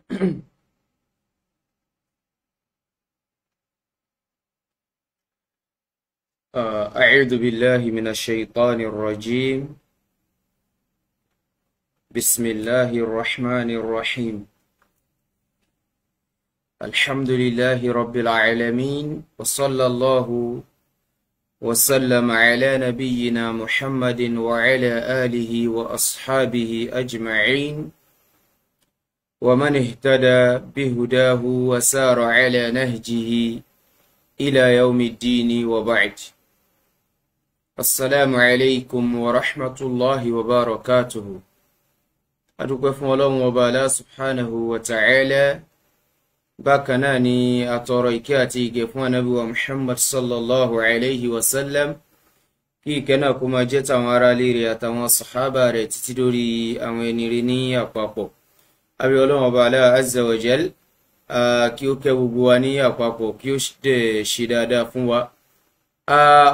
أعوذ بالله من الشيطان الرجيم. بسم الله الرحمن الرحيم. الحمد لله رب العالمين، وصلى الله وسلم على نبينا محمد وعلى آله وأصحابه أجمعين، ومن اهتدى بهداه وسار على نهجه إلى يوم الدين، وبعد. السلام عليكم ورحمة الله وبركاته. Adúpẹ́ fún Ọlọ́run Ọba Allah subhanahu wa ta'ala. Bákan náà ni àtọrọ ìkẹ́ àti ìgẹ̀ fún Ànábì wa Muhammad sallallahu alayhi wa sallam, kí ìkẹ́ náà kó máa jẹ́ tàwọn ará ilé rẹ̀ àtàwọn sàhábà rẹ̀ títí dórí àwọn ẹni rere ní àpapọ̀. Àbí Ọlọ́run Ọba Allah azza wa jal kí ó kẹ́ gbogbo wa ní àpapọ̀, kí ó dẹ̀ ṣe dáadáa fún wa.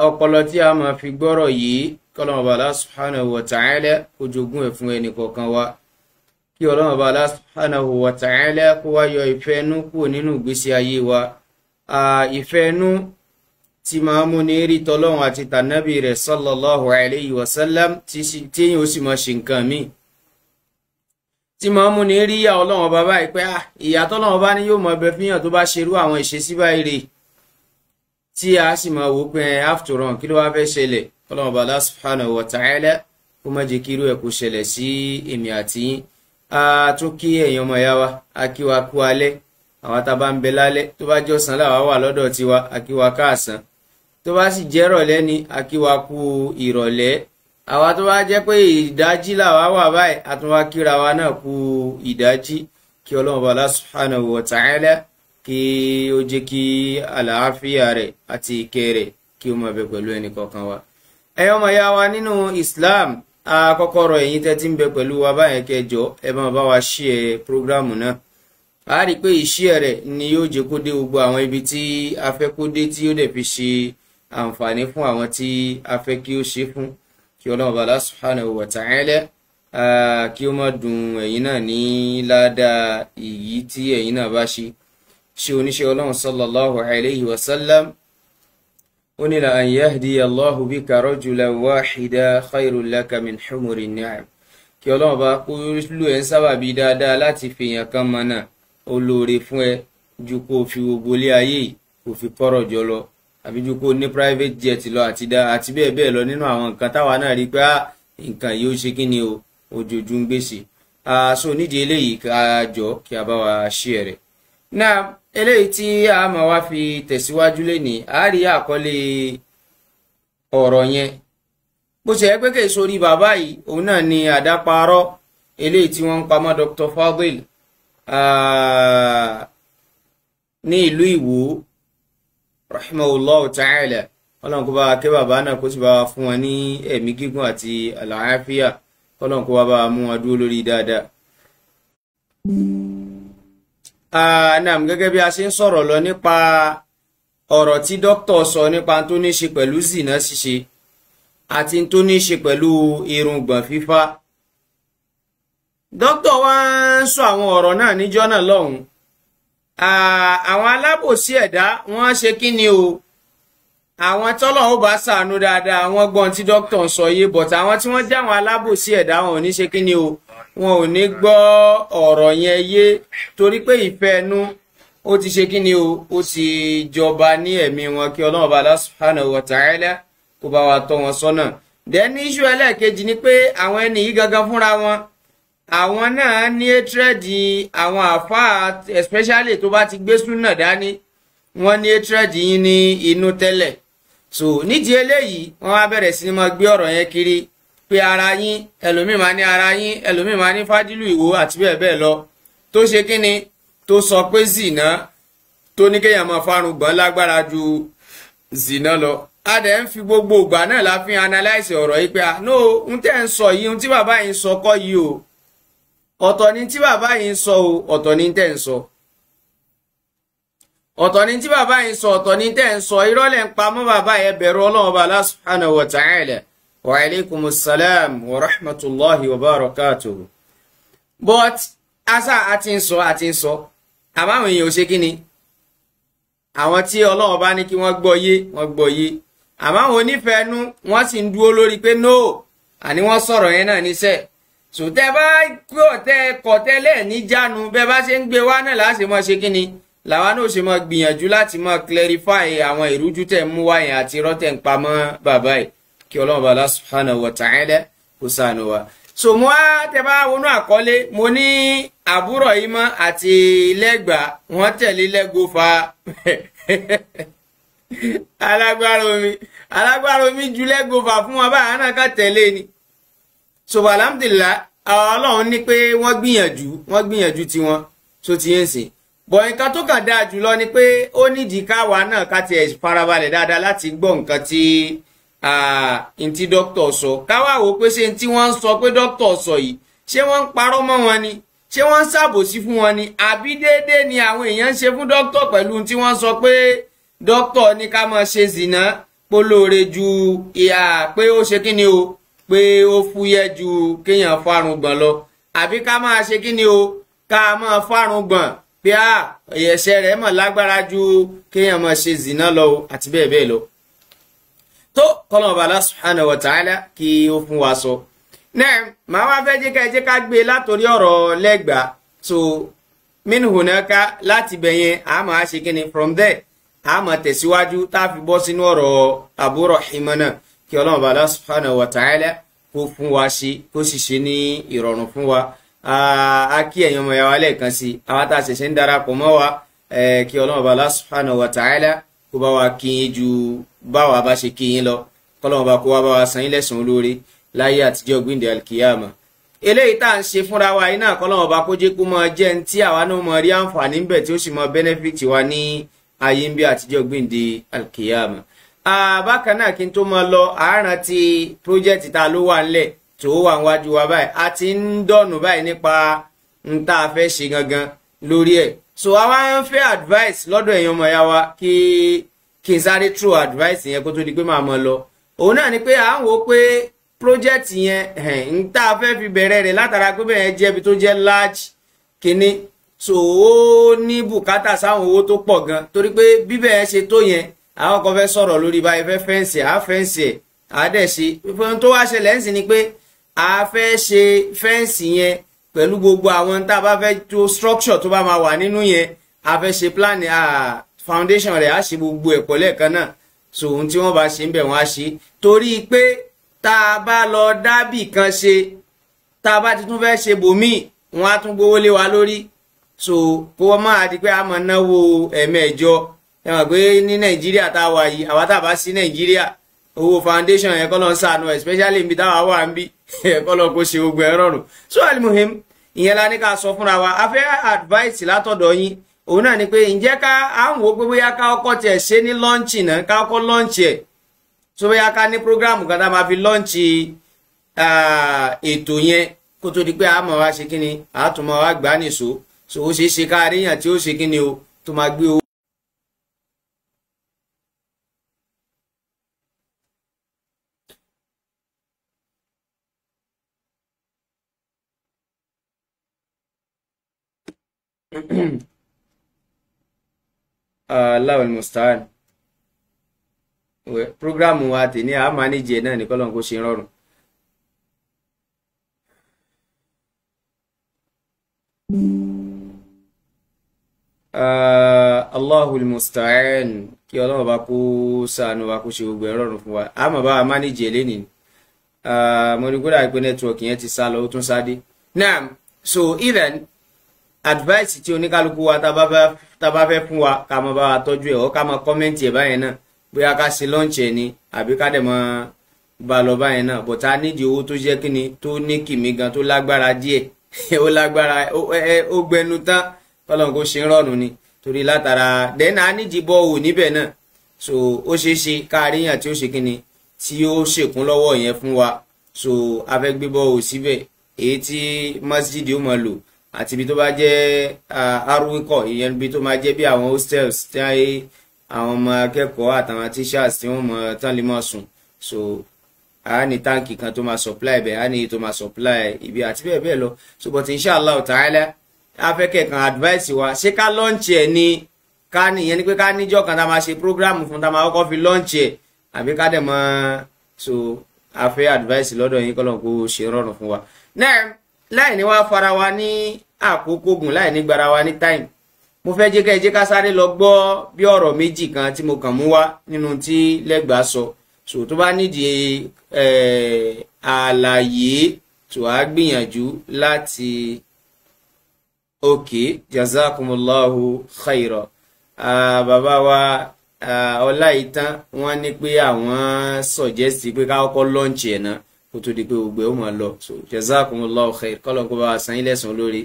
Ọpọlọ tí a máa fi gbọ́rọ̀ yìí, kọ́lọ́run Ọba Allah subhanahu wa ta'ala kó jogún ẹ̀ fún ẹnì kọ̀ọ̀kan wa, kí Ọlọ́run Ọba Allah subhanahu wa ta'ala kó wá yọ ìfẹ́ inú kúrò nínú ìgbésí ayé wa. Ìfẹ́ inú tí máa mú ní rí tọlọ́run àti tànábì rẹ̀ sallallahu alayhi wa sallam, tí yóò sì máa ṣe nǹkan míì, tí máa mú ní rí ìyà Ọlọ́run Ọba báyìí pé ìyà tọ́lọ́run Ọba ní yóò máa bẹ fíyàn tó bá ṣerú àwọn ìṣesí báyìí rè, tí a sì máa wò pé after all kí ló wá fẹ́ ṣẹlẹ̀. Ọlọ́run Ọba Allah subhanahu wa ta'ala kó má jẹ́ kí irú ẹ̀ kó ṣẹlẹ̀ sí èmi àti yín. A tún kí ẹ̀yin ọmọ ìyá wa, a kí wa kú alẹ́. Àwọn tá a bá ń bẹ lálẹ́, tó bá jọ̀sán làwa wà lọ́dọ̀ tiwa, a kí wa káàsán. Tó bá sì jẹ́ ìrọ̀lẹ́ ni, a kí wa kú ìrọ̀lẹ́. Àwa tó bá jẹ́ pé ìdájí làwa wà báyìí, a tún wá kíra wa náà kú ìdájí. Kí Ọlọ́run Ọba Allah subhanahu wa ta'ala kí ó jẹ́ kí àlàáfíà rẹ̀ àti ìkẹ́ rẹ̀ kí ó máa bẹ pẹ̀lú ẹnì kọ̀ọ̀kan wa. Ẹ̀yin ọmọ ìyá wa nínú Islam, àkọ́kọ́rọ̀ ẹ̀yin tẹ́ ti ń bẹ pẹ̀lú wa báyẹn, kẹjọ ẹ máa bá wa share prógrámù náà. A rí i pé ìṣíẹ̀ rẹ̀ ni yóò jẹ́ kó dé gbogbo àwọn ibi tí a fẹ́ kó dé, tí ó dẹ̀ fi ṣe àǹfààní fún àwọn tí a fẹ́ kí ó ṣe fún. Kí Ọlọ́run Ọba Allah subhanahu wa ta'ala kí ó má dùn ẹ̀yin náà ní ládàá èyí tí ẹ̀yin náà bá ṣe. Ṣe oníṣẹ́ Ọlọ́run sallallahu alayhi wa sallam ó ní la an yahdiya Allahu bika rajulan wahida khayrun laka min humuri ni'am. Kí Ọlọ́run bá kó lù ẹ́ ń sábàbí dáadáa láti fi èèyàn kan mọ̀nà, ó lóore fún ẹ ju kó o fi gbogbo ilé ayé yìí kó fi kọ́rọ̀ jọ lọ, àbí ju kó o ní private jet lọ, àti bẹ́ẹ̀ bẹ́ẹ̀ lọ nínú àwọn nǹkan táwa náà rí pé nǹkan yìí ó ṣe kí ni o, ojojú ń gbèsè. So nídìí eléyìí ká jọ kí a bá wa ṣí ẹ rẹ̀. Náà eléyìí tí a máa wá fi tẹ̀síwájú lénìí, a rí àkọlé ọ̀rọ̀ yẹn. Bó ṣe yẹ pé kè sórí bàbá yìí, òun náà ni àdáparọ́ eléyìí tí wọ́n ń pamọ́ Dr. Fadil ní ìlú Ìwó rahimahullahu ta'ala. Ọlọ́run kó bá wa kẹ́ bàbá náà, kó sì bá wa fún wọn ní ẹ̀mí gígùn àti àlàáfíà. Ọlọ́run kó wá bá wa mú wọn dúró lórí dáadáa. Naam, gẹ́gẹ́ bí a ṣe ń sọ̀rọ̀ lọ nípa ọ̀rọ̀ tí dókítà sọ nípa tó ní ṣe pẹ̀lú zìnà ṣíṣe àti tó ní ṣe pẹ̀lú irùngbọ̀n fífá. Dókítà wa ń sọ àwọn ọ̀rọ̀ náà níjọ́ náà lọ́hùn. Àwọn alábòsí ẹ̀dá wọ́n ṣe kí ni o, àwọn tọ́lọ̀ ó bá ṣàánú dáadáa wọ́n gbọ́n tí dókítà ń sọ yé, but àwọn tí wọ́n jẹ́ àwọn alábòsí ẹ̀dá wọn ò ní ṣe kí ni o, wọn ò ní gbọ́ ọ̀rọ̀ yẹn yé, torí pé ìfẹ́ ẹnu ó ti ṣe kí ni o, ó ti jọba ní ẹ̀mí wọn. Kí Ọlọ́run Ọba Allah subhanahu wa ta'ala kó bá wa tọ́ wọn sọ́nà. Then issue ẹlẹ́ẹ̀kejì ni pé àwọn ẹni yìí gangan fúnra wọn, àwọn náà ní hatred àwọn àfáà, especially tó bá ti gbé súnà dání, wọ́n ní hatred yín ní inú tẹ́lẹ̀. So nídìí eléyìí wọ́n wá bẹ̀rẹ̀ sí ni máa gbé ọ̀rọ̀ yẹn kiri pé ara yín, ẹlòmíì máa ní ara yín, ẹlòmíì máa ní Fádílù Ìwó àti bẹ́ẹ̀ bẹ́ẹ̀ lọ, tó ṣe kí ni, tó sọ pé zìnà, tó ní kéèyàn máa fárùngbọ̀n lágbára ju zìnà lọ. A dẹ̀ ń fi gbogbo ìgbà náà la fi analyse ọ̀rọ̀ yìí pé no, ohun tẹ́ ń sọ yìí, ohun tí bàbá yìí ń sọ kọ́ yìí o, ọ̀tọ̀ ni tí bàbá yìí ń sọ o, ọ̀tọ̀ ni tẹ́ ń sọ. Ọ̀tọ̀ ni tí bàbá yìí ń sọ, ọ̀tọ̀ ni tẹ́ ń sọ. Irọ́ lẹ̀ ń pa mọ́ bàbá yẹn, bẹ̀rù Ọlọ́run Ọba Allah subhanahu wa ta'ala. Wa alaikumus salam wa rahmatullahi wa barakatuhu. But Asa àti ń sọ àti ń sọ, àmọ́ àwọn èèyàn ò ṣe kí ni, àwọn tí Ọlọ́run bá ní kí wọ́n gbọ́ yé wọ́n gbọ́ yé, àmọ́ àwọn onífẹ̀ẹ́nu wọ́n sì ń dúró lórí pé no, àní wọ́n sọ̀rọ̀ yẹn náà níṣẹ́. Sòtẹ́ bá gbọ́ tẹ kọ̀tẹ́lẹ̀ níjánu, bẹ́ẹ̀ bá ṣe ń gbé wá náà láti mọ́ ṣe kí ni, làwa náà ṣe mọ́ gbìyànjú láti mọ́ clarify àwọn ìrújú tẹ̀ ń mú wá yẹn àti irọ́ tẹ̀ ń pamọ́ bàbá yìí, kí Ọlọ́run bá Allah subhanahu wa ta'ala kó ṣàánú wa. So mo á tẹ bá wọnú àkọlé, mo ní àbúrò yìí mọ́ àti lẹ́gbàá wọ́n tẹ̀lé lẹ́gọ́fà. Alágbára omi, alágbára omi ju lẹ́gọ́fà fún wọn báyìí, náà ká tẹ̀lé ni. So alhamdulillah, Ọlọ́run ní pé wọ́n gbìyànjú, wọ́n gbìyànjú tiwọn tó ti ń sìn. Bọ̀ nǹkan tó kàn dáa jùlọ ni pé ó nídìí káwa náà ká tiẹ̀ farabalẹ̀ dáadáa láti gbọ́ nǹkan tí ntí dókítà sọ. Káwá wò pé ṣé ntí wọ́n ń sọ pé dókítà sọ yìí, ṣé wọ́n ń parọ́ mọ́ wọn ni, ṣé wọ́n ń ṣàbòsí fún wọn ni, àbí déédéé ni àwọn èèyàn ń ṣe fún dókítà pẹ̀lú tí wọ́n sọ pé dókítà ní ká máa ṣe zìnà polóore ju ìhà pé ó ṣe kíni o, pé ó fúyẹ́ ju kéèyàn fárun gbọ̀n lọ, àbí ká máa ṣe kíni o, ká máa fárun gbọ̀n pé à ẹ̀ṣẹ̀ rẹ̀ mọ̀ lágbára ju kéèyàn máa ṣe zìnà lọ àti bẹ́ẹ̀ bẹ́ẹ̀ lọ. Tó kọ́lọ́n ọba Allah subhanahu wa ta'ala kí ó fún wa sọ. Náà màá wá fẹ́ jẹ́ ká gbé látòrí ọ̀rọ̀ lẹ́gbàá. So min hunaka, láti bẹ̀ yẹn a máa ṣe kíni, from there a máa tẹ̀síwájú tá a fi bọ́ sínú ọ̀rọ̀ Abu Rahima náà, kí Ọlọ́run ọba Allah subhanahu wa ta'ala kó fún wa ṣe, kó sì ṣe ní ìrọ̀rùn fún wa. A kí ẹ̀yin ọmọ ìyá wa lẹ́ẹ̀kan sí, àwa tá a ṣẹ̀ṣẹ̀ ń darapọ̀ mọ́ wa, kí Ọlọ́run ọba Allah subhanahu wa ta'ala kó bá wa kí yín ju báwa bá ṣe kí yín lọ, kọ́lọ́run bá kó wá bá wa san yín lẹ́san olóore láyé àtijọ́ gbìndé alkiyama. Eléyìí tá à ń ṣe fúnra wa yìí náà, kọ́lọ́run bá kó jẹ́ kó máa jẹ́ ní tí àwa náà máa rí àǹfààní ń bẹ̀ tí ó sì máa benefit wa ní ayé ń bí àtijọ́ gbìndé alkiyama. Bákan náà kí n tó máa lọ, àárán ti project tá a ló wà ńlẹ̀ tó wà níwájú wa báyìí, a ti ń dọ̀nù báyìí nípa n tá a fẹ́ ṣe gangan lórí ẹ̀. So àwa ń fẹ́ advice lọ́dọ̀ èèyàn ọmọ ìyá wa, kí n sáré through advice yẹn kó tó di pé màá mọ lọ. Òun náà ni pé à ń wo pé project yẹn n tá a fẹ́ fi bẹ̀rẹ̀ rẹ̀ látara pé bẹ́ẹ̀ jẹ́ ibi tó jẹ́ large kínní, so ó ní bùkátà sáwọn owó tó pọ̀ gan, torí pé bíbẹ̀ ẹ ṣe tó yẹn, àwọn kan fẹ́ sọ̀rọ̀ lórí báyìí, fẹ́ fẹ́ǹsì á fẹ́ǹsì ẹ̀ á dẹ̀ ṣe. Ohun tó wá ṣẹlẹ̀ ń sìn ni pé a fẹ́ ṣe fẹ́ǹsì yẹn pẹ̀lú gbogbo àwọn tá a bá fẹ́ tó structure tó bá máa wà nínú yẹn, a fẹ́ ṣe plan foundation rẹ̀, á ṣe gbogbo ẹ̀kọ́ lẹ́ẹ̀kan náà. So ohun tí wọ́n bá ṣe ń bẹ̀ wọ́n á ṣe, torí pé tá a bá lọ dábì kan ṣe, tá a bá ti tún fẹ́ ṣe bòmíì, wọ́n á tún gbówó lé wa lórí. So kó wọ́n máa di pé a máa náwó ẹ̀mẹ́jọ. Ẹ mọ̀ pé ní Nàìjíríà tá a wà yìí, àwa tá a bá sí Nàìjíríà, owó foundation yẹn kọ́ ló ń ṣàánú, especially níbi táwa wà ń bí, kọ́ ló kó ṣe gbogbo ẹ̀ rọrùn. So alimuhim, ìyẹn la ní ká sọ fúnra wa. A fẹ́ advice látọ̀dọ̀ yín, òun náà ni pé ǹjẹ́ ká à ń wò pé bóyá ká ọkọ̀ tiẹ̀ ṣe ní lọ́ǹchì náà, ká ọkọ̀ lọ́ǹchì ẹ̀. So bóyá ká ní program kan tá a máa fi lọ́ǹchì ètò yẹn kó tó di pé a máa wá ṣe kíni, a tún máa wá gbà á nìṣó. So ó ṣeé ṣe ká ríyàn tí ó ṣe kíni o, tó máa gbé owó. Allahu al-musta'an. Programu wa tèmi a manage náà ní kọ́lọ́n kó ṣe rọrùn. Allahu al-musta'an, kí Ọlọ́run bá kó ṣàánú wa, kó ṣe gbogbo ẹ̀ rọrùn fún wa. A máa bá wa manage lénìí. Mo rí kódà pé nẹ́tíwọ̀kì yẹn ti sá lọ, ó tún sá dé. Naam, so even advice tí oníkálukú wa tá bá fẹ́ fún wa, ká máa bá wa tọ́jú ẹ̀, ọ́ ká máa kọ́mẹ́ǹtì ẹ̀ báyẹn náà, bóyá ká ṣe lọ́ǹchì ẹ̀ ni àbí ká dẹ̀ máa bá lọ báyẹn náà. But a nídìí owó tó jẹ́ kíni, tó ní kìmí gan, tó lágbára díẹ̀, ó lágbára, ó gbẹnu tán, kọ́lọ́n kó ṣe ń rọrùn ni, torí látara then a nídìí bọ́ọ̀wù níbẹ̀ náà. So ó ṣeé ṣe ká ríyàn tí ó ṣe kíni, tí ó ṣèkún lọ́wọ́ yẹn fún wa. So a fẹ́ gbé bọ́ọ̀wù síbẹ̀, èyí tí masjid ó máa lò, àti ibi tó bá jẹ́ arúgbó, ìyẹn ibi tó máa jẹ́ bí àwọn hostels tí àwọn ọmọ akẹ́kọ̀ọ́ àtàwọn teachers tí wọ́n mọ̀ tán lè máa sùn. So a ní táǹkì kan tó máa supply bẹ̀, a ní tó máa supply ibi àti bẹ́ẹ̀ bẹ́ẹ̀ lọ. So but inshallah ta'ala, Afẹ́kẹ̀ kan advice wa, ṣé ká launch ẹ̀ ni? Ká nìyẹn ni pé ká níjọ́ kan tá máa ṣe program fún, tá máa kọ́kọ́ fi launch ẹ̀, àbí ká dẹ̀ mọ́. So a fẹ́ advice lọ́dọ̀ yín, kọ́lọ́n kó ṣe rọrùn fún wa. Náà láì ní wá fara wa ní àkókò gùn, láì ní gbara wa ní time, mo fẹ́ jẹ́ ká ẹ jẹ́ ká sáré lọ gbọ́ bí ọ̀rọ̀ méjì kan tí mo kàn mú wá nínú tí Lẹ́gbàá sọ. So tó bá nídìí àlàyé tó á gbìyànjú láti. Ok, jazakumullahu khaira. Bàbá wa Ọláìtàn wọ́n ní pé àwọn suggest pé ká kọ́kọ́ launch ẹ̀ náà kó tó di pé gbogbo ẹ̀ ó máa lọ. So jazakumullahu khair, kọ́lọ̀ kó bá wa san yín lẹ́san lórí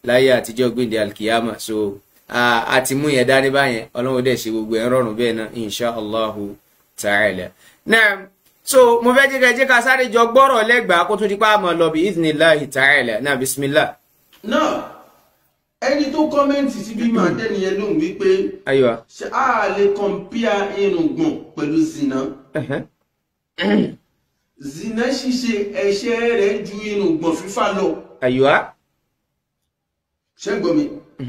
láyé àtijọ́ gbìndé alkiyama. So a ti mú yẹn dání báyẹn, Ọlọ́run dẹ̀ ṣe gbogbo ẹ̀ rọrùn bẹ́ẹ̀ náà insha allahu ta'ala. Náà so mo fẹ́ jẹ́ ká sáré jọ gbọ́rọ̀ Lẹ́gbàá kó tó di pé a máa lọ bí idhnillahi ta'ala. Náà bismillah. Náà ẹni tó comment sí bí máa dẹ́ni yẹn lóhùn wípé ṣé a lè compare irùngbọ̀n pẹ̀lú zina? Zina ṣíṣe ẹ̀ṣẹ̀ rẹ̀ ju irùngbọ̀n fífà lọ. Ṣé ń gbọ́ mi?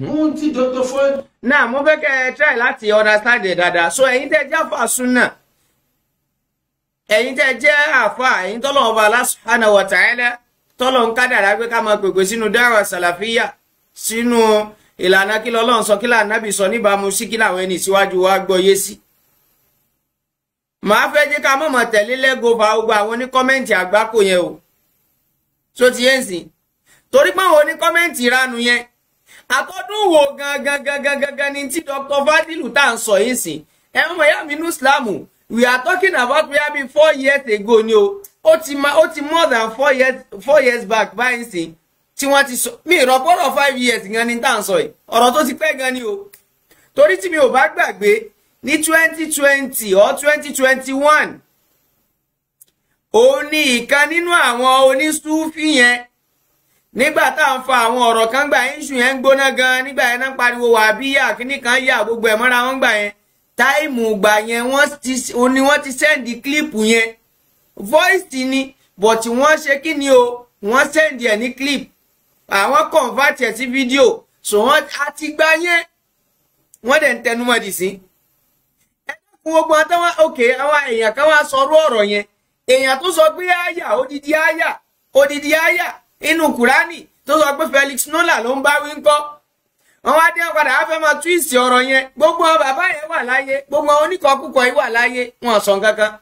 Ohun tí Dr. Ford. Náà mo fẹ́ kẹ́ ẹ try láti understand ẹ̀ dáadáa. So ẹ̀yin tẹ́ jẹ́ àfà súnà, ẹ̀yin tẹ́ jẹ́ àfà, ẹ̀yin tọ́lọ́run Ọba Allah subhanahu wa ta'ala tọ́lọ́run kádàrá pé ká máa pèpè sínú dáwà sàlàfíà, sínú ìlànà kí lọ́lọ́run sọ, kí lànàbì sọ, níbàámu sí kí làwọn ẹni síwájú wa gbọ́ yé sí. Màá fẹ́ jẹ́ ká mọ̀mọ́ tẹ̀lé lẹ́gọ̀ọ́fà gbogbo àwọn oníkọ́mẹ́ǹtì àgbákò yẹn o. Tó ti yé ń sìn, torí pé àwọn oníkọ́mẹ́ǹtì ìranu yẹn àtọ́dún wo gangan gangan gangan ni tí Dr. Fadilu tá à ń sọ yìí sìn. Ẹ mọ̀ ìyá mi nú Ìsìlámù, we are talking about maybe 4 years ago ni o. Ó ti more than 4 years back báyìí sìn tí wọ́n ti sọ. Mi ìrọ̀pọ̀rọ̀ 5 years gan ni tá à ń sọ yìí, ọ̀rọ̀ tó ti pẹ́ gan ni o. Torí tí mi ò bá gbàgbé ní 2020 or 2021, òun ni ìkan nínú àwọn onísúfì yẹn, nígbà tá à ń fa àwọn ọ̀rọ̀ kan gbà yín, ṣù yẹn ń gbóná gan nígbà yẹn náà ń pariwo wà bí yà kíní kan yà gbogbo ẹ̀ mọ́ra wọn gbà yẹn. Táìmù gbà yẹn wọ́n ti sẹ́ndì kílípù yẹn, voice ni, but wọ́n ṣe kí ni o, wọ́n sẹ́ndì ẹ̀ ní clip, àwọn convert ẹ̀ sí fídíò. So wọ́n àti gbà yẹn wọ́n dẹ̀ ń tẹnumọ́ di sí. Ẹ dákun gbogbo àtàwọn òkè àwọn èèyàn kan wá sọrú ọ̀rọ̀ yẹn, èèyàn tó sọ pé àyà odidi àyà odidi àyà inú Kùránì tó sọ pé Felix Nola ló ń bá wí ńkọ́, wọ́n wá dé padà á fẹ́ máa twist ọ̀rọ̀ yẹn. Gbogbo àwọn bàbá yẹn wà láyé, gbogbo àwọn oníkọ̀ọ́kùkọ̀ yìí wà láyé, wọn sọ nǹkan kan.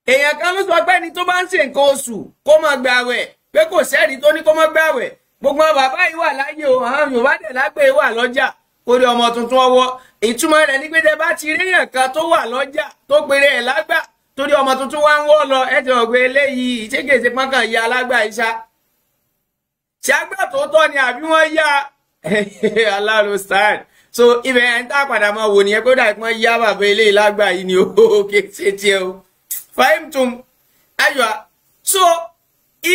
Èèyàn kan ló sọ pé ẹni tó bá ń ṣe nǹkan oṣù kó máa gbààwẹ̀, pé kò sẹ́ẹ̀rí tó ní kó máa gbààwẹ̀. Gbogbo àwọn bàbá yìí wà láyé o, àwọn Yorùbá dẹ̀ lágbè wà lọ́jà kórí ọmọ tuntun ọwọ́. Ìtumọ̀ rẹ̀ ní pé tẹ bá ti rí èèyàn kan tó wà lọ́jà tó péré ẹ̀ lágbà torí ọmọ tuntun wá ń wọ́ lọ, ẹ ti rò pé eléyìí ìṣèkèsè pọ́nkàn ya alágbà iṣá. Ṣàgbà tó tọ́ ni àbí wọ́n yá aláàrò style. So ibẹ̀ ẹ̀ ń tá padà máa wò nìyẹn pé ó dàbí wọ́n yá bàbá eléyìí lágbà yìí ni ó kè ṣe tiẹ̀ o. Fahimtum ayọ̀. So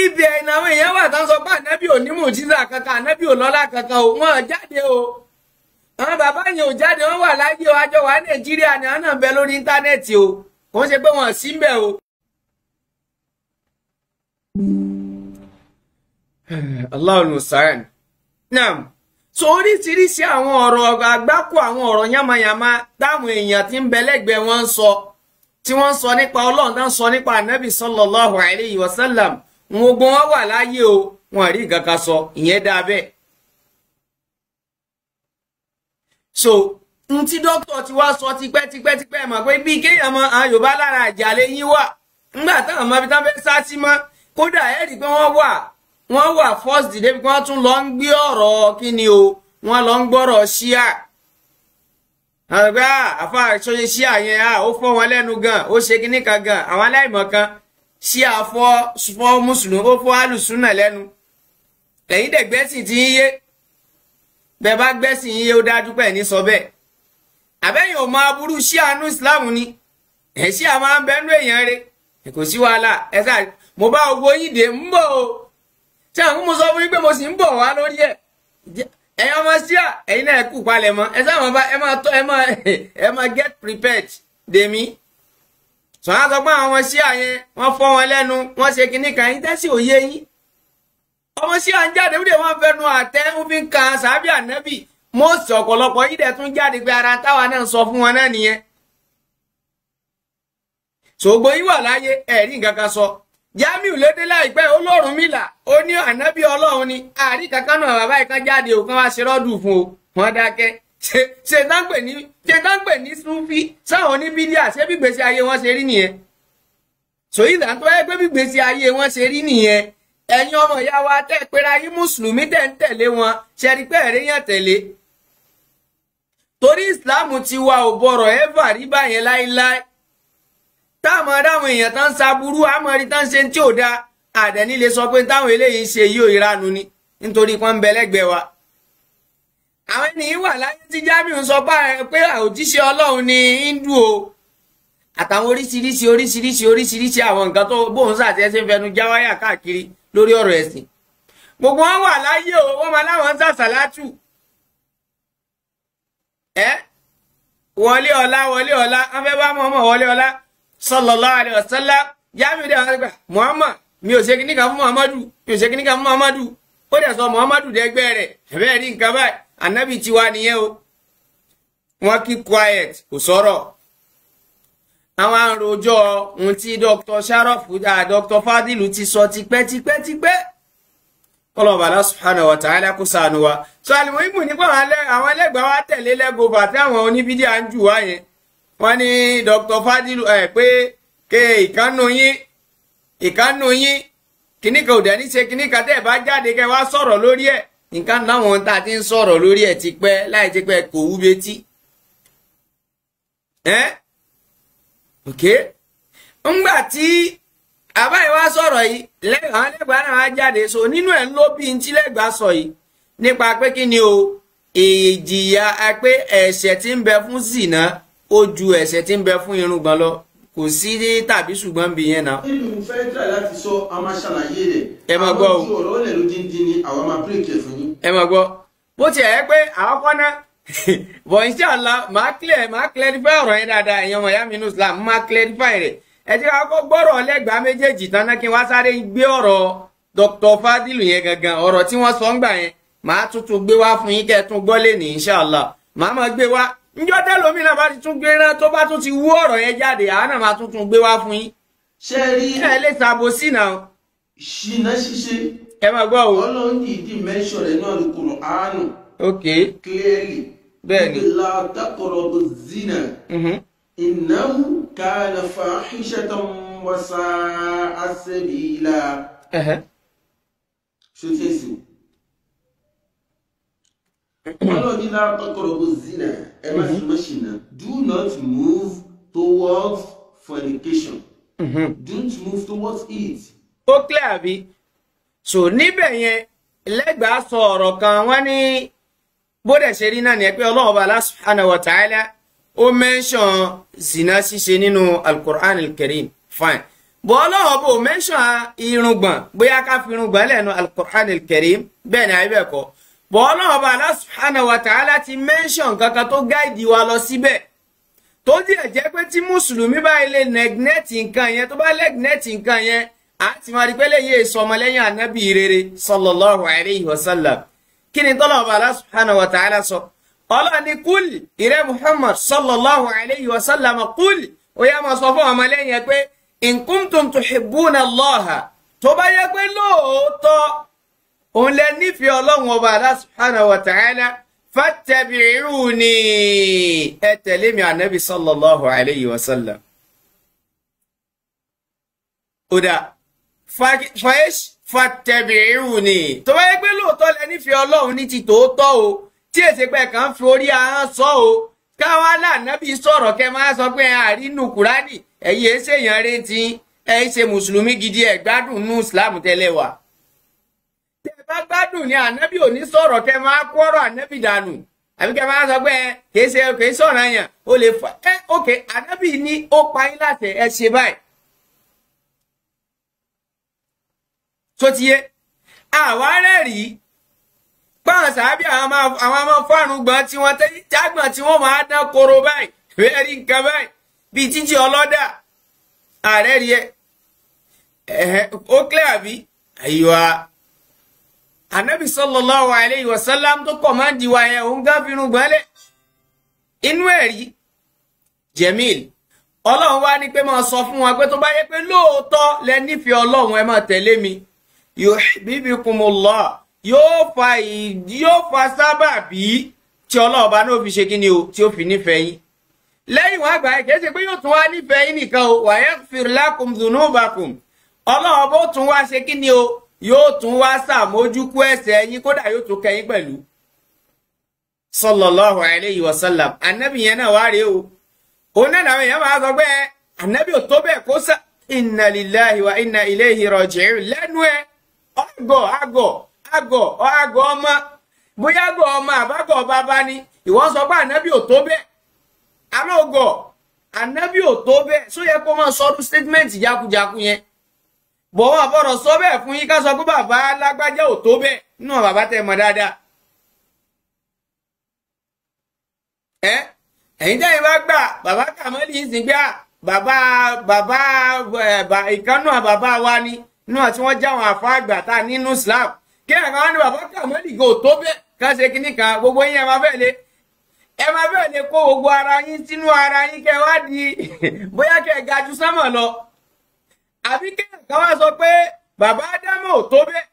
ibẹ̀ ẹ̀ làwọn èèyàn wà tán sọ pé ànábì ò ní mùjísà kankan, ànábì ò lọ́lá kankan o, wọ́n jáde o. Àwọn bàbá yẹn ò jáde, wọ́n wà láyé o, àjọ wà Nàìjíríà ni àwọn náà ń bẹ lórí íńtánẹ́ẹ̀tì o, kò ń ṣe pé wọ́n sí ń bẹ̀ o. Allahul musta'an. Naam. So oríṣiríṣi àwọn ọ̀rọ̀ àgbákò, àwọn ọ̀rọ̀ yánmayànmá táwọn èèyàn tí ń bẹ lẹ́gbẹ̀ẹ́ wọn ń sọ, tí wọ́n ń sọ nípa Ọlọ́run, tán ń sọ nípa Ànábì sallallahu alayhi wa sallam, gbogbo wọn wà láyé o, wọn rí nǹkan kan sọ, ìyẹn dáa bẹ́ẹ̀. So n tí dókítà ti wá sọ tipẹ́tipẹ́tipẹ́ mọ̀ pé bí kéèyàn mọ àwọn Yorùbá lára àjàlẹ̀ yín wà ńgbà táwọn ọmọ ibi tán fẹ́ sá sí mọ́, kódà ẹ̀ rí i pé wọ́n wà first day bí wọ́n tún lọ ń gbé ọ̀rọ̀ kí ni o, wọ́n lọ ń gbọ́rọ̀ ṣíà. Àwọn àfa àṣọyé ṣíà yẹn ó fọ́ wọn lẹ́nu gan, ó ṣe kíní kan gan, àwọn aláìmọ̀ kan ṣíà fọ́ mùsùlùmí, ó fọ́ alùsùnà lẹ́nu. Lẹ́yìn dẹ̀ gbẹ́sìn tí ń yé, bẹ́ẹ̀ bá gbẹ́sìn yé ó dájú pẹ̀ ní sọ bẹ́ẹ̀. Àbẹ́yìn ò mọ aburú ṣíà nú ìsìláàmù ni, ẹ̀ ṣíà máa ń bẹ́nu èèyàn rẹ̀, kò sí wàhálà. Ẹ sáà mo bá ogbó yín dé ń bọ̀ o, tí àwọn mo sọ fún yín pé mo sì ń bọ̀ wá lórí ẹ̀. Ẹ̀yin ọmọ ṣíà ẹ̀yin náà kú palẹ̀ mọ́, ẹ sáà bá ẹ máa tọ́ ẹ máa get prepared dèmí. Sọ̀rọ̀ sọ pé àwọn ọmọ ṣíà yẹn wọ́n fọ́ wọn lẹ́nu, wọ́n ṣe kinní kan, yín tẹ́sí òye yín. Ọmọ sí à ń jáde ó dé wọn fẹnu àtẹ ń fi ń kan sàábì ànábì. Mọ́ọ̀sì ọ̀pọ̀lọpọ̀ yìí dẹ̀ tún jáde pé ara táwa náà sọ fún wọn náà nìyẹn. Ṣògbó yìí wà láyé ẹ̀rí nǹkan kan sọ. Jamiu lédè láìpẹ́ Ọlọ́runmìlà ó ní ànábì Ọlọ́run ni àrí kankan náà bàbá yìí kan jáde ò kan wá ṣe rọ́dù fún o wọ́n dákẹ́. Ṣe tán pè ní Súfí sáwọn oníbídíà ṣé bí gbèsè ayé wọn ṣe rí nìyẹn. Sòyí là ń tọ́ ẹ pé bí gbèsè ayé wọn ṣe rí nìyẹn. Ẹ̀yin ọmọ ìyá wa tẹ́ pera yín mùsùlùmí tẹ́ ń tẹ̀lé wọn ṣe rí pé ẹ̀rí yàn tẹ̀lé. Torí ìsìláàmù ti wa ò bọ̀rọ̀ ẹ́fà rí báyẹn láíláí. Táwọn adáwọn èèyàn tán ń saburú àmọ́rí tán ń ṣe tí ò dáa àdẹ̀ní lè sọ pé táwọn eléyìí ń ṣe yìí ò ìranu ni nítorí pọ́n ń bẹ lẹ́gbẹ̀ẹ́ wa. Àwọn ènìyàn wà láyé tí Jamiu sọ pé òjíṣẹ́ Ọlọ́run ni Hindu o àtàwọn oríṣiríṣi oríṣiríṣi oríṣiríṣi àwọn nǹkan tó bóun ṣàtẹ́sẹ́ fẹnu jáwáyà káàkiri lórí ọ̀rọ̀ ẹ̀sìn. Gbogbo wọn wà láyé o wọ́n máa láwọn ń sàṣàlátù. Ẹ wọlé ọlá wọlé ọlá wọn fẹ́ bá Muhammad wọlé ọlá sallallahu alaihi wasallam. Jamiu dẹ̀ wọ́n gbà Muhammad mi ò ṣe kíní kan fún Muhammadu mi ò ṣe kíní kan fún Muhammadu ó dẹ̀ sọ Muhammadu dẹ́gbẹ́ rẹ̀ ẹ̀bẹ́ rí nǹkan báyìí ànábì tiwa nìyẹn o. Wọ́n keep quiet kò sọ̀rọ̀. Àwọn àròjọ ohun tí Dr. Sharaf Dr. Fadilu ti sọ tipẹ́tipẹ́tipẹ́ kọlọ́ọ̀bà Allah subhanahu wa ta'ala kó ṣàánú wa. Sọ àlùmọ́ìmù nípa àwọn ẹlẹ́gbàá wa tẹ̀lé lẹ́gọ̀ọ́fà tí àwọn oníbídíà ń jù wá yẹn. Wọ́n ní Dr. Fadilu ẹ̀ pé ké ìkànnù yín kìnnìkan ò dẹ̀ ní ṣe kìnnìkan tẹ́ ẹ̀ bá jáde kẹ́ wá sọ̀rọ̀ lórí ẹ̀. Nǹkan láwọn tá a ti ń sọ̀rọ̀ lórí ẹ̀ tipẹ́ láì tipẹ́ kò wú betí. Ẹ́ ok ńgbà tí àbáyé wá sọ̀rọ̀ yìí àwọn lẹ́gbàá náà wá jáde so nínú ẹ̀ ń ló bí ntí lẹ́gbàá sọ yìí nípa pé kí ni o ìjìyà pé ẹ̀ṣẹ̀ tí ń bẹ fún zìnà ó ju ẹ̀ṣẹ̀ tí ń bẹ fún irùngbọ̀n lọ kò sí tàbí ṣùgbọ́n bí yẹn náà. Nínú fẹ́ tẹ̀ láti sọ a máa ṣàlàyé rẹ̀. Ẹ máa gbọ́ o. Àwọn ojú ọ̀rọ̀ lẹ̀ ló díndín ni àwa máa bírèkì ẹ̀ fún yín. Ẹ máa gbọ́ bó tiẹ̀ yẹ pé àwọn kọ́ náà but inshallah máa clear máa clarify ọ̀rọ̀ yẹn dáadáa ẹ̀yin ọmọ ìyá mi nínú Islam máa clarify rẹ̀. Ẹ jẹ́ ká kọ́kọ́ gbọ́rọ̀ lẹ́gbàá méjèèjì tán náà kí n wá sáré gbé ọ̀rọ̀ Dr. Fadilu yẹn gangan ọ̀rọ̀ tí wọ́n sọ ń gbà yẹn màá tuntun gbé wá fún yín kẹ́ ẹ tún gbọ́ lé ní inshallah màá máa gbé wá njọ́ tẹ́lómi náà bá ti tún gbé rán tó bá tún ti wú ọ̀rọ̀ yẹn jáde àá náà máa tún gbé wá fún yín. Ṣé rí ẹ lè ṣàbòsí náà. Ṣìnà ṣíṣe. Ẹ máa gbọ́ o. Ọlọ́run dìídì mẹ́ṣọ̀ rẹ̀ náà Al-Qur'an. Ok. Clearly. Bẹ́ẹ̀ni. La taqrabu zina. Innahu kana fahishatan wa sa'a sabila. Ṣé tí èsì? Ọlọ́run ní la taqrabu zina. Ẹ má súnmọ́ ṣìnà. Do not move towards fornication. Don't move towards it. Ó clear àbí? So níbẹ̀ yẹn lẹ́gbàá sọ ọ̀rọ̀ kan wọ́n ní bódẹ̀ ṣe rí náà ni pé Ọlọ́run Ọba Allah subhanahu wa ta'ala ó mẹ́ńṣọ̀n zina ṣíṣe nínú Al-Qur'an al-Karim fine bọ́ Ọlọ́run Ọba ò mẹ́ńṣọ̀n irùngbọ̀n bóyá ká fi irùngbọ̀n lẹ́nu Al-Qur'an al-Karim bẹ́ẹ̀ ni àbí bẹ́ẹ̀ kọ́ bọ́ Ọlọ́run Ọba Allah subhanahu wa ta'ala ti mẹ́ńṣọ̀n kankan tó gáìdì wa lọ síbẹ̀ tó díẹ̀ jẹ́ pé tí mùsùlùmí bá ilé nẹ̀gínẹ́tì nǹkan yẹn tó bá lẹ́gínẹ́tì nǹkan yẹn a ti máa rí pé lẹ́yìn èso ọmọlẹ́yìn ànábì rere sallallahu alayhi wa sallam. Kí ni tọ́lọ̀ ọba Allah subhanahu wa ta'ala sọ? Ọlọ́run ní kúl ìrẹ́ Muhammad sallallahu alayhi wa sallam kúl ó yá máa sọ fún ọmọlẹ́yìn ẹ pé in kuntum tuhibbuna Allaha tó bá yẹ pé lóòótọ́ òun lẹ nífẹ̀ẹ́ Ọlọ́run ọba Allah subhanahu wa ta'ala fattabi'uni ẹ tẹ̀lé mi ànábì sallallahu alayhi wa sallam. Ó dáa fàyẹ́sì fattabi'uni tó bá yẹ pé lóòótọ́ lẹ nífẹ̀ẹ́ Ọlọ́run ní ti tòótọ́ o tí èsì pé kàn fi orí ahọ́n sọ o káwọn aláàánábì sọ̀rọ̀ kẹ́ máa sọ pé àrínú Kùránì ẹ̀yin èsè èèyàn retí ẹ̀ ṣe mùsùlùmí gidi ẹ̀ gbádùn nú Islam tẹ́lẹ̀ wà. Tẹ́ ẹ bá gbádùn ni ànábì ò ní sọ̀rọ̀ kẹ́ máa kó ọ̀rọ̀ ànábì dànù àbí kẹ́ máa sọ pé kìí ṣe kìí sọ̀rọ̀ yàn ó lè fà ẹ́ òkè ànábì ní ó pa yín láṣẹ ẹ ṣe báyìí. Tó ti yé àwa rẹ́rìí páwọn sàábì àwọn ọmọ fárùn gbọ́n tí wọ́n jágbọ̀n tí wọ́n máa dán koro báyìí rẹ́rìí nǹkan báyìí bíi títí ọlọ́dà ààrẹ rí ẹ ó clear àbí àyíwá Ànábì sallallahu alayhi wa sallam tó kọ̀máǹdì wa yẹn òun gán fi irùngbọ̀n lẹ̀. Inú ẹ̀rí Jemil, Ọlọ́run wá ní pé máa sọ fún wa pé tó bá yẹ pé lóòótọ́ lẹ nífẹ̀ẹ́ Ọlọ́run ẹ máa tẹ̀lé mi. Yuhbibkumullah yóò fa sábàbí tí Ọlọ́run bá náà fi ṣe kíni o tí ó fi nífẹ̀ẹ́ yín. Lẹ́yìn wá gbà kìí ṣe pé yóò tún wá nífẹ̀ẹ́ yín nìkan o, wa yaghfir lakum dhunubakum. Ọlọ́run bó tún wá ṣe kíni o, yóò tún wá ṣàmójúkú ẹ̀ṣẹ̀ yín, kódà yóò tún kẹ́ yín pẹ̀lú. Sallallahu alayhi wa sallam. Ànábì yẹn náà wá rèé o. Òun náà làwọn èèyàn máa sọ pé ànábì ò tó bẹ́ẹ̀ kó sá. Inna lillahi wa inna ilayhi raji'un. Lẹ́nu ẹ, àgọ̀ àgọ̀ àgọ̀ àgọ̀ ọmọ. Bóyá àgọ̀ ọmọ àbágọ̀ bàbá ni, ìwọ sọ pé ànábì ò tó bẹ́ẹ̀. Alógọ̀, ànábì ò tó bẹ́ẹ̀. Só yẹ kó máa sọdún statement jákujáku yẹn. Bọ̀wọ́ àbọ̀rọ̀ sọ bẹ́ẹ̀ fún yín ká sọ pé bàbá lágbájá ò tó bẹ́ẹ̀ nínú bàbá tẹ́ mọ̀ dáadáa. Ẹ̀yin tẹ́yìn bá gbà bàbá Kàmọ́lì ń sìn gbà bàbá bàbá ìkànnù bàbá wa ni nínú àti wọ́n jáwọn àfa àgbà tá a nínú Islam. Kí ẹ̀ka wá ní bàbá Kàmọ́lì kò tó bẹ́ẹ̀ ká ṣe kinní kan gbogbo yín ẹ máa fẹ́ lè kó gbogbo ara yín sínú ara yín kẹ́ wá di bóyá kẹ́ ga ju sánmọ̀ lọ. Àbí kéèyàn kan wá sọ pé bàbá Ádámù ò tó bẹ́ẹ̀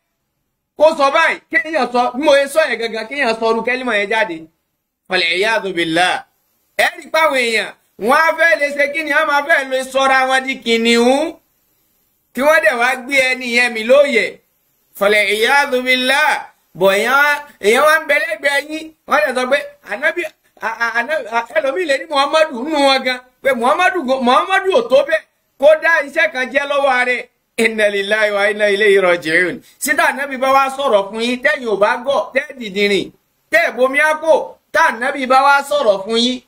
kó sọ báyìí, kéèyàn sọ bí mo ṣe sọ yẹn gangan, kéèyàn sọ ọdún kẹ́límọ̀ yẹn jáde. Wal iyadu billah. Ẹ rí páwọn èèyàn wọn á fẹ́ lè ṣe kí ni wọ́n máa fẹ́ lè sọra wọn di kìnìún kí wọ́n dẹ̀ wá gbé ẹni yẹn mi lóye. Wal iyadu billah. Bọ̀ èèyàn wá ń bẹ lẹ́gbẹ̀ẹ́ yín, wọ́n dẹ̀ sọ pé ànábì ẹlòmíì lè ní Muhammadu nù wọn gan pé Muhammadu ò tó bẹ́ẹ̀ kó dá iṣẹ́ kan jẹ́ lọ́wọ́ rẹ̀. Inna lillahi wa inna ilayhi raji'un. Síta ànábì bá wá sọ̀rọ̀ fún yín tẹ́yìn ò bá gọ̀ tẹ́ dìdìrìn tẹ́ bomi àpò, tá ànábì bá wá sọ̀rọ̀ fún yín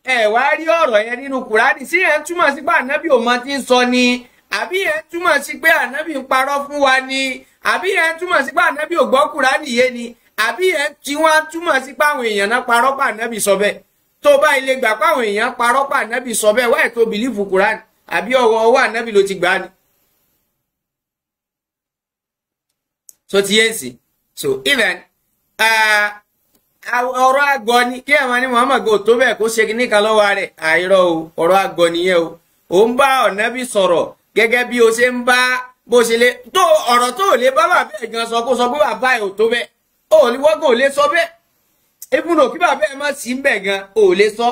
ẹ wá rí ọ̀rọ̀ yẹn nínú Kùránì. Sí ẹ̀ ń túmọ̀ sí pé ànábì ò mọ tí ń sọ ni, àbí ẹ̀ ń túmọ̀ sí pé ànábì ń parọ́ fún wa ni, àbí ẹ̀ ń túmọ̀ sí pé ànábì ò gbọ́ Kùránì yé ni, àbí ẹ̀ tí wọ́n túmọ̀ sí pé àwọn èèyàn náà parọ́ pé ànábì sọ bẹ́ẹ̀. Tó bá ilé gbà pé àwọn èèyàn parọ́ pé ànábì sọ bẹ́ẹ̀, wáyé tó bìlífù Kùránì àbí ọwọ́ ọwọ́ ànábì ló ti gbà ni. So ti yé sí. So even ọ̀rọ̀ àgọ́ ni kí àwọn ní Muhammad kò tó bẹ́ẹ̀ kó ṣe kíní kan lọ́wọ́ rẹ̀. Àìrọ́ o, ọ̀rọ̀ àgọ́ nìyẹn o. Ò ń bá ànábì sọ̀rọ̀ gẹ́gẹ́ bí o ṣe ń bá bó ṣe lè tó ọ̀rọ̀ tó lè bá bàbá ẹ̀ gan sọ kó sọ pé bàbá ẹ̀ ò tó bẹ́ẹ̀. Ó ní wọ́gàn ò lè sọ bẹ́ẹ̀. Ibùdó kí bàbá ẹ̀ má sí ń bẹ̀ gan ò lè sọ.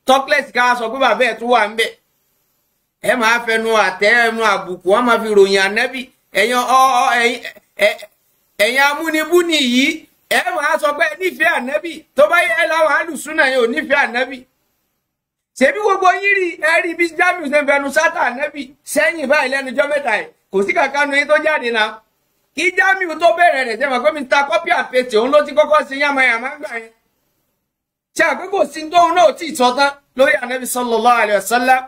Tọ́kílẹ̀tì ká sọ pé bàbá ẹ̀ tún wà ń bẹ̀. Ẹ máa fẹnu àtẹ ẹnu àbùkù wọn máa fi ròyìn ànábì. Ẹ̀yin amúnibúni yìí ẹ máa sọ pé nífẹ̀ẹ́ ànábì, tó bá yẹ láwọn alùsùnà yẹn ò nífẹ̀ẹ́ ànábì. Ṣebí gbogbo yín rí ẹ rí bí Jamiu ṣe ń fẹnu sátà ànábì sẹ́yìn báyìí lẹ́nujọ́ mẹ́ta ẹ̀, kò sí kankan nu yín tó jáde náà. Kí Jamiu tó bẹ̀rẹ̀ rẹ̀ ṣe mọ̀ pé Mr. Copy and Paste òun ló ti kọ́kọ́ ṣe yàmàyàmá gbà yẹn. Ṣé àpé kò sí tóun náà tí ì sọ tán lórí ànábì sallallahu alaihi wasallam.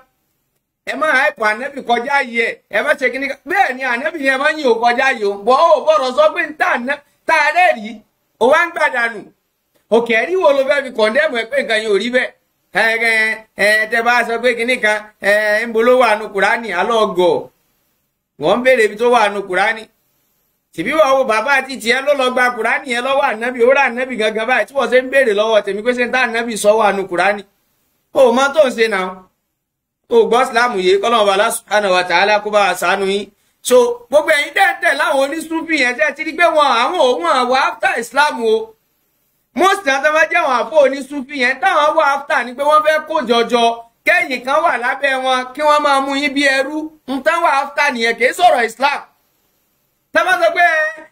Ẹ má àìpọ̀ ànábì kọjá yìí ẹ ẹ má ṣe kíní bẹ́ẹ̀ ni ànábì yẹn má yìn ò kọjá yìí o, bọ́ ò bọ̀rọ̀ sọ pé tá a rẹ̀ rí o wá ń gbàdánù. Òkè ẹ̀rí wo ló fẹ́ fi kọ̀ndẹ́mù ẹ pé nǹkan yẹn ò rí bẹ́ẹ̀. Ẹ ẹ tẹ bá sọ pé kíní kan ẹ ń bolo wà nù Kùránì alọ́gọ̀ wọ́n ń béèrè ibi tó wà nù Kùránì. Tìbí wọ́n wo bàbá àti tiẹ̀ ló lọ gba Kùránì yẹn lọ́wọ́ ànábì, ó rà ànábì gangan báyìí tí wọ́n ṣe ń béèrè lọ́wọ́ tèmi pé ṣé ń tá ànábì sọ wà nù Kùránì. O mọ tó ń ṣe náà, o gbọ́ sílámù yìí, kọ́lọ́mù bá Allah subhanahu wa ta'ala kó bá wa ṣàánú yín. So gbogbo ẹ̀yin tẹ́ǹtẹ̀ láwọn onísúfì yẹn tẹ́ ti rí pé wọn àwọn òun àwọn after Islam o. Most náà tó bá jẹ́ àwọn àfọ onísúfì yẹn táwọn wà after ni pé wọ́n fẹ́ kó jọjọ kẹ́yìn kan wà lábẹ́ wọn kí wọ́n máa mú yín bí ẹrú. Ń tán wà after nìyẹn, kì í sọ̀rọ̀ Islam. Tá bá sọ pé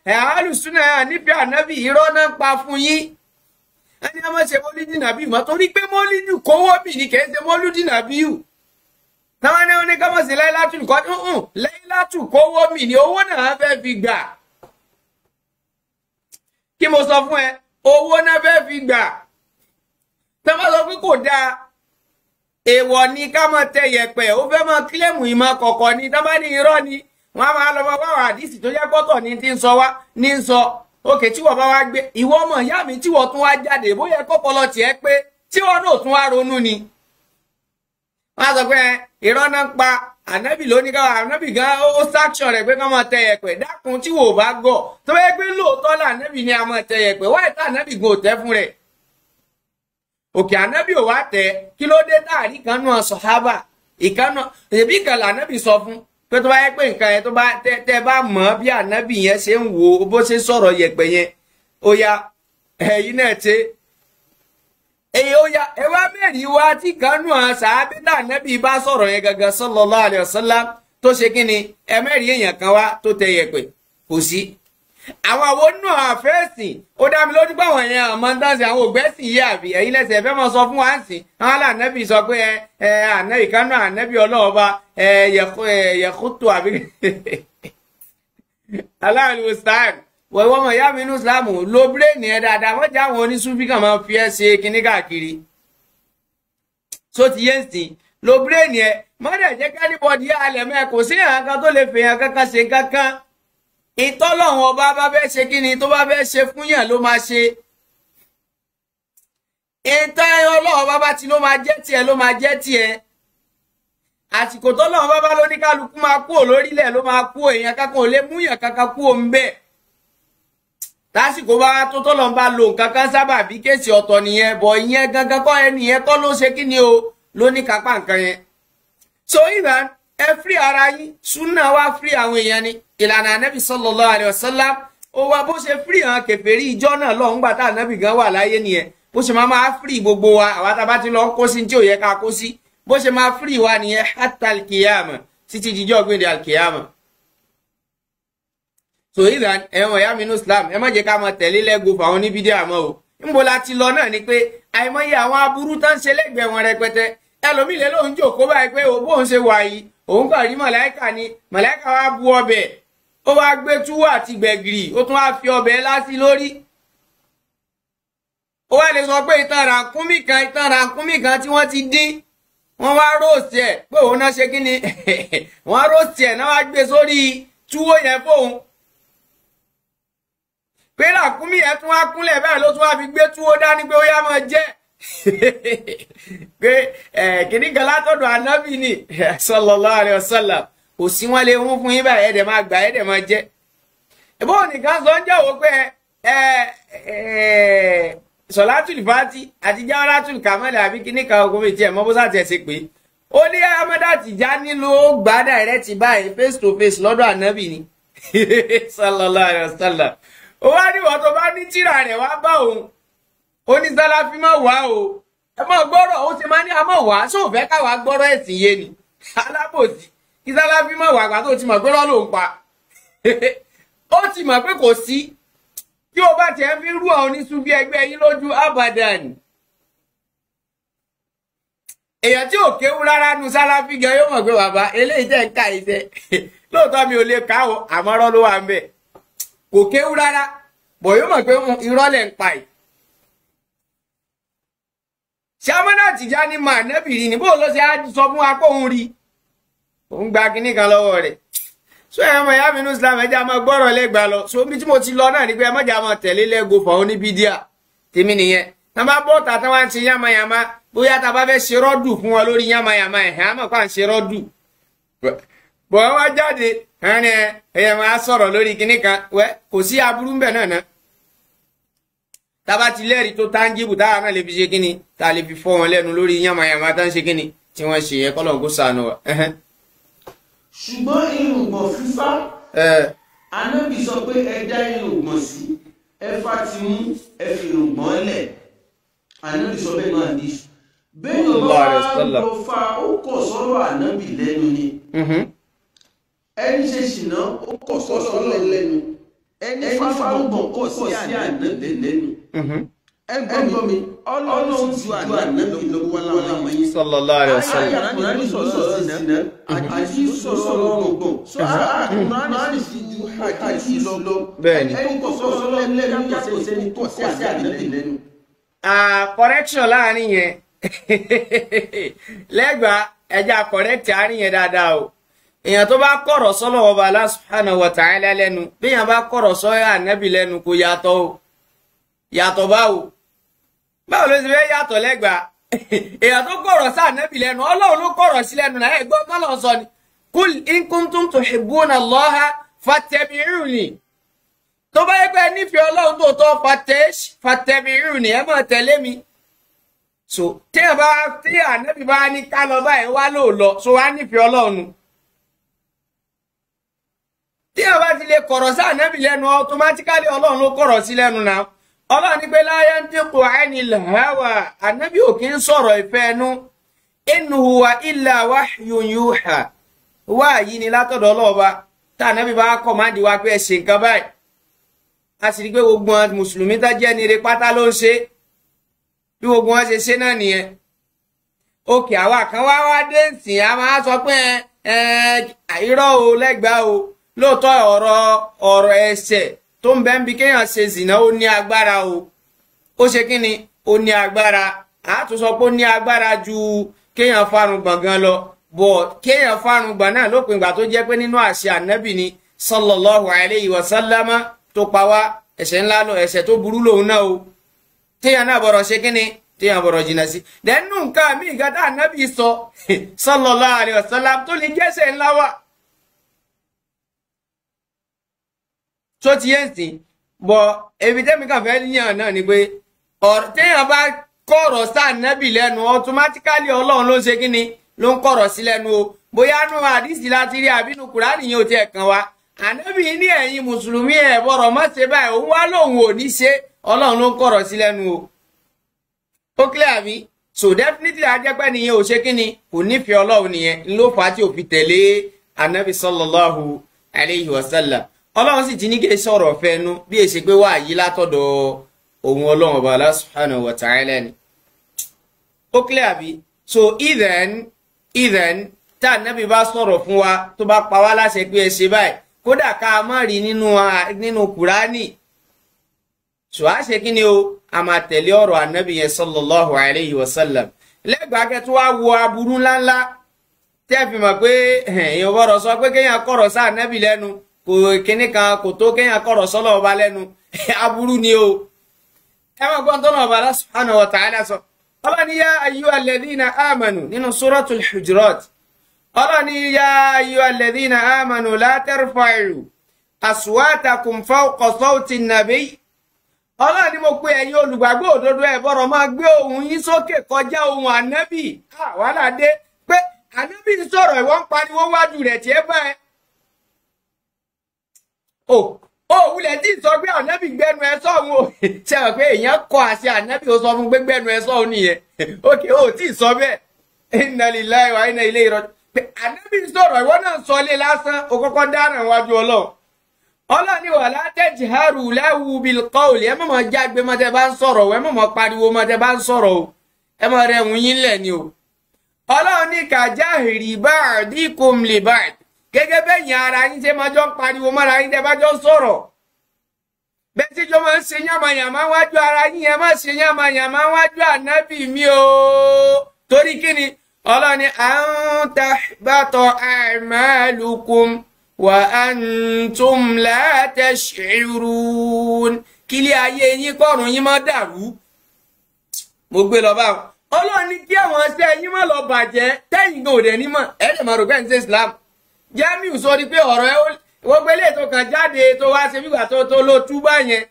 ẹ̀ alùsùnà nífẹ̀ẹ́ ànábì, irọ́ náà ń pa fún yín. Ẹni a máa ṣe mọ́lídì nàbí mọ́ torí pé mọ́lídì kówó bì ní kì í ṣe mọ́lídì nàbí yù. Táwọn ní wọn ní ká mọ̀ sí láìlátù nǹkan láìlátù kówó mi ni owó náà fẹ́ fi gbà. Kí mo sọ fún ẹ, owó náà fẹ́ fi gbà. Táwọn sọ pé kò dáa, èèwọ̀ ni ká máa tẹ yẹ̀pẹ̀, ó fẹ́ máa kílẹ̀mù ìmọ̀ kọ̀kọ̀ ni. Táwọn ní irọ́ ni wọ́n á máa lọ bá wà àdìsí tó jẹ́ pọ́tọ̀ ní ti ń sọ wá ní ń sọ. Òkè tí wọ́n bá wá gbé ìwọ ọmọ ìyá mi tí wọ́n tún wá jáde bóyá kọ́pọlọ tiẹ̀ pé tí wọ́n náà tún wá ronú ni. Wọ́n á sọ pé irọ́ náà ń pa Ànábì ló ní káwọn ànábì gan ó sáction rẹ̀ pé ká máa tẹ yẹ̀pẹ̀. Dákun tí wò bá gọ̀ tó bá yẹ pé lóòótọ́ là ànábì ní a máa tẹ yẹ̀pẹ̀, wáyé tá ànábì gan ò tẹ́ fún rẹ̀. Òkè ànábì ò wá tẹ, kí ló dé táàrí kan nù sọ̀hábà ìkànnà èbí kan lànábì sọ fún pé tó bá yẹ pé nǹkan yẹn tó bá tẹ bá mọ̀ bí ànábì yẹn ṣe ń wo bó ṣe sọ̀rọ̀ yẹ̀pẹ̀ yẹn, ó yá ẹ̀yin náà ṣe èyí ó yá ẹ wá mẹ́rin wá tí kanú sàábé lànábì bá sọ̀rọ̀ yẹn gangan sallallahu alaihi wasallam tó ṣe kí ni ẹ mẹ́rin èèyàn kan wá tó tẹ yẹ̀pẹ̀ kò sí. Àwọn àwọn náà àfẹ́sìn ó dá mi lójú pé àwọn èèyàn àmọ́ ń dáṣe àwọn ògbẹ́sìn yìí àbí ẹ̀yin lẹ́sẹ̀ ẹ fẹ́ máa sọ fún wa ń sìn àwọn alànàbì sọ pé ẹ ànábì kánú ànábì ọlọ́ọ̀ba ẹ yẹ̀kútù àbí aláàlú stein wọ́n ìwọ́n mọ̀ ìyá mi inú Ìsìlámù lo bírèèni ẹ dáadáa, wọ́n jẹ́ àwọn oníṣúfì kan máa fi ẹ́ ṣe kinní káàkiri so ti yé ń sìn lo bírèèni ẹ mọ́dẹ̀ jẹ́ kẹ́nìbọ̀dì alẹ̀ mẹ́ kò sí ìhàn kan tó lè fèèyàn kankan ṣe kankan. Ìtọ́lọ́run ọba bá fẹ́ ṣe kí ni tó bá fẹ́ ṣe fún yàn ló máa ṣe. Ìtọ́ ọlọ́run bá bá ti ló máa jẹ́ tiẹ̀ ló máa jẹ́ tiẹ̀. Àsìkò tọ́lọ́run bá bá lóní kálukú máa kúrò lórílẹ̀ ló máa kú, èèyàn kankan ò lè mú yàn kankan kú òun bẹ́ẹ̀. Lásìkò bá tó tọ́lọ́run bá lo nǹkan kan sábà bí kéèsì ọ̀tọ̀ nìyẹn, bọ̀ ìyẹn gangan kọ́ ẹni yẹn kọ́ ló ṣe kí ni o ló ní kápá nǹkan yẹn. So ìgbà ẹ fírí ara yín, súnà wá fírí àwọn èèyàn ni. Ìlànà ànábì sallallahu alaihi wasallam ó wá bó ṣe fírí hàn kèfèrí ìjọ náà lọ ńgbà tá ànábì gan wà láyé nìyẹn, bó ṣe máa fírí gbogbo wa àwa tá a bá ti lọ kó sí tí ò yẹ ká kó sí, bó ṣe máa fírí wa nìyẹn hatta alkiyama títí jíjọ́ gbìndé alkiyama. So ìlànà ẹ̀wọ̀n ìyá mi ní Islam ẹ má jẹ́ ká máa tẹ̀lé lẹ́gùn fáwọn oníbídíà àmọ́ o. Ńbo la ti lọ náà ni pé àìmọye àwọn aburú tán ṣe lẹ́gbẹ̀ẹ́ wọn rẹpẹtẹ, ẹlòmíì lè lóun jòkó báyìí pé bóun ṣe wà yìí òun kàn rí màláìkà ni, màláìkà wá bu ọbẹ̀ ó wá gbé túwó àti gbẹ̀gìrì ó tún wá fi ọbẹ̀ lásì lórí. Ó wá lè sọ pé ìtàn ràkúnmí kan tí wọ́n ti dín wọ́n wá róòsì ẹ̀ pé òun náà ṣe kí ni wọ́n róòsì ẹ̀ náà wá gbé sórí túwó yẹn fóun. Pé ràkúnmí yẹn tún wá kúnlẹ̀ báyìí ló tún wá fi gbé túwó dání pé ó yá máa jẹ pé kìíní kan látọ̀dọ̀ ànábì ni sallallahu alaihi wasallam kò sí wọn lè hún fún yín báyìí ẹ̀dẹ̀ máa gbà ẹ̀dẹ̀ máa jẹ́. Ìbọn nìkan sọ ń jẹ́wọ́ pé sọ̀látùlì fàtí àti jáwárátùlì kàmẹ́lẹ̀ àbí kìíní kan ogun mi tiẹ̀ mọ́ bó sáà tiẹ̀ ṣe pé ó ní Ahmada Tijani ló gbà dàrẹ́tì báyìí face to face lọ́dọ̀ ànábì ni sallallahu alaihi wasallam. Ó wá ní wọ́n tó bá ní tírà rẹ̀ wá bá òun ó ní Sàláfì má wá o, ẹ má gbọ́rọ̀ ó ṣe máa ní a má wá ṣó fẹ́ káwa gbọ́rọ̀ ẹ̀sìn yé ni alábòsí kí Sàláfì má wá àgbà tó ti mọ̀ pé rọ́ ló ń pa ó ti mọ̀ pé kò sí tí o bá tiẹ̀ fi rú àwọn oníṣubí ẹgbẹ́ yín lójú abadan. Èèyàn tí ò kéwú rárá nu Sàláfì gan yóò mọ̀ pé bàbá eléyìí tẹ̀ ń ka iṣẹ́ lóòótọ́ mi ò lè ká o àmọ́ rọ́ ló wà ń bẹ̀ kò kéwú rárá bọ̀ yóò mọ̀ pé irọ́ lẹ̀ ń pa yìí. Ṣàmọ́nà Tìjání máa nẹ́bì rí ni bó ló ṣe á sọ fún wa pé òun rí òun gba kinní kan lọ́wọ́ rẹ̀. So ẹ̀ ọmọ ìyá mi ní Islam ẹja máa gbọ́rọ̀ lẹ́gbàá lọ. So ibi tí mo ti lọ náà ni pé ẹ mọ̀jà máa tẹ̀lé lẹ́gò fà ó ní bídíà tèmi nìyẹn. Tá bá bọ́ ta tán wá ń ṣe yánmayànmá bóyá tá bá fẹ́ ṣe rọ́dù fún wọn lórí yánmayànmá ẹ̀hẹ́ á mọ̀ pa ń ṣe rọ́dù. Bọ̀ wọ́n wá jáde ẹ̀yẹ máa sọ̀rọ̀ lórí kinní kan wẹ́ kò sí aburú ńbẹ̀ náà náà. Tába ti lẹ́rìí tó tangible táwa náà lè fi ṣe kíni tá a lè fi fọ́ wọn lẹ́nu lórí yánmayànmá tá ń ṣe kíni tí wọ́n ṣe yẹn kọ́lọ̀ kó sànù wa. Ṣùgbọ́n irùngbọ̀n fífá Ànábì sọ pé ẹ dá irùngbọ̀n sí ẹ fá ti mú ẹ fi irùngbọ̀n lẹ̀. Ànábì sọ bẹ́ẹ̀ náà ní bẹ́ẹ̀ ló bá lọ fa ó kọ̀ sọ́rọ̀ Ànábì lẹ́nu ni ẹni ṣe ṣìnà ó kọ̀ sọ́rọ̀ lẹ́nu ẹni fárúgbọ̀n kọ̀ sí Ànábì lẹ́nu. Ẹgbọ́n mi Ọlọ́run ju Ànábì lọ́wọ́ láwọn yín. Sallallahu alaihi wasallam. Àkùránì sọ̀rọ̀ zina, àdìsí sọ̀rọ̀ ọgbọ̀n. Àkùránì sì ju àdìsí lọ. Bẹ́ẹ̀ni. Ẹni kò sọ̀rọ̀ lẹ́nu yàtọ̀ sẹ́ni kò sí Ànábì lẹ́nu. Correction láàrin yẹn lẹ́gbàá ẹja correct àárín yẹn dáadáa o. Èèyàn tó bá kọ̀rọ̀ sọ́lọ̀ ọba Allah subhanahu wa ta'ala lẹ́nu bí èèyàn bá kọ̀rọ̀ sọ́ Ànábì lẹ́nu kò yàtọ̀ o. Yàtọ̀ báwo? Báwo ló ti fẹ́ yàtọ̀ lẹ́gbàá? Èèyàn tó kọ̀rọ̀ sí Ànábì lẹ́nu Ọlọ́run ló kọ̀rọ̀ sí lẹ́nu náà ẹ̀gbọ́n tọ́lọ̀ sọ ni. Kul in kuntum tuhibbuna Allaha fattabi'uni. Tó bá yẹ pé nífẹ̀ẹ́ Ọlọ́run tó tọ́ fattabi'uni, ẹ máa tẹ̀lé mi. So téèyàn bá tí ànábì bá ní ká lọ báyìí wá lóò lọ, so wá nífẹ̀ẹ́ Ọlọ́run. Téèyàn bá ti lè kọ̀rọ̀ sí ànábì lẹ́nu, automatically Ọlọ́run ló kọ̀rọ̀ sí lẹ́nu náà. Ọlọ́run ní pé la yantiqu anil hawa, ànábì ò kí ń sọ̀rọ̀ ìfẹ́ ẹnu. In huwa illa wahyun yuha, wáyí ni látọ̀dọ̀ ọlọ́ọ̀ba. Tá ànábì bá kọ̀ máa di wá pé ẹ ṣe nǹkan báyìí, a sì rí pé gbogbo wọn mùsùlùmí tá jẹ́ ní ire pátá ló ń ṣe. Bí gbogbo wọn ṣe ṣe náà nìyẹn. Òkè àwa kan wá wá dé nsìn, a máa sọ pé ẹ irọ́ o lẹ́gbàá o. Lóòótọ́ ọ̀rọ̀ ẹ̀ṣẹ̀ tó ń bẹ ń bi kéèyàn ṣe zìnà ó ní agbára o. Ó ṣe kí ni? Ó ní agbára. A tún sọ pé ó ní agbára ju kéèyàn fárun gbọ̀ngàn lọ. Bọ̀ kéèyàn fárun gbọ̀n náà lópin ìgbà tó jẹ́ pé nínú àṣẹ ànábì ni sallallahu alayhi wa sallama tó pa wá, ẹ̀ṣẹ̀ ńlá lọ, ẹ̀ṣẹ̀ tó burú lòun náà o. Téèyàn náà bọ̀rọ̀ ṣe kí ni? Téèyàn bọ̀rọ̀ jìnnà sí. Dẹ́nu nǹkan mí nǹkan tá ànábì sọ sallallahu alayhi wa sallam tó lè jẹ́ṣẹ̀ ńlá wà. Tó ti yẹn sìn bọ̀ ebi tẹ́mi kàn fẹ́ yàn náà ni pé ọ̀rọ̀ téèyàn bá kọ̀rọ̀ sí ànábì lẹ́nu, automatically Ọlọ́run ló ń ṣe kíni, ló ń kọ̀rọ̀ sí lẹ́nu o. Bóyá nú àdìsí láti rí àbínú Kùránì yẹn ò tiẹ̀ kàn wá. Ànábì ní ẹ̀yin mùsùlùmí ẹ̀ bọ̀rọ̀ má ṣe báyìí, òun wá lòun ò ní ṣe, Ọlọ́run ló ń kọ̀rọ̀ sí lẹ́nu o. Ó clear mi? So definitely ajẹ́pẹ́ nìyẹn ò ṣe kíni, kò nífẹ̀ẹ́ Ọlọ́run nìyẹn, ló fà á tí ò fi tẹ̀lé ànábì sallallahu alayhi wa sallam. Ọlọ́run sì ti ní kí sọ̀rọ̀ fẹ́nu bí èsì pé wà yí látọ̀dọ̀ òun Ọlọ́run ọba Allah subhanahu wa ta'ala ni. Ó clear bí? So either tá ànábì bá sọ̀rọ̀ fún wa tó bá pa wá láṣẹ pé ẹ ṣe báyìí, kódà ká má rí nínú Kùránì, so á ṣe kí ni o, a máa tẹ̀lé ọ̀rọ̀ ànábì yẹn sallallahu alayhi wa sallam. Lẹ́gbàá kẹtù wá wo aburú ńláńlá tẹ́ fi mọ̀ pé èèyàn gbọ́dọ̀ sọ pé kéèyàn kọ̀rọ̀ sí ànábì lẹ́nu, kò kíní kan kò tó kéèyàn kọ̀rọ̀ sọ́lọ̀ ọba lẹ́nu. Aburú ni o. Ẹ máa gbọ́n tọ́nà ọba Allah subhanahu wa ta'ala sọ. Ọlọ́ni yá ayyuhal ladhina amanu nínú suratul Hujurat. Ọlọ́ni yá ayyuhal ladhina amanu la tarfa'u aswatakum fawqa sawti an-nabiy. Ọlọ́ni mo pé ẹ̀yin olùgbàgbọ́ òdodo ẹ bọ́rọ̀ máa gbé ohùn yín sókè kọjá ohùn ànábì. Wàhálà dé pé ànábì ń sọ̀rọ̀ ìwọ ń pariwo wájú rẹ̀ tí ẹ bá ẹ. Ó wulẹ̀ tí sọ pé ànábì gbẹnu ẹ sọ̀hún o. Ṣe àwọn pé èèyàn kọ àṣẹ ànábì ó sọ fún pé gbẹnu ẹ sọ̀hún nìyẹn. Ókè ó tí sọ bẹ́ẹ̀. Inna lillahi wa inna ilayhi raji'un. Pé ànábì sọ̀rọ̀ ìwọ náà sọ lé lásán, ó kọ́kọ́ dáràn wájú Ọlọ́run. Ọlọ́run ní wala tajharu lahu bil qawli, ẹ má máa jágbe mọ́ tẹ́ bá ń sọ̀rọ̀ o, ẹ má máa pariwo mọ́ tẹ́ bá ń sọ̀rọ̀ o, ẹ má rẹ̀hùn yín lẹ̀ ni o. Ọlọ́run ní kajahri ba'dikum li ba'd, gẹ́gẹ́ bẹ́yìn ara yín ṣe máa jọ ń pariwo mọ́ra yín tẹ́ bá jọ ń sọ̀rọ̀. Bẹ́ẹ̀ tí jọ máa ń ṣe yánmayànmá wájú ara yín, ẹ má ṣe yánmayànmá wájú ànábì mi o. Torí kí ni? Ọlọ́run ní an tahbata a'malukum wa antum la tash'urun. Kílé ayé yín kọ́run yín má dàrú. Mo gbé lọ báwọn. Ọlọ́run ní kí àwọn ṣẹ́ yín má lọ bàjẹ́ tẹ́yìn gan òde nímọ̀ ẹ̀ lè máa rò pé ń ṣe Islam. Jamiu sọ ni pé ọ̀rọ̀ ẹ gbogbo eléyìí tó kàn jáde tó wá ṣe fígbà tó ló túbà yẹn.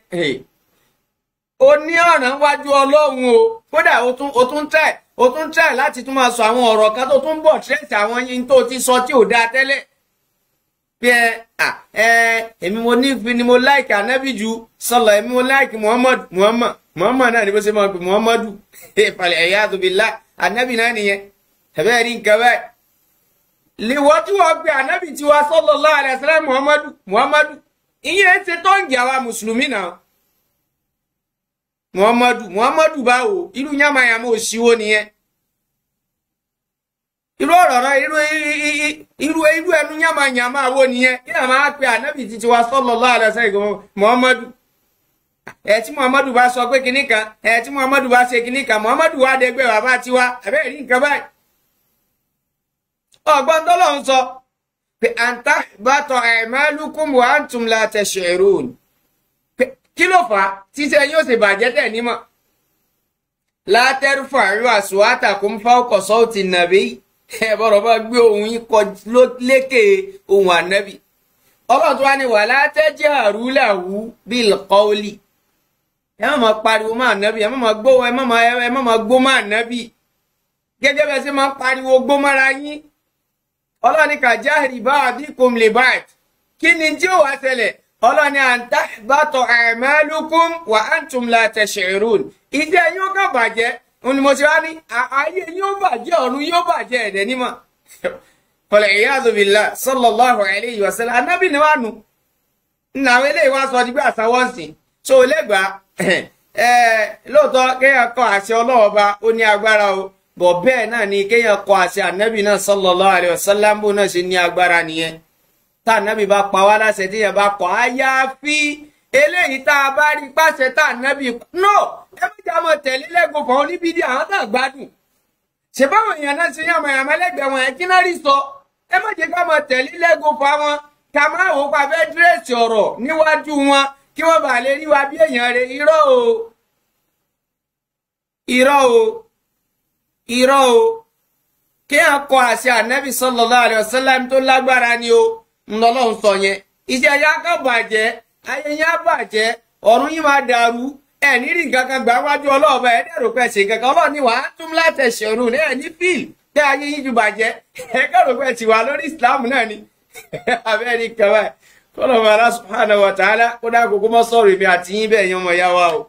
Ó ní ọ̀ràn wájú Ọlọ́run o. Kódà ó tún tẹ̀ láti tún máa sọ àwọn ọ̀rọ̀ kan tó tún bọ̀ tírẹ̀sì àwọn yín tó ti sọ tí ò dáa tẹ́lẹ̀. Bí ẹ èmi mo nífi ni mo láìkì ànábì ju sọlọ, èmi mo láìkì Muhammad Muhammad náà ni bó ṣe máa pè Muhammadu. Ìfàlẹ̀ ẹ̀yà àtòbílà ànábì náà nìyẹn. Ẹ̀bẹ́ rí nǹkan báyìí. Lèwọ́ tí wọ́n pe ànábì tiwa sallallahu alaihi wasallam Muhammadu ìyẹn ṣe tọ́ǹgì àwa mùsùlùmí náà. Muhammadu báwo? Irú yàmàyàmà òṣìwò nìyẹn. Irú ọ̀rọ̀ rẹ irú ẹnu yàmàyàmà wo nìyẹn? Kí ni a máa pe ànábì títí wa sallallahu alaihi wasallam Muhammadu? Ẹ tí Muhammadu bá sọ pé kinní kan, ẹ tí Muhammadu bá ṣe kinní kan, Muhammadu wá dẹgbẹ́ bàbá tiwa, àbẹ́rẹ́ rí nǹkan báyìí. Ọgbọ́n tọ́lọ̀ ń sọ pé àǹtá bàtọ̀ a'malukum wa antum la tash'urun. Kí ló fà á tíṣẹ́ yóò ṣe bàjẹ́ tẹ̀ nímọ̀? La tarfa'u aswatakum fawqa sawti an-nabi. Ẹ bọ̀rọ̀ bá gbé ohùn yín kọ lékè ohùn ànábì. Ọlọ́run tó wá ní wala tajharu lahu bil qawli. Ẹ má máa pariwo má ànábì, ẹ má máa gbó, ẹ má máa gbó má ànábì gẹ́gẹ́ bẹ́ẹ̀ ṣe máa ń pariwo gbó mára yín. Ọlọ́run ní ka jahri ba'dikum li ba'd. Kí ni tí ó wá ṣẹlẹ̀? Ọlọ́run ní an tahbata a'malukum wa antum la tash'urun. Ìjẹ́ yín ó kàn bàjẹ́, òun ni mo ṣe wá ní ayé yín ó bàjẹ́, ọ̀run yín ó bàjẹ́, ẹ̀dẹ̀ nímọ̀. Qul iyadhu billah sallallahu alayhi wa sallam. Anábì ni wà nù. Nà àwọn eléyìí wá sọ dígbà àsáwọ́nsìn. So lẹ́gbàá lóòótọ́ kéèyàn kọ àṣẹ Ọlọ́run ó ní agbára o, bọ̀ bẹ́ẹ̀ náà ni kéèyàn kọ àṣẹ ànábì náà sallallahu alayhi wa sallam bó náà ṣe ní agbára nìyẹn. Tá ànábì bá pa wá láṣẹ téèyàn bá kọ, àyàfi eléyìí tá a bá rí pàṣẹ tá ànábì no ẹ má jà mọ tẹ̀lé lẹ́gùn fún oníbídìí àwọn tá a gbádùn. Ṣe báwọn èèyàn náà ṣe yàmọ̀ yàmọ̀ lẹ́gbẹ̀ẹ́ wọn ẹ̀ kí náà rí sọ, ẹ má jẹ́ ká mọ tẹ̀lé lẹ́gùn fún àwọn ká má wò pa fẹ́ dírẹ́sì ọ̀rọ̀ níwájú wọn kí wọ́n bá lè rí wa bí èèyàn rẹ̀. Irọ́ o, irọ́ o, irọ́ o. Kéèyàn kọ àṣẹ ànábì sallallahu alaihi wasallam tó lágbára ni o, ńlọlọ́run sọ yẹn. Iṣẹ́ yá kan bàjẹ́, ayé yá bàjẹ́, ọ̀run yín máa dàrú, ẹ̀ ní rí nǹkan kan gbà wájú ọlọ́ọ̀bá, ẹ̀ dẹ̀rù pẹ̀ ṣe nǹkan kan. Ọlọ́ọ̀ ni wàá tún látẹ̀ṣẹ̀rù ní ẹ̀ ní fíìl tẹ́ ayé yín ju bàjẹ́, ẹ̀ kẹ́rù pẹ̀ tì wá lórí ìsìlámù náà ni. Abẹ́rẹ́ kẹwàá kọlọ́mọ Allah subhanahu wa ta'ala kó dá gbogbo mọ́ sọ̀rọ̀ èmi àti yín bẹ́ẹ̀ yan ọmọ ìyá wa o.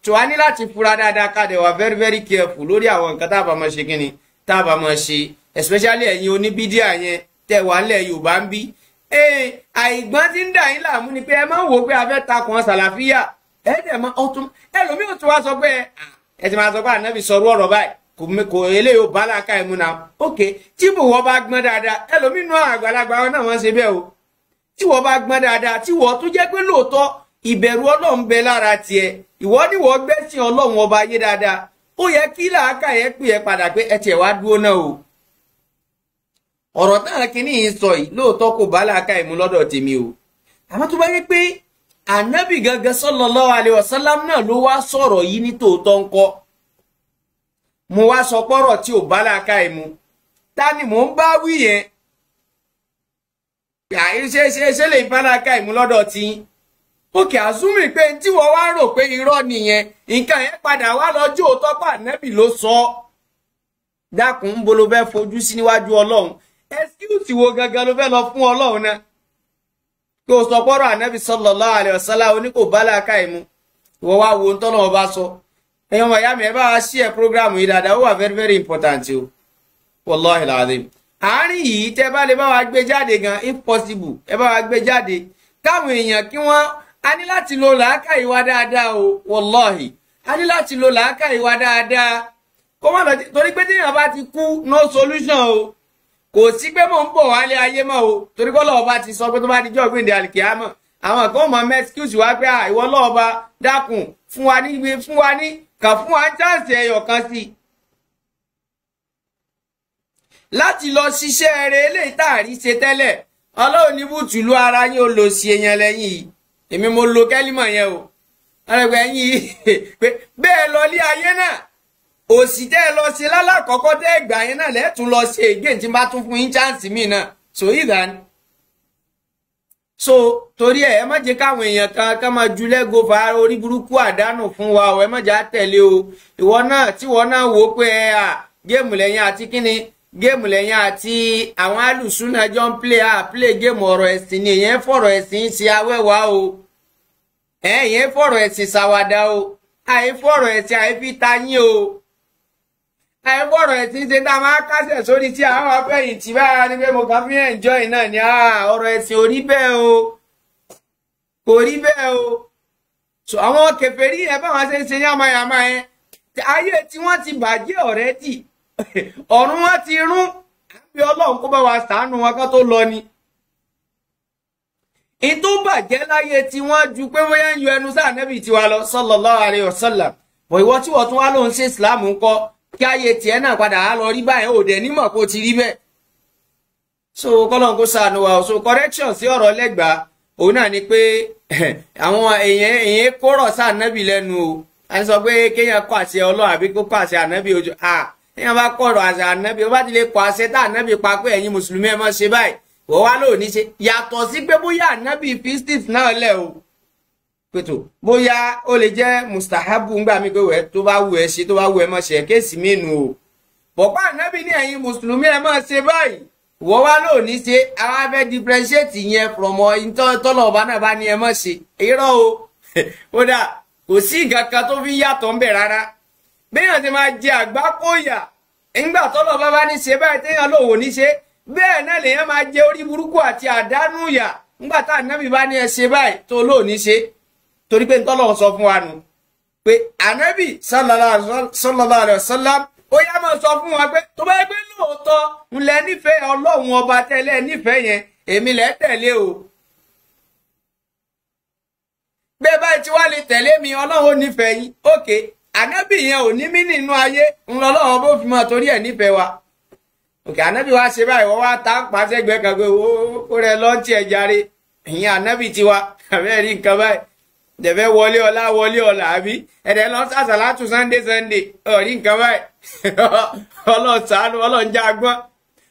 Tó a ní láti fura dáadáa, ká dẹ̀ wà very very careful lórí àwọn nǹkan tá a bá máa ṣe kíni, tá a bá máa ṣe, especially ẹ̀yin oníbídíà yẹn tẹ̀ wá ńlẹ̀ Yorùbá ń bí. Àìgbọ́n tí ń dà yín láàmú ni pé ẹ máa ń wò ó pé a fẹ́ takùn sàlàfíà, ẹ dẹ̀ máa ọtún ẹlòmíì ò tún wá sọ pé ẹ ti máa sọ pé ànábì sọrú ọ̀rọ̀ báyìí kò eléyìí ò bá làákà ẹ̀ mú náà. Ok, tí bò wọ́n bá gbọ́n dáadáa, ẹlòmíì nú àgbàlagbà wọn náà wọ́n ṣe bẹ́ẹ̀ o. Tí wọ́n bá gbọ́n dáadáa, tí wọ́n tún jẹ́ pé lóòótọ́ ìbẹ̀rù Ọlọ́run bẹ lára tiẹ̀, ìwọ ni wọ́n gbẹ́sìn Ọlọ́run ọba ayé dáadáa, ó yẹ kí làákà yẹn pè é padà pé ẹ tiẹ̀ wá dúró náà o. Ọ̀rọ̀ táwọn kìíní yìí sọ yìí lóòótọ́ kò bá làákà yìí mú lọ́dọ̀ tèmi o. Àmọ́ tó bá yẹ pé ànábì gangan sallallahu alaihi wasallam náà ló wá sọ̀rọ̀ yìí ní tòótọ́ ńkọ́, mo wá sọ pọ́rọ̀ tí ò bá làákà yìí mu, ta ni mò ń bá wí yẹn? Ṣe lè bá làákà yìí mú lọ́dọ̀ tí? Òkè àzúmì pé tí wọ́n wá rò pé irọ́ nìyẹn, nǹkan yẹn padà wá lọ́jọ́ òótọ́ pa ànábì ló sọ. Dákun, ń bo ló fẹ́ fojú sí níwájú Ọlọ́run? Excuse wo gangan ló fẹ́ lọ fún Ọlọ́run náà? Kí o sọ pọ́rọ̀ ànábì sallallahu alaihi wasallam oní kò bá làákà yìí mu, ìwọ wá wo ntọ́lọ́wọ́ bá sọ. Ẹ̀yin ọmọ ìyá mi, ẹ bá wa share program yìí dáadáa, ó wà very very important o, wallahi alazim. Àárín yìí tẹ́ bá lè bá wa gbé jáde gan, if possible, ẹ bá wa gbé jáde káwọn èèyàn kí wọ́n. A ní láti lo làákàyè wa dáadáa o, wallahi, a ní láti lo làákàyè wa dáadáa. Kó má lọ torí pé téèyàn bá ti kú, no solution o. Kò sí pé mò ń bọ̀ wálé ayé mọ́ o, torí kọ́ lọ́ọ̀ba ti sọ pé tó bá di jọ́ gbèǹde àlìkìyámọ̀, àwọn kan mọ̀ mẹ́síkúsì wá pé ìwọ lọ́ọ̀ba dákun fún wa ní fún wa ní kàn fún wa chance ẹyọ kan sí i láti lọ ṣiṣẹ́ eré eléyìí tá a rí ṣe tẹ́lẹ̀. Ọlọ́run ní bùtùlù ara yín ó lò sí èèyàn lẹ́yìn yìí, èmi mo lo kẹ́límọ̀ yẹn o, ọlọ́gbẹ́ yín pé bẹ́ẹ̀ lọ lé ayé náà, òsì tẹ́ ẹ lọ ṣe lálàkọ́kọ́ tẹ́ ẹ gbà yẹn náà lẹ́ẹ̀tún lọ ṣe again tí n bá tún fún yín chance mi náà. So ìdán so torí ẹ má jẹ́ káwọn èèyàn kan ká máa ju lẹ́gò fa orí burúkú àdánù fún wa o, ẹ má jẹ́ àtẹ̀lé o. Ìwọ náà tí ìwọ náà wò ó pé ẹ à géèmù lẹ́yìn àti kíni, géèmù lẹ́yìn àti àwọn alùsùnà jọ ń play à play géèmù ọ̀rọ̀ ẹ̀sìn ni, èèyàn fọ̀rọ̀ ẹ̀sìn ṣe awẹ́wà o, èèyàn fọ̀rọ̀ ẹ̀sìn ṣàwàdà o, àì fọ̀rọ̀ ẹ̀sìn àì fi ta yín o, àì fọ̀rọ̀ ẹ̀sìn ṣe tá a máa kásẹ̀ sórí tí àwọn afẹ́yìntì bára ni pé mo kàn fi enjoy náà ni. Ọ̀rọ̀ ẹ̀sìn ò rí bẹ́ẹ̀ o, kò rí bẹ́ẹ̀ o. So àwọn kèfèrí yẹn báwọn ṣe ń ṣe yàmáyàmá yẹn, ayé tí wọ́n ti bàjẹ́ already, ọ̀run wọn ti rún, àbí Ọlọ́run kó bá wa ṣàánú wọn ká tó lọ ni. In tó bàjẹ́ láyé tí wọ́n ju pé bóyá ń yọ ẹnu sáà nẹ́bì tiwa lọ sallallahu alaihi wasallam. Bọ̀ ìwọ tí wọ́n tún wá lóun ṣe ìsìláàmù ńkọ́, kí ayé tiẹ̀ náà padà á lọ rí báyìí, ò dẹ̀ nímọ̀ kó ti rí bẹ́ẹ̀. So kọ́lọ́n kó ṣàánú wa o. So correction sí ọ̀rọ̀ lẹ́gbàá òun náà ni pé àwọn èèyàn kórọ̀ sáà nẹ́bì lẹ́nu o. A ń sọ pé kéèyàn kọ́ àṣẹ Ọlọ́run àbí kó kọ́ àṣẹ ànábì ojú. Èèyàn bá kọ̀rọ̀ àṣà ànábì, ó bá ti lè kọ àṣẹ tá ànábì pa pé ẹ̀yin mùsùlùmí ẹ má ṣe báyìí, wọ́n wá lóò ní ṣe. Yàtọ̀ sí pé bóyá ànábì fistis náà lẹ̀ o, pẹ̀tọ̀ bóyá ó lè jẹ́ mustahabu ńgbà mí pé wẹ́ tó bá wù ẹ́ ṣe, tó bá wù ẹ́ má ṣe, kéèsì mí nù o. Bọ̀pá ànábì ní ẹ̀yin mùsùlùmí ẹ má ṣe báyìí, wọ́n wá lóò ní ṣe. Àwọn afẹ́ differentiate yẹn from tọ́lọ̀ ọba náà bá ní ẹ má ṣe. Irọ́ o, kódà kò sí nǹkan kan tó fi yàtọ̀ ń bẹ̀ rárá. Béèyàn ti máa jẹ àgbákòyà ńgbà tọ́lọ̀ bá bá ní ṣe báyìí téèyàn lòun ò ní ṣe, bẹ́ẹ̀ náà lèèyàn máa jẹ orí burúkú àti àdánù yà ńgbà tá ànábì bá ní ẹ ṣe báyìí tó lóò ní ṣe. Torí pé ntọ́lọ̀ sọ fún wa nù pé ànábì sallallahu alaihi wasallam ó yá máa sọ fún wa pé tó bá yẹ pé lóòótọ́ ńlẹ̀ nífẹ̀ẹ́ Ọlọ́run ọba tẹ́lẹ̀ nífẹ̀ẹ́ yẹn, èmi lẹ́ tẹ̀lé o. Bẹ́ẹ̀ báyìí tí wàá lè tẹ̀lé mi, Ọlọ́run ò nífẹ̀ẹ́ yín. Ókè, ànábì yẹn ò ní mí nínú ayé ńlọlọ́run bó fi máa torí ẹ̀ nífẹ̀ẹ́ wa. Òkè, ànábì wa ṣe báyìí, wọ́n wá tá ń pàṣẹ gbẹ kan pé ó rẹ lọ́ọ̀tì ẹ̀ jàre, ìyẹn ànábì tiwa àbẹ́ẹ̀ rí nǹkan báyìí. Dẹ̀fẹ́ wọlé ọlá wọlé ọlá àbí ẹ̀dẹ̀ lọ sàṣàlátù Sunday Sunday, ọ̀rí nǹkan báyìí. Ọlọ́sàánú ọlọ́njà gbọ́n.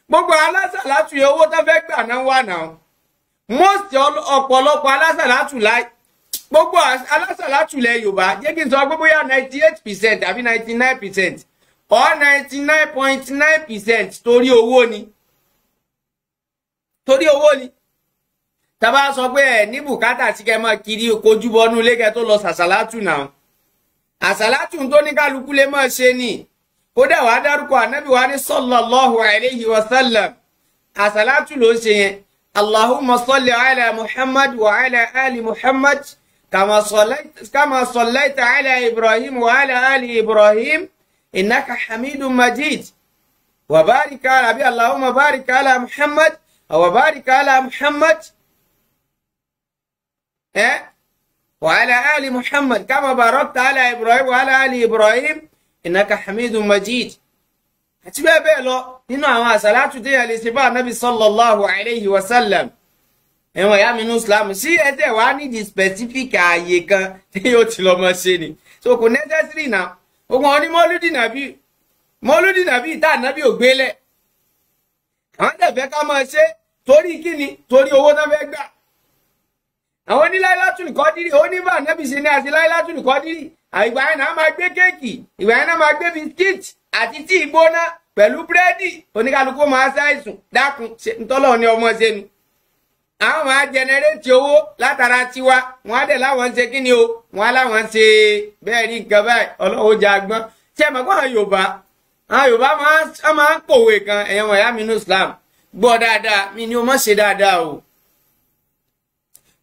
Gbogbo alásàlátù yẹn owó tó fẹ́ gbà náà wà náà. Most ọ̀pọ̀lọpọ̀ alásàlátù láì, gbogbo alásàlátù lẹ Yorùbá, jẹ́ kí n sọ pé bóyá 98% àbí 99% or 99.9% torí owó ni. Torí owó ni. Tàbá sọ pé ẹ ní bùkátà sí kẹ́ máa kiri kojú bọnú ilé kẹ́ tó lọ sàṣàlátù náà. Àṣàlátù tó ní kálukú lè máa ṣe ni. Kódà wàá dárúkọ ànábì wa ní sallallahu alayhi wa sallam. Àṣàlátù ló ń ṣe yẹn. Allahumma salli ala Muhammad wa ala ali Muhammad kama sallaita ala Ibrahim wa ala ali Ibrahim innaka hamidun majid. Wa barik ala bí Allahumma barik ala Muhammad wa barik ala Muhammad. وعلى آل محمد كما باركت على إبراهيم وعلى آل إبراهيم إنك حميد مجيد. Àti bẹ́ẹ̀ bẹ́ẹ̀ lọ nínú àwọn àsàlátù tí a lè ṣe bá Ànábì sallallahu alayhi wa sallam. Ẹ̀wọ̀n ìyá mi ní Islam sí ẹsẹ̀ wá nídìí specific ààyè kan tí yóò ti lọ mọ ṣe ni. So kò necessary náà. Ogun ọní mọ́lúdì nàbí mọ́lúdì nàbí ìta ànábì ò gbélẹ̀. Àwọn dẹ̀ fẹ́ ká máa ṣe torí kíni, torí owó tó fẹ́ gbà. Àwọn ní Láílátùl Kọ́dírì, ó ní bá ànábì ṣe ní àti Láílátùl Kọ́dírì. Ìgbà yẹn náà máa gbé kéèkì, ìgbà yẹn náà máa gbé bisikíìtì àti tíì gbóná pẹ̀lú búrẹ́dì. Oníkálukú máa ṣàìsùn, dákun ntọ́lọ́ ni ọmọ ṣe nu. Àwọn máa jẹnẹrétì owó látara tiwa, wọn á dẹ̀ láwọn ń ṣe kí ni o, wọn á láwọn ń ṣe bẹ́ẹ̀ rí nǹkan báyìí, Ọlọ́run jà gbọ́n. Ṣé ẹ mọ̀ pé àwọn Yorùbá máa ń pòwe kan, ẹ̀yàn wọ̀nyá mi ní Islam, gbọ́ dáadáa, mi ni o má ṣe dáadáa o.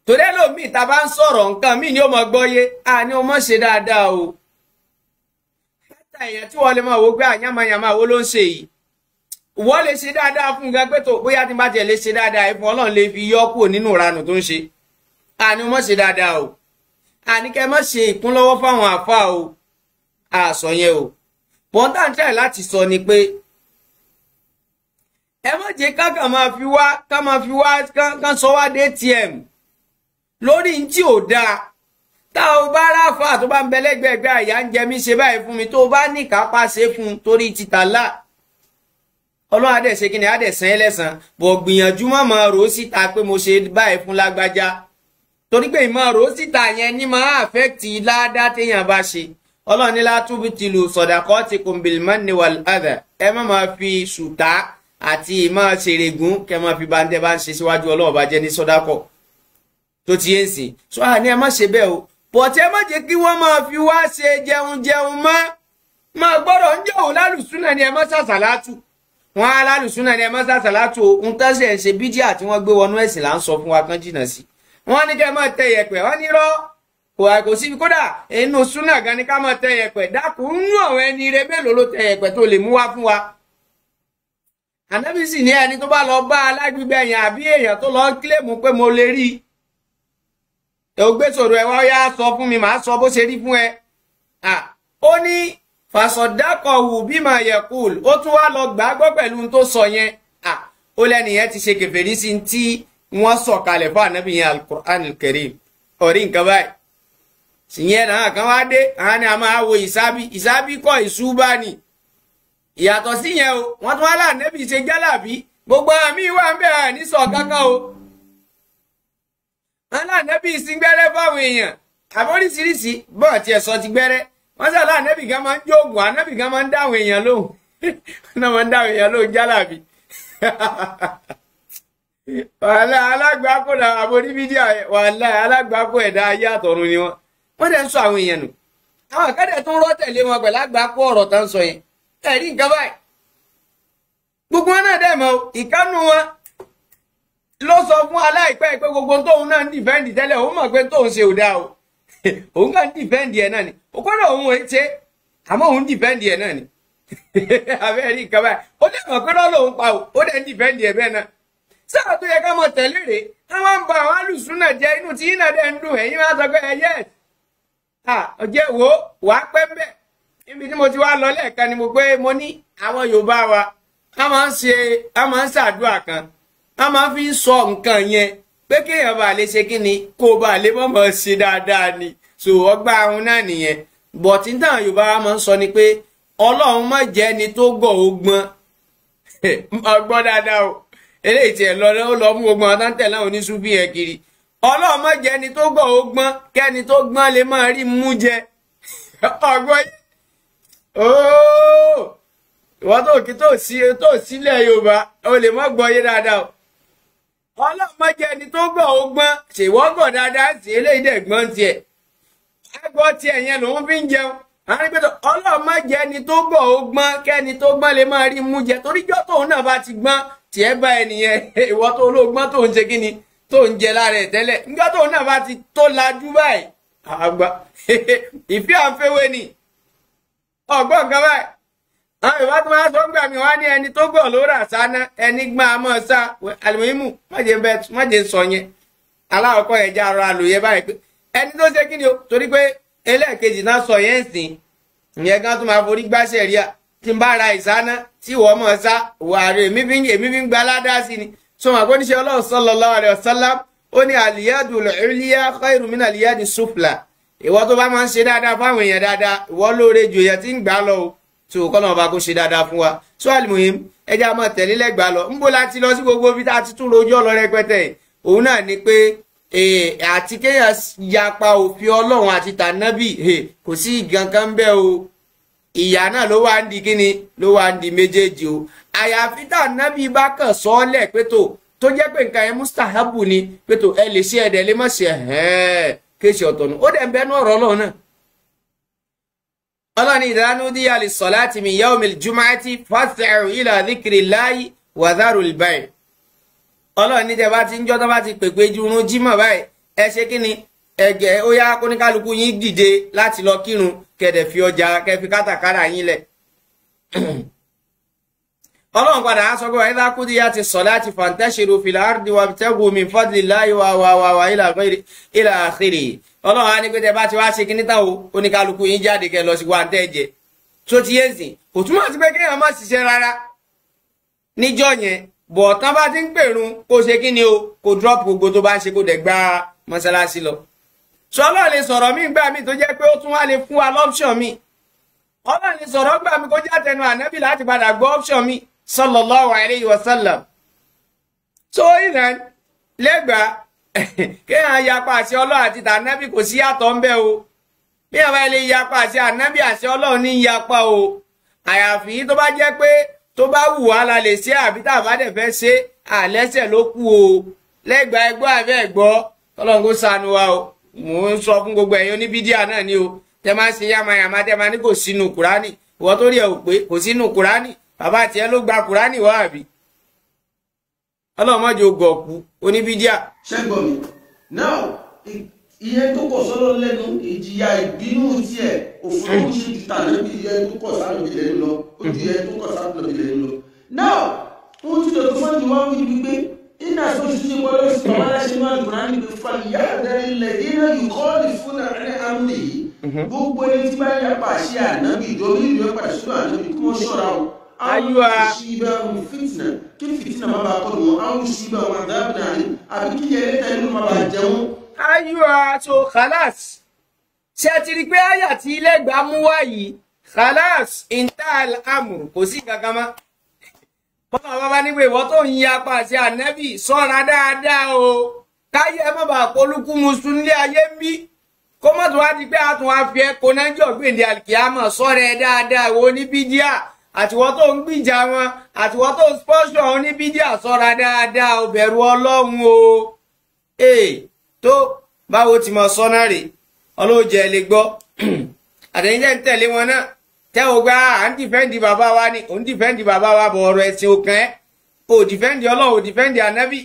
Torí ẹlòmíì tá a bá ń sọ̀rọ̀ nǹkan míì ni ó mọ̀ gbọ́yé, a ní o mọ̀ ṣe dáadáa o. Hátà èèyàn tí wọ́n lè máa wo pé àyàmáyàmá wo ló ń ṣe yìí. Wọ́n lè ṣe dáadáa fún nǹkan pé tó bóyá tí n bá tiẹ̀ lè ṣe dáadáa ẹ̀fọn Ọlọ́run lè fi yọ́ kúrò nínú ìranù tó ń ṣe. A ní o mọ̀ ṣe dáadáa o. A ní kẹ́ mọ̀ ṣe ìkúnlọ́wọ́ fáwọn àfa o. A sọ yẹn o. Pọ́ńtà ń tẹ̀ láti sọ ni pé ẹ má jẹ́ ká kàn máa fi wá ká máa fi wá kán sọ wá dé ATM lórí ntí ò dáa. Tá o bá ráfà tó bá ń bẹ lẹ́gbẹ̀ẹ́gbẹ́ àyà ń jẹ mí ṣe báyìí fún mi, tó bá ní kápá ṣe fún un torí títà là, Ọlọ́run á dẹ̀ ṣe kí ni, á dẹ̀ san ẹ́ lẹ́san. Bọ̀ gbìyànjú má máa rò ó síta pé mo ṣe báyìí fún lágbájá, torí pé ìmọ̀ rò ó síta yẹn ní máa àfẹ́kìtì ládá téèyàn bá ṣe. Ọlọ́run ní látúbí tìlù sadaqatikum bil manni wal adha, ẹ má máa fi ṣùtá àti ìmọ̀ ṣèrègùn kẹ́ máa fi bá ń tẹ́ bá ń ṣe síwájú Ọlọ́run bá jẹ́ ní sọ́dákọ̀ tó ti yé nsìn. So a ní ẹ má ṣe bẹ́ẹ̀ o, bọ̀tẹ́ má jẹ́ kí wọ́n máa fi wá ṣe jẹun jẹun mọ́. Máa gbọ́dọ̀ ń jẹun lálùsúnà ni ẹ má ṣàṣàlátù, wọn á lálùsúnà ni ẹ má ṣàṣàlátù o. Ń tẹ́sẹ̀ ṣe bídíà tí wọ́n gbé wọnú ẹ̀sìn là ń sọ fún wa kán jìnnà sí. Wọ́n ní kẹ́ máa tẹ yẹ̀pẹ̀, wọ́n ní rọ́ kò síbi, kódà inú súnà gan ni ká máa tẹ yẹ̀pẹ̀. Dákun nínú àwọn ẹni rẹ mélòó ló tẹ yẹ̀pẹ̀ tó lè mú wá fún wa? Ànábì sì ní ẹni tó bá lọ bá alágbègbè yẹn àbí èèyàn tó lọ kílèmù pé mo lè rí i, ẹ ò gbé sọ̀rọ̀ ẹ wá yá sọ fún mi, màá sọ bó ṣe rí fún ẹ. Ó ní fàṣọdákọ̀wù bímọ yẹkùl, ó tún wá lọ gbàgbọ́ pẹ̀lú ohun tó sọ yẹn. Ó lẹ́nu yẹn ti ṣe kèfèrí sí tí wọ́n sọ kalẹ̀ fún ànábì yẹn Al-Qur'an Al-Karim. Ọ̀rí nǹkan báyìí sìyẹn náà kan wá dé, àwọn ni a máa wo ìsábí, ìsábí kọ́ ìṣúbà ni, Ìyàtọ̀ sí yẹn o, wọ́n tún wá lànàbì ṣe jálàbí, gbogbo àmì wà ń bẹ̀rẹ̀ ní sọ kankan o. Wọ́n lànàbì síngbẹ́rẹ́ fáwọn èèyàn àbóríṣiríṣi bọ́ọ̀ tiẹ̀ sọ ti gbẹ́rẹ́. Wọ́n sọ lànàbì gan máa ń jóògùn, ànàbì gan máa ń dáwọn èèyàn lóhùn, wọ́n máa ń dáwọn èèyàn lóhùn jálàbí. Wàhálà alágbàákò náà àbóríbídíà, wàhálà alágbàákò ẹ̀dá ayé àtọ̀run ni wọ́n. Wọ́n dẹ̀ ń sọ àwọn èèyàn nù. Àwọn akẹ́dẹ̀ tó ń rọ́ tẹ̀lé wọn pẹ̀lú àgbákò ọ̀rọ̀ tó ń sọ yẹn. Ẹ̀rí nǹkan báyìí. Gbogbo wọn náà dẹ̀ mọ̀ ìkánú wọn ló sọ fún aláìpẹ́ pé gbogbo tóun náà ń dìfẹ́ǹdì tẹ́lẹ̀, òun mọ̀ pé tóun ṣe ò dáa o. Òun kàn ń dìfẹ́ǹdì ẹ̀ náà ni. Òkúrò òun ò ṣe, àmọ́ òun dìfẹ́ǹdì ẹ̀ náà ni. Àbẹ́rẹ́ nǹkan báyìí. Ó dẹ̀ mọ̀ pé lọ́lọ́ òun pa o, ó dẹ̀ ń dìfẹ́ǹdì ẹ̀ bẹ́ẹ̀ náà. Sáà tó yẹ ká mọ̀ tẹ̀lé rèé, wọ́n máa ń ba àwọn alùsùn náà jẹ́, inú tí yín náà dẹ̀ ń dùn, ẹ̀yin máa sọ pé ẹ yẹ́ ọjẹ́ wo wàá pẹ́ ń bẹ̀. Níbi tí mo ti wá lọ lẹ́ẹ̀kan ni mo pé mo ní àwọn Yorùbá wa a máa ń ṣe, a máa ń ṣàdúrà kan, a máa fi ń sọ nǹkan yẹn pé kéèyàn bá lè ṣe kíni kó bá lè mọ̀mọ́ ṣe dáadáa ni. So ọgbà ahun náà nìyẹn. Bọ̀tí táwọn Yorùbá wa máa ń sọ ni pé Ọlọ́run má jẹ́ ẹni tó gọ̀ ó gbọ́n. Ọgbọ́n dáadáa o, eléyìí tiẹ̀ lọ ó lọ mú gbogbo àwọn táńtẹ̀ láwọn oníṣúbí yẹn kiri. Ọlọ́run má jẹ́ ẹni tó gọ̀ ó gbọ́n, kẹ́ni tó gbọ́n lè máa rí mú jẹ. Ọgbọ́n yìí ooo, ìwọ́n tó kí tó sílẹ̀ Yorùbá o lè mọ́ gbọ́ yé dáadáa o. Ọlọ́run má jẹ́ ẹni tó gọ̀ ó gbọ́n, ṣèwọ́ gọ̀ dáadáa sí eléyìí dẹ̀ gbọ́n tiẹ̀. Ẹgbọ́ tiẹ̀ yẹn lòun fi ń jẹun. Àwọn ìpẹ́tọ̀ Ọlọ́run má jẹ́ ẹni tó gọ̀ ó gbọ́n, kẹ́ni tó gbọ́n lè máa rí mú jẹ. Toríjọ́ tóun náà bá ti gbọ́n tiẹ̀ bá ẹnìyẹn, ìwọ tó olóògbọ́n tó ń ṣe kí ni tó ń jẹ lára ẹ̀ tẹ́lẹ̀. Níjọ́ tóun náà bá ti tó lajú báyìí, àgbà ìfẹ́ àǹfẹ́wé ni. Ọgbọ́n nǹkan báyìí. Àwọn Yorùbá tó máa sọ ń gbà mí wá ní ẹni tó gọ̀ ló rà sáná, ẹni gbọ́n a mọ̀ sá. Àlùmọ́ọ́mù má jẹ́ sọ yẹn. Aláwọ̀kọ́ yẹn já ara àlòyẹ báyìí pé ẹni tó ṣe kí ni o, torí pé ẹlẹ́ẹ̀kejì náà sọ yẹn sìn, ìyẹn gan tó máa forí gbáṣẹ̀ rí à. Tí n bá ra ìsáná tí ìwọ mọ̀ sá, wà rè èmi fi ń gba aládá sí ni. Sọ ma kó níṣẹ́ Ọlọ́run sallallahu alaihi wasallam ó ní al-yadul ulya khairun min al-yadi sufla. Ìwọ tó bá máa ń ṣe dáadáa fáwọn èèyàn dáadáa, ìwọ lóore ju èèyàn tí ń gbà lọ o. Tó kọ́ náà bá kó ṣe dáadáa fún wa. So àlùmọ́hìm ẹjẹ́ a máa tẹ̀lé lẹ́gbàá lọ. Ńbo la ti lọ sí gbogbo ibi tá a ti tún rojọ́ lọ rẹpẹtẹ. Òun náà ni pé àti kéèyàn yapa òfin Ọlọ́run àti tànábì, kò sí ìgankan ń bẹ o. Ìyà náà ló wá ń di kíni, ló wá ń di méjèèjì o. Àyàfi tànábì bá kàn sọ́ọ́lẹ̀ pé tó jẹ́ pé nǹkan yẹn mustahabu ni, pé tó ẹ lè ṣe ẹ̀dẹ̀ lè má ṣe ẹ̀hẹ́n kéṣe ọ̀tọ̀ nù. Ó dẹ̀ ń bẹnu ọ̀rọ̀ Ọlọ́run náà. Ọlọ́run ní idha nudiya lis-salati min yawmil jumu'ati fas'aw ila dhikrillahi wa dharul bay'. Ọlọ́run ní tẹ́ bá ti ń jọ́ tó bá ti pèpè jurun jímọ̀ báyìí, ẹ ṣe kí ni ẹ̀gẹ́ ó yá kóníkálukú yín dìde láti lọ kírun, kẹ̀dẹ̀ fi ọjà kẹfi kátàkárà yín lẹ̀. Ọlọ́run padà á sọ pé wa idha qudiyati s-salati fantashiru fil ardi wabtaghu min fadlillahi wa ila akhiri. Ọlọ́run á ní pé tẹ́ bá ti wá ṣe kíní tán o, oníkálukú yín jáde kẹ́ lọ sí wa ń tẹ́ jẹ. Tó ti yé sìn, kò túmọ̀ sí pé kéèyàn má ṣiṣẹ́ rárá níjọ́ yẹn, bọ̀ tán bá ti ń pèrun kó ṣe kí ni o, kó drop gbogbo tó bá ń ṣe kó dẹ̀ gba mọ́ṣáláṣí lọ. Sọ Ọlọ́run lè sọ̀rọ̀ mí gbà mí tó jẹ́ pé ó tún wá lè fún wa lọ́pṣọ̀n mi. Ọlọ́run lè sọ̀rọ̀ gbà mí kó játẹnu ànábì láti padà gbọ́ option mi sallallahu alayhi wa sallam. So ìrìn lẹ́gbàá kéèyàn yapa àṣẹ Ọlọ́run àti tànábì kò sí yàtọ̀ ń bẹ o. Bí àwọn ilé yapa àṣẹ ànábì àṣẹ Ọlọ́run ní yapa o. Àyàfi tó bá jẹ́ pé tó bá wù wá la lè ṣe, àbí tá a bá dẹ̀ fẹ́ ṣe àlẹ́sẹ̀ ló kù o. Lẹ́gbàá ẹgbọ́ àbẹ́ ẹ̀gbọ́, Ọlọ́run kó ṣàánú wa o. Mò ń sọ fún gbogbo ẹ̀yin oníbídíà náà ni o. Tẹ máa ń ṣe yàmàyàmá, tẹ máa ní kò sínú Kùránì. Ìwọ tó rí ẹ ò pé kò sínú Kùránì. Bàbá tiẹ̀ ló gba Kùránì wá àbí. Ọlọ́run má jẹ́ o gọ̀ọ̀kú oníbídíà. Ṣẹ́gbọ̀n mi now ìyẹn tó kọ̀ sọ́lọ́ lẹ́nu ìjìyà ìbínú tiẹ̀ òfin ó ṣe ju tànábì ìyẹn tó kọ̀ sálọ̀bì lẹ́nu lọ, ó ju ìyẹn tó kọ̀ sálọ̀bì lẹ́nu lọ. Now ohun tí Dr. Fandi wá wí wípé iná tó ṣe gbọ́dọ̀ sí bàbá aláṣẹ náà Kùránì pé fàlìyà àdárílẹ̀ iná yìí kọ́ọ̀lì fún àárín àmì yìí gbogbo ẹni tí bá yapa àṣẹ ànábì ìjọba ìlú ẹ̀ padà sínú ànábì kí wọ́n ṣọ́ra o. Ayúwa àwọn fìtìnà kí fìtìnà má bàa kọlù wọn, àwọn ìṣìbà wọn àdáàbìnà àbí kí ẹlẹ́ta inú má bàa jẹun. Ayúwa tó khalas. Ṣé ti rí pé àyà tí Lẹ́gbàá mú wá yìí, Khalas intal amru, kò sí kankan mọ́. Bọ́lá bàbá nígbà ìwọ tó ń yapa àti ànábì sọ́ra dáadáa o. Káyé ẹ má bàa polúkú musu nílé ayé ń bí. Kó mọ̀ tó wá di pé a tún wá fi ẹ́ konájọ́ gbèǹde àlìkìyámọ̀ sọ́ra ẹ dáadáa wo ní bídíà. Àtiwọ́ tó ń gbìjà wọn, àtiwọ́ tó ń spọ́ṣọ̀ wọn ní bídíà sọ́ra dáadáa o, bẹ̀rù Ọlọ́run o. Ee tó báwo ti mọ sọ́nà rè ọlọ́jẹ́ lè gbọ́. Àtẹ̀yìnjẹ́ ń tẹ̀lé wọn náà. Tẹ́ o gba à ń dìfẹ́ǹdì bàbá wa ni, ò ń dìfẹ́ǹdì bàbá wa bọ̀ ọ̀rọ̀ ẹ̀sìn òkàn ẹ́. O dìfẹ́ǹdì Ọlọ́run, ò dìfẹ́ǹdì ànábì.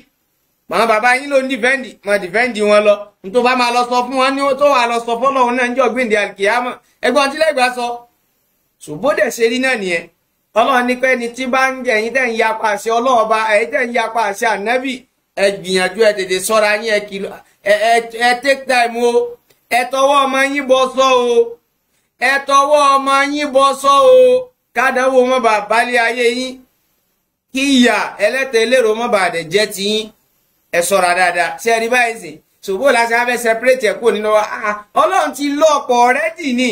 Màá bàbá yín ló ń dìfẹ́ǹdì, máa dìfẹ́ǹdì wọn lọ. N tó bá máa lọ sọ fún wọn ní tó wà lọ sọ fọ́lọ́run náà ń jọ gbìndé àlìkìyámọ̀. Ẹgbọ́n tí lẹ́gbàá sọ. Ṣùgbọ́n ṣe rí náà nìyẹn. Ọlọ́run ní pé ẹni tí bá ń jẹ ẹ̀yin tẹ́ ń yapa àṣẹ Ọlọ́run ọba, ẹ̀yin tẹ́ ń yapa àṣẹ ànábì, ẹ gbìyànjú ẹ tètè sọ́ra yín, ẹ kìlọ̀, ẹ take time o, ẹ tọwọ́ ọmọ yín bọ́ sọ́ o, ẹ tọwọ́ ọmọ yín bọ́ sọ́ o, kádàwó mọ́ bàa balẹ̀ ayé yín, kí ìyà ẹlẹ́tẹ̀ elérò mọ́ bàa dẹ̀ jẹ́ ti yín, ẹ sọ́ra dáadáa. Ṣé ẹ rí báyìí sìn? Ṣòbó láti abẹ́ separate ẹ̀ kúrò nínú wa. Ọlọ́run ti lọ́ọ̀pọ̀ ọ̀rẹ́dì ni.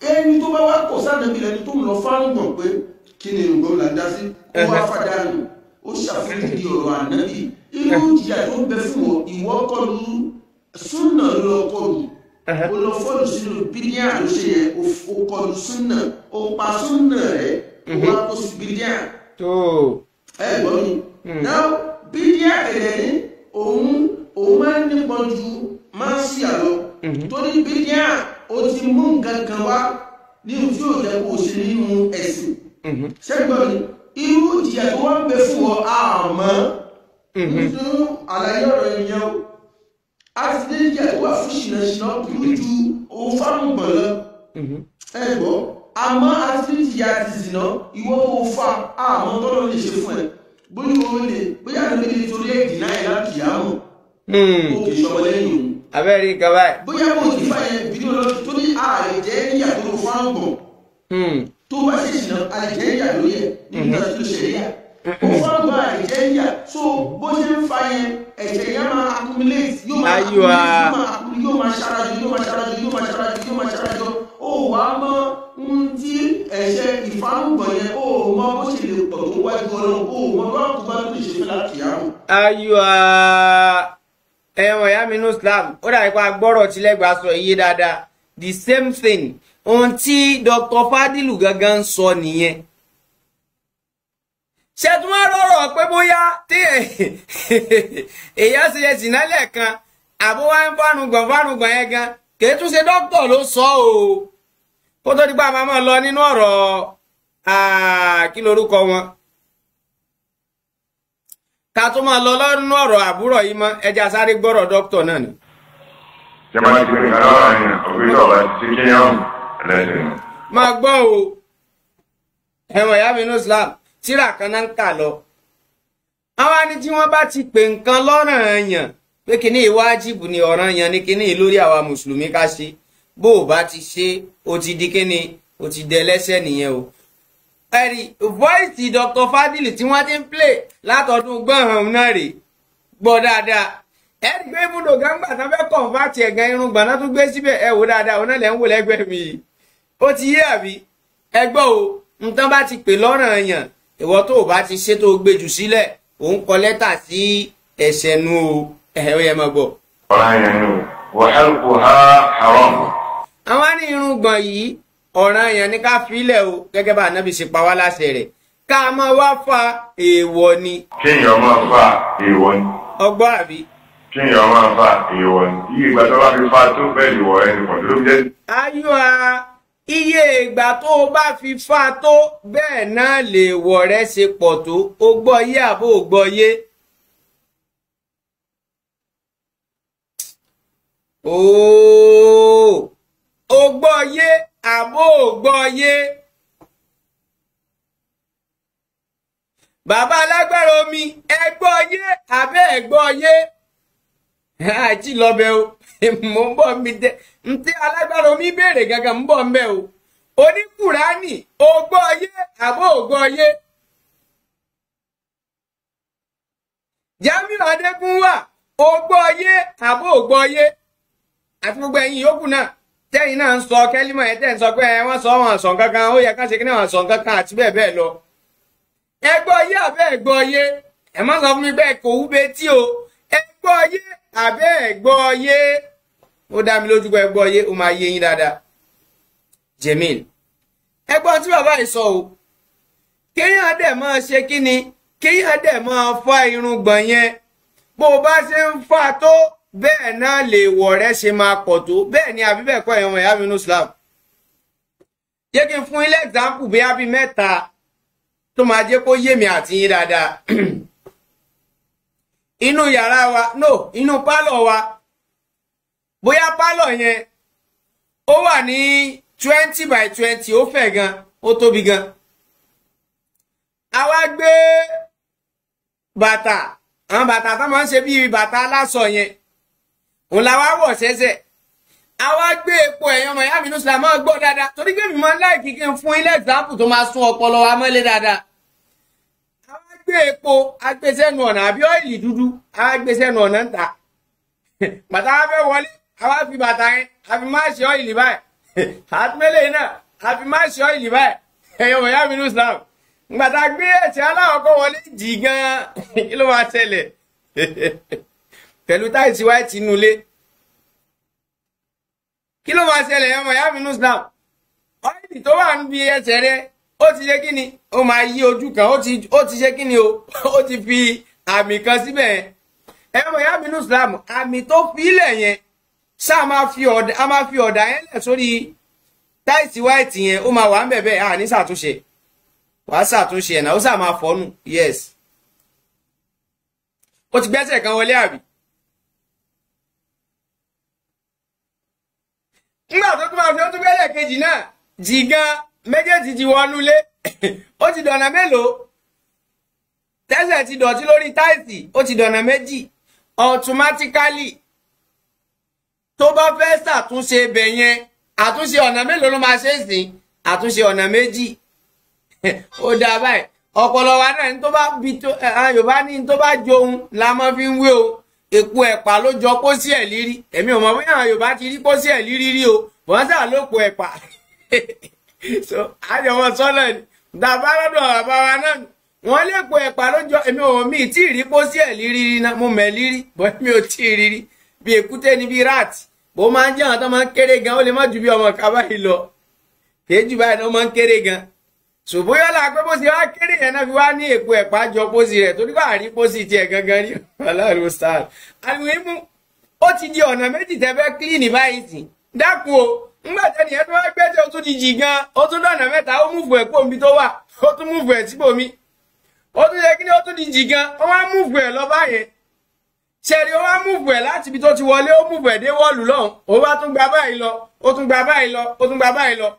Ẹni tó bá wá kọ̀ sánàbí lẹni tó ń lọ fárúgbọ̀n pé kí ni ìrùngbọ̀n là ń dá sí, ó wá fàdánù, ó ṣàfihàn di ọ̀rọ̀ ànábì. Irú ìjìyà tó ń bẹ fún ọ, ìwọ kọlu súnà ló kọlu, ó lọ fọ́lù sínú bídíà ló ṣe yẹn, ó kọlu súnà, ó pa súnà rẹ, ó wá kó sí bídíà. Ẹ gbọ́ mi náà, bídíà kẹ̀lẹ́ ní òun máa ń nípọn ju máa ń sí àlọ́, torí bídíà ó ti mú nǹkan kan wá ní ohun tí ò jẹ́ kó o ṣe nínú ẹ̀sìn. Ṣẹ́gbọ́n ni irú ìjìyà tó wá ń bẹ fún ọ àmọ́ nínú àlàyé ọ̀rọ̀ ènìyàn o, a ti ní ìjìyà tó wà fún ṣìnàṣìnà burú ju òun fárùngbọ̀n lọ. Ẹ gbọ́, àmọ́ a ti ní ìjìyà ti zìnà, ìwọ tó fa àmọ́ tọ́lọ́ lè ṣe fún ẹ, bóyá o lè bóyá ló lè torí ẹ̀dì náà ẹ̀ láti yá mọ̀ o kì í ṣọmọ lẹ́yìn òun. Abẹ́rẹ́ nǹkan báyìí. Bóyá mo ti fa yẹn bínú lọ torí ààrẹ jẹ́ níyà tó ló fárùngbọ̀n. Tó bá ṣe ṣìnà àlè jẹ́ níyà lórí ẹ̀ níbi tó ṣe yà. Ó fárùngbọ̀n àlè jẹ́ níyà, so bó ṣe ń fa yẹn ẹ̀ṣẹ̀ yẹn máa accumulate, yóò máa accumulate, yóò máa ṣarajọ, yóò máa ṣarajọ, yóò máa ṣarajọ, yóò máa ṣarajọ. Ó wà á mọ ohun tí ẹ̀ṣẹ̀ ìfárùngbọ̀n yẹn, ó mọ bó ṣe lè pọ̀ tó wájú Ọlọ́run, ó mọ bá kó bá tó lè ṣe fẹ́ láti yàrá. Ayọ̀ ẹ̀wọ̀n ìyá mi ní Islam, ó dàbí pé agbọ́rọ̀ tí lẹ́gbàá sọ iye dáadáa. The same thing ohun tí Dr. Fadilu gangan sọ nìyẹn. Ṣé tí wọ́n rọrọ̀ pé bóyá tí èèyàn ṣe yẹ sìnà lẹ́ẹ̀kan àbó wá ń fánugbọ̀n fánugbọ̀n yẹn gan, kì í tún ṣe dókítà ló sọ o. Kó tó di pé a máa máa lọ nínú ọ̀rọ̀ kí lorúkọ wọn, ká tó máa lọ lọ́nú ọ̀rọ̀ àbúrò yìí mọ́, ẹja sáré gbọ́rọ̀ dókítà náà ni. Ṣé máa ti pè nǹkan lọ́wọ́ àyàn òfin tó ọba ti kéèyàn ẹlẹ́sìn. Máa gbọ́ o, ẹ̀wọ̀n ìyá mi ní Islam, tíra kan náà ń kà lọ. Àwọn ẹni tí wọ́n bá ti pè nǹkan lọ́ràn yàn pé kíní ìwájìbù ni ọ̀ràn yàn ní kíní lórí àwa mùsùlùmí ká ṣe, bó o bá ti ṣe o ti di kíní, o ti dẹ lẹ́sẹ̀ nìyẹn o. Ẹ̀rí voice Dr. Fadili tí wọ́n ti ń play látọdún gbọ̀hàn náà rè gbọ́ dáadáa. Ẹ̀rí pé ibùdó gangba tán fẹ́ kọ̀ǹfàtì ẹ̀gàn irun gbọ̀n náà tún gbé síbẹ̀, ẹ wò dáadáa, òun náà lẹ̀ ń wò lẹ́gbẹ̀ẹ́ mi yìí. Ó ti yé àbí? Ẹ gbọ́ o, nǹkan bá ti pè lọ́ràn yàn, ìwọ tó o bá ti ṣe tó o gbé jù sílẹ̀, òun kọ lẹ́tà sí ẹ̀ṣẹ̀ nu o, ẹ̀ ó yẹ máa gbọ́. Ọ̀ràn yẹn ni o, wa halquha haram. Àwọn á ní irun gbọ̀n yìí ọ̀ràn yẹn ní ká filẹ̀ o, gẹ́gẹ́ bá ànábì ṣe pa wá láṣẹ rẹ̀, ká máa wá fa èèwọ̀ ni. Kéèyàn máa fa èèwọ̀ ni. Ọgbọ́n àbí. Kéèyàn máa fa èèwọ̀ ni. Iye ìgbà tó bá fi fa tó bẹ́ẹ̀ lè wọ̀ ẹni pọ̀ tó ló jẹ́. Ayọ̀ a, iye ìgbà tó o bá fi fa tó bẹ́ẹ̀ náà lè wọ̀ rẹ ṣe pọ̀ tó, o gbọ́ yé àbó o gbọ́ yé. Ooo, o gbọ́ yé àbó gbọ́ yé. Bàbá alágbára omi, ẹ gbọ́ yé àbẹ́ ẹ gbọ́ yé. Àti lọ́bẹ̀ o, mò ń bọ̀ mi dé. Ntí alágbára omi béèrè gangan ń bọ̀ ń bẹ̀ o. Oníkùránì, o gbọ́ yé àbó gbọ́ yé. Jamiu Adégúnwà, o gbọ́ yé àbó gbọ́ yé. Àti gbogbo ẹ̀yin yòókù náà. Tẹ́yìn náà ń sọ kẹ́límọ̀ yẹn, tẹ́ ń sọ pé wọ́n sọ wọn sọ kankan, ó yẹ ká ṣe kí náà sọ kankan àti bẹ́ẹ̀ bẹ́ẹ̀ lọ. Ẹ gbọ́ yé àbẹ́ ẹ gbọ́ yé? Ẹ má sọ fún mi bẹ́ẹ̀ kò wú betí o. Ẹ gbọ́ yé àbẹ́ ẹ gbọ́ yé? Ó dá mi lójú pé ẹ gbọ́ yé, ó máa yé yín dáadáa. Jemil, ẹ gbọ́ tí bàbá yìí sọ o. Kéèyàn dẹ̀ máa ṣe kí ni? Kéèyàn dẹ̀ máa fá irùngbọ̀n yẹn. Bó o bá ṣe ń fà tó, bẹ́ẹ̀ náà lè wọ̀ rẹ ṣe máa pọ̀ tó. Bẹ́ẹ̀ ni àbí bẹ́ẹ̀ kọ́, ẹ̀yàn ọmọ ìyá mi nínú Islam? Jẹ́ kí n fún ilé example bóyá bíi mẹ́ta tó máa jẹ́ kó yé mi àti yín dáadáa. Inú yàrá wa, no, inú pálọ̀ wa, bóyá pálọ̀ yẹn ó wà ní 20 by 20, ó fẹ̀ gan, ó tóbi gan. A wá gbé bàtà, àwọn bàtà tó máa ń ṣe bíi bàtà aláṣọ yẹn, òun la wá wọ̀ sẹ́sẹ̀. A wá gbé epo, ẹ̀yàn ọmọ ìyá mi ní Islam, máa gbọ́ dáadáa, torí pé mi máa ń láìkí kí n fún ilé example tó máa sún ọpọlọ wa mọ́lé dáadáa. A wá gbé epo, a gbé sẹ́nu ọ̀nà, àbí ọ́ìlì dúdú, a wá gbé sẹ́nu ọ̀nà ń ta. Bàtà wa fẹ́ wọlé, a wá fi bàtà yẹn, a fi máa ṣe ọ́ìlì báyìí. Àtúmẹ́lẹ̀ náà, a fi máa ṣe ọ́ìlì báyìí. Ẹ̀yàn ọmọ ìyá mi ní Islam, gbàtà gbé ẹ̀sẹ̀ aláwọ̀kọ́ wọlé jì gan-an, kí ló máa ṣẹlẹ̀? Pẹ̀lú táìsì wáìtì inú ilé, kí ló máa ṣẹlẹ̀? Ọmọ ìyá mi ní Islam, ọ́ìlì tó wà níbi ẹsẹ̀ rẹ, ó ti ṣe kí ni? Ó máa yí ojú kan, ó ti ṣe kí ni o, ó ti fi àmì kan síbẹ̀ yẹn. Ọmọ ìyá mi ní Islam, àmì tó fi ilẹ̀ yẹn ṣáà máa fi ọ̀dà, a máa fi ọ̀dà yẹn lẹ̀ sórí táìsì wáìtì yẹn, ó máa wà ń bẹ̀bẹ̀, à ní ṣàtúnṣe, wàá ṣàtúnṣe ẹ̀ náà, ó ṣáà máa fọ́nù. Yes, ó ti gbẹ́sẹ̀ kan wọlé àbí? Nígbà tó tún máa fi, ó tún gbẹ́lẹ̀ kejì náà jì gan, méjèèjì ti wọnú lé. Ó ti dọ̀nà mélòó? Tẹ́sẹ̀ ti dọ̀tí lórí táìsì, ó ti dọ̀nà méjì. Automatically, tó bá fẹ́ ṣàtúnṣe ibẹ̀ yẹn, àtúnṣe ọ̀nà mélòó ló máa ṣe é sìn? Àtúnṣe ọ̀nà méjì. Ó dáa báyìí. Ọpọlọ wa náà ní tó bá bi tó, Yorùbá ní tó bá johun la máa fi ń wé o. Èpo ẹ̀pà ló jọ pósí ẹ̀ lírí. Èmi ò mọ̀ bóyá àwọn Yorùbá ti rí pósí ẹ̀ lírí rí o, wọ́n sà ló po ẹ̀pà. So àjọmọ̀ sọ́nà ni dàbá lọ́dọ̀ bàbá wa náà, wọ́n lè po ẹ̀pà ló jọ. Èmi ò mí tí ì rí pósí ẹ̀ lírí rí náà, mo mẹ̀ lírí bọ́ mi ò tí ì rí rí. Bí èkúté ni, bí rat, bó máa ń jẹ́ àwọn tó máa ń kéré gan, ó lè má ju bí ọmọ kaba yìí lọ, kì í jù báyìí ló máa ń kéré gan. Ṣùgbọ́n la pé bó ṣe wá kéré yẹn náà fi wá ní èpo ẹ̀pà jọ pósí rẹ̀, torí wà rí pósí tiẹ̀ gangan rí. Aláàrú sáà àlùmímú, ó ti di ọ̀nà méjì tẹ́ fẹ́ kílìnì báyìí sí. Dákun o, ńgbà tẹ́ni ẹ̀ tó wá gbẹ́sẹ̀, ó tún di jì gan, ó tún dọ̀nà mẹ́ta, ó múfù ẹ̀ kó omi tó wà, ó tún múfù ẹ̀ síbòmí, ó tún yẹ kí ni, ó tún di jì gan, ó wá múfù ẹ̀ lọ báyẹn. Ṣẹ̀rí, ó wá múfù ẹ̀ láti ibi tó ti wọlé, ó múfù ẹ̀ dé wọ́ọ̀lù lọ́hùn, ó wá tún gba báyìí lọ, ó tún gba báyìí lọ, ó tún gba báyìí lọ.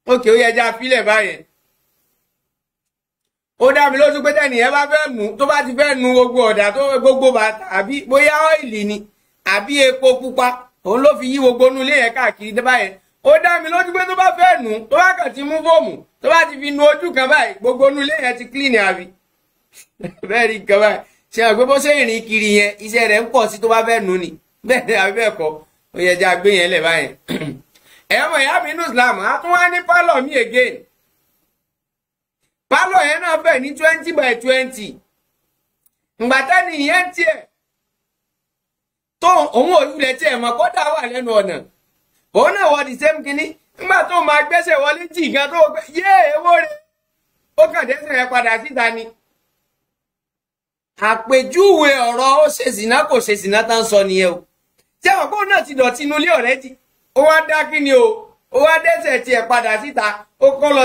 Ókè, ó yẹ ẹja fílẹ̀ báyẹn. Ó dá mi lójú pé tẹ́nìyẹn bá fẹ́ mú, tó bá ti fẹ́ nu gbogbo ọ̀dà tó gbogbo bàtà, àbí bóyá ọ́ìlì ni àbí epo pupa, òun ló fi yí gbogbo inú ilé yẹn káàkiri báyẹn. Ó dá mi lójú pé tó bá fẹ́ nu, tó bá kàn ti mú fóòmù, tó bá ti fi nu ojú kan báyìí, gbogbo inú ilé yẹn ti clean àbí? Bẹ́ẹ̀ ni nǹkan báyìí ṣe hàn pé bó ṣe ìrìn kiri yẹn, iṣẹ́ rẹ̀ ń pọ̀ sí tó bá fẹ́ nu ni. Bẹ́ẹ̀ ni àbí bẹ́ẹ̀ kọ́? Ó yẹ ẹja gbé yẹn lẹ̀ báyẹn. Ẹ̀yọ́ mọ̀ ìyá mi inú Islam, a tún wá ní pálọ̀ mi again. Pálọ̀ yẹn náà fẹ̀ ní 20 by 20. Ǹgbà tẹ́ni yẹn tiẹ̀ tó òun ò wulẹ̀ tiẹ̀ mọ̀ kódà wà lẹ́nu ọ̀nà. Òun náà wọ the same kinní. Ńgbà tó máa gbẹ́sẹ̀ wọlé jì gan tó gbé yé ewó rẹ̀, ó kàn dẹ́sẹ̀ yẹn padà síta ni. Àpèjúwe ọ̀rọ̀ ó ṣe zìnà kò ṣe zìnà tá ń sọ nìyẹn o. Tí àwọn kóun náà ti dọ̀tí inú ilé ọ̀rẹ́dì, ó wá dá kí ni o, ó wá dẹ́sẹ̀ tiẹ̀ padà síta, ó kọ́ lọ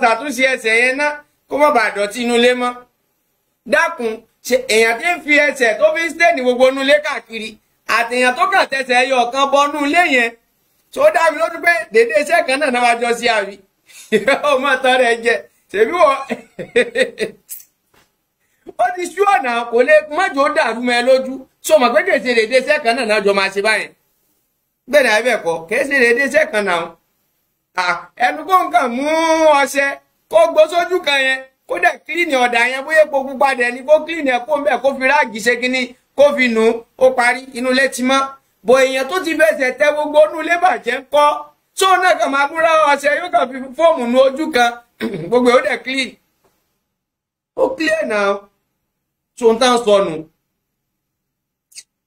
ṣàtúnṣe ẹsẹ̀ yẹn ná, kó má bàa dọ̀tí inú ilé mọ́. Dákun, ṣe èèyàn tí ń fi ẹsẹ̀ tó fi ń stay ní gbogbo inú ilé káàkiri, àtèèyàn tó kàn tẹsẹ̀ ẹyọ kan bọnú ilé yẹn, tó dá mi lójú pé dédé iṣẹ́ kan náà náà wá jọ sí àbí? Ó mọ̀ tán rẹ̀ jẹ ṣèbí wọ́n ó ti ṣú ọ̀nà kò lè mọ́jọ́ dàrú mọ́ ẹ lójú. Ṣó mọ̀ pé kèsè dédé iṣẹ́ kan náà náà jọ máa ṣe báyẹn? Bẹ́ẹ̀ ni àbí bẹ́ẹ̀ kọ́? Kèsè dédé iṣẹ́ kan náà. Ẹnu kó nǹkan mú ọṣẹ kó gbó sójú kan yẹn, kó dẹ̀ kílìnì ọ̀dà yẹn, bóyá epo pupa dẹ̀ ni, kó kílìnì ẹ̀ kó ń bẹ̀, kó fi ráàgì ṣe kínní, kó fi nù, ó parí, inú ilé ti mọ́. Bọ̀ èèyàn tó ti fẹsẹ̀ tẹ gbogbo inú ilé bàjẹ́ ń kọ́, tó náà kàn máa búra ọṣẹ yóò kàn fi fóòmù nu ojú kan, gbogbo ẹ̀ ó dẹ̀ clean. Ó clear now. Tó ń tán sọnù.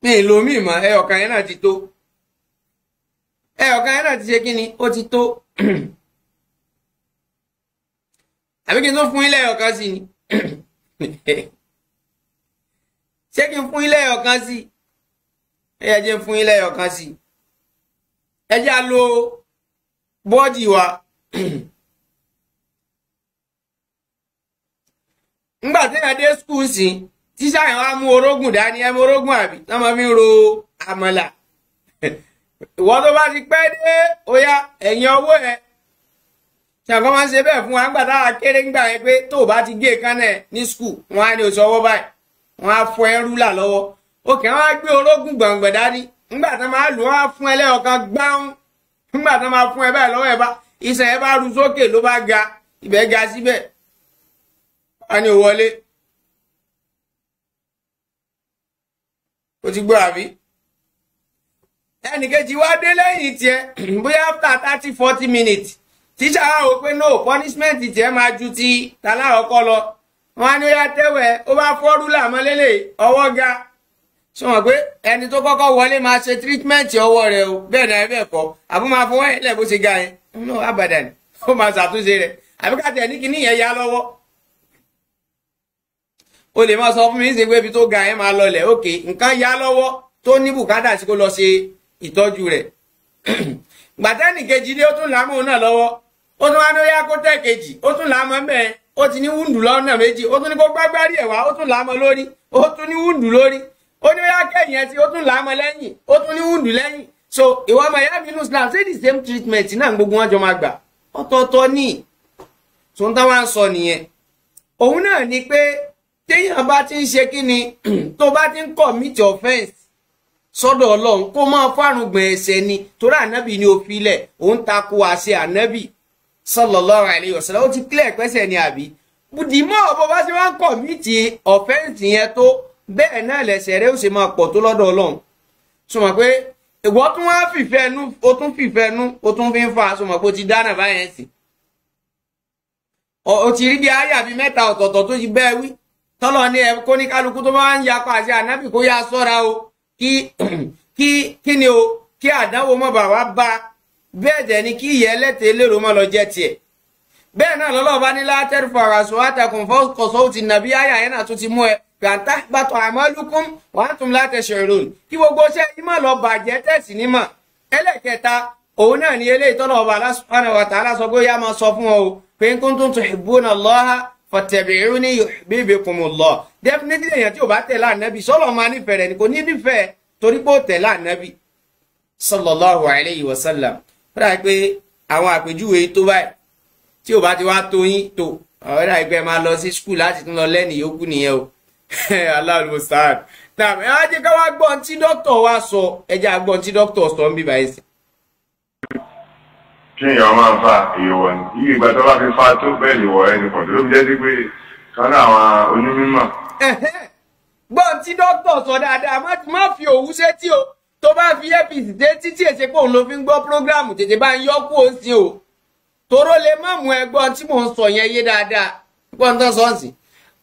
Mi ìlò mi mọ̀, ẹyọ̀kan yẹn náà ti tó. Ẹyọ̀kan yẹn náà ti ṣe kí ni? Ó ti tó. Àbí kí n tó fún ilé ẹyọ̀kan sí ni? Ṣé kí n fún ilé ẹyọ̀kan sí? Ẹ jẹ́ fún ilé ẹyọ̀kan sí. Ẹ jẹ́ á lo bọ́ọ̀dì wa. Ńgbà tí ẹ dé skul sí, tíṣà yẹn wá mú orógùn dání, ẹ mú orógùn àbí tán máa fi ń ro àmàlà. Ìwọ tó bá ti pẹ́ dé, ó yá ẹ̀yìn ọwọ́ ẹ. Ṣàǹkọ́ máa ń ṣe bẹ́ẹ̀ fún wa ńgbà táwa kéré ńgbà yẹn pé tó o bá ti gé kánẹ̀ ní skul, wọ́n á ní oṣù ọwọ́ báyìí, wọ́n á fọ ẹ rúlà lọ́wọ́. Òkè wọ́n á gbé orógùn gbọ̀ngbọ̀n dání. Ńgbà tán máa lò wọ́n á fún ẹ lẹ́yọ̀kan gbáhùn. Ńgbà tán máa fún ẹ báyìí lọ́wọ́ ẹ bá iṣan ẹ bá ru sókè ló bá ga, ibẹ̀ ga síbẹ̀. Wọ́n á ní o wọlé. O ti gbọ́ àbí? Ẹnìkejì wá dé lẹ́yìn tiẹ̀ bóyá after 30-40 minutes. Tíṣà wá wò pé no, punishment tiẹ̀ máa ju ti tàlákọ̀ọ́kọ́ lọ. Wọ́n á ní ó yá tẹ́wẹ̀, ó bá fọ́ rúlà mọ́ lélẹ̀, ọwọ́ ga. Ṣé wọ́n pé ẹni tó kọ́kọ́ wọlé máa ṣe treatment ọwọ́ rẹ̀ o, bẹ́ẹ̀ náà bẹ́ẹ̀ kọ́, àbú máa fọwọ́ ẹ̀ lẹ̀ bó ṣe ga yẹn. No, abadan, ó máa ṣàtúnṣe rẹ̀. Àbí ká tẹ̀ ní kíní yẹn ya lọ́wọ́. O lè máa sọ fún mi ṣe pé ibi tó ga yẹn máa lọlẹ̀, òkè nǹkan ya lọ́wọ́ tó ní bùkátà sí kó lọ ṣe ìtọ́jú rẹ̀. Gbàtẹ́nì kejì dé, ó tún làámù náà lọ́wọ́. Ó tún wá ní ó yá kó tẹ̀ kejì, ó tún làámọ́ mẹ́ẹ̀, ó ti ní wúndù lọ́nà méjì, ó tún ní kó gbágbárí ẹ̀ wá, ó tún làámọ́ lórí, ó tún ní wúndù lórí. Ó ní ó yá kẹ́yìn ẹ tí ó tún làámọ́ lẹ́yìn, ó tún ní wúndù lẹ́yìn. So ìwọ ọmọ ìyá mi nínú Islam, ṣé the same treatment náà gbogbo wọn jọ máa gbà? Ọ̀tọ̀ọ̀tọ̀ ní. Tó ń táwọn sọ nìyẹn. Òun náà ni pé téèyàn bá ti ń ṣe kí ni, tó bá ti ń commit offence sọ́dọ̀ Ọlọ́run, kó máa fárùngbọ̀n ẹ̀ṣẹ̀ ni, torí ànábì ni ó filẹ̀, òun takò àṣẹ ànábì sallallahu alayhi wa sallam. Ó ti clear pẹ́sẹ̀ ni àbí? Bùdìmọ́ ọ̀bọ bá ṣe wá ń commit offence yẹn tó, bẹ́ẹ̀ náà lẹ̀ṣẹ̀ rẹ̀ ó ṣe máa pọ̀ tó lọ́dọ̀ Ọlọ́run. Sọ ma pé ìwọ tún wá fìfẹ́ nú, ó tún fìfẹ́ nú, ó tún fi ń fa, sọ ma pé ó ti dáná báyẹn sí. Ó ti rí bí ayé àbí mẹ́ta ọ̀tọ̀ọ̀tọ̀ tó ti bẹ́ẹ̀ wí. Tọ́lọ̀ ní ẹ kó ní kálukú tó bá ń yapa àṣẹ ànábì kó yá sọ́ra o, kí ni o, kí àdánwò mọ́ bà wá bá, bẹ́ẹ̀ dẹ̀ ni kí ìyẹ́ ẹlẹ́tẹ̀ẹ́ lérò mọ́ lọ jẹ́ tiẹ̀. Bẹ́ẹ̀ náà lọ́lọ́ bá ní látẹ́rù fàràsọ àtàkùn fọ́kọ̀sọ́ ti nàbí àyà yẹn náà tún ti mú ẹ gbàǹtà gbàtọ̀ àmọ́lùkún wàá tún látẹ̀ṣẹ̀ ìròyìn kí gbogbo iṣẹ́ yìí má lọ bàjẹ́ tẹ̀sí nímọ̀. Ẹlẹ́kẹta òun náà ni eléyìí tọ́lọ̀ ọba Allah subhanahu wa ta'ala sọ pé ó yá máa sọ fún ọ o pé in kuntum tuhibbuna Allaha fattabi'uni yuhbibkumullah. Definitely èèyàn tí ò bá tẹ̀lé ànábì sọ́lọ́ máa nífẹ̀ẹ́ rẹ̀ ni, kò ní nífẹ̀ẹ́ torí pé ó tẹ̀lé ànábì sallallahu alayhi wa sallam. Ó dà pé àwọn àpèjúwe tó báyìí tí ò bá ti wá tó yín tó, ó dà pé ẹ máa lọ sí skul láti tún lọ lẹ́nìí yòókù nìyẹn o. Allahu musta'an. Náà ẹ wá jẹ́ ká wá gbọ́n tí dókítà wa sọ, ẹ jẹ́ àgbọ́n tí dókítà sọ ń bí báyìí sí. Kí èèyàn máa fa èèwọ̀ ní iye ìgbà tó bá fi fa tó bẹ́ẹ̀ lè wọ̀ ẹni pọ̀ tó ló fi jẹ́ sí pé kan náà àwọn onímọ̀. Gbọ́n tí dókítà sọ dáadáa, má fi òwú sétí o, tó bá fi earpiece dé títí èsè pé òun ló fi ń gbọ́ prógráàmù, tètè bá ń yọ kú ó sí o, toró lè má mú ẹ gbọ́n tí mò ń sọ yẹn yé dáadáa. Gbọ́n tán sọ sí.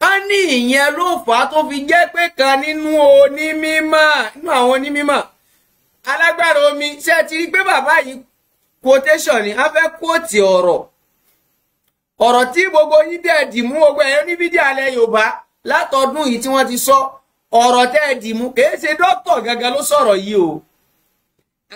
A ní ìyẹn ló fà á tó fi jẹ́ pé kan nínú onímọ̀, nínú àwọn onímọ̀ alágbára omi, ṣé ẹ ti rí pé bàbá yìí quotation ni a fẹ́ kóòtì ọ̀rọ̀ ọ̀rọ̀ tí gbogbo yín dẹ̀ dìmú, gbogbo ẹ̀yọ́ ní fídíò alẹ́ Yorùbá látọdún yìí tí wọ́n ti sọ ọ̀rọ̀ tẹ́ ẹ dìmú, kìí ṣe dókítà gangan ló sọ̀rọ̀ yìí o.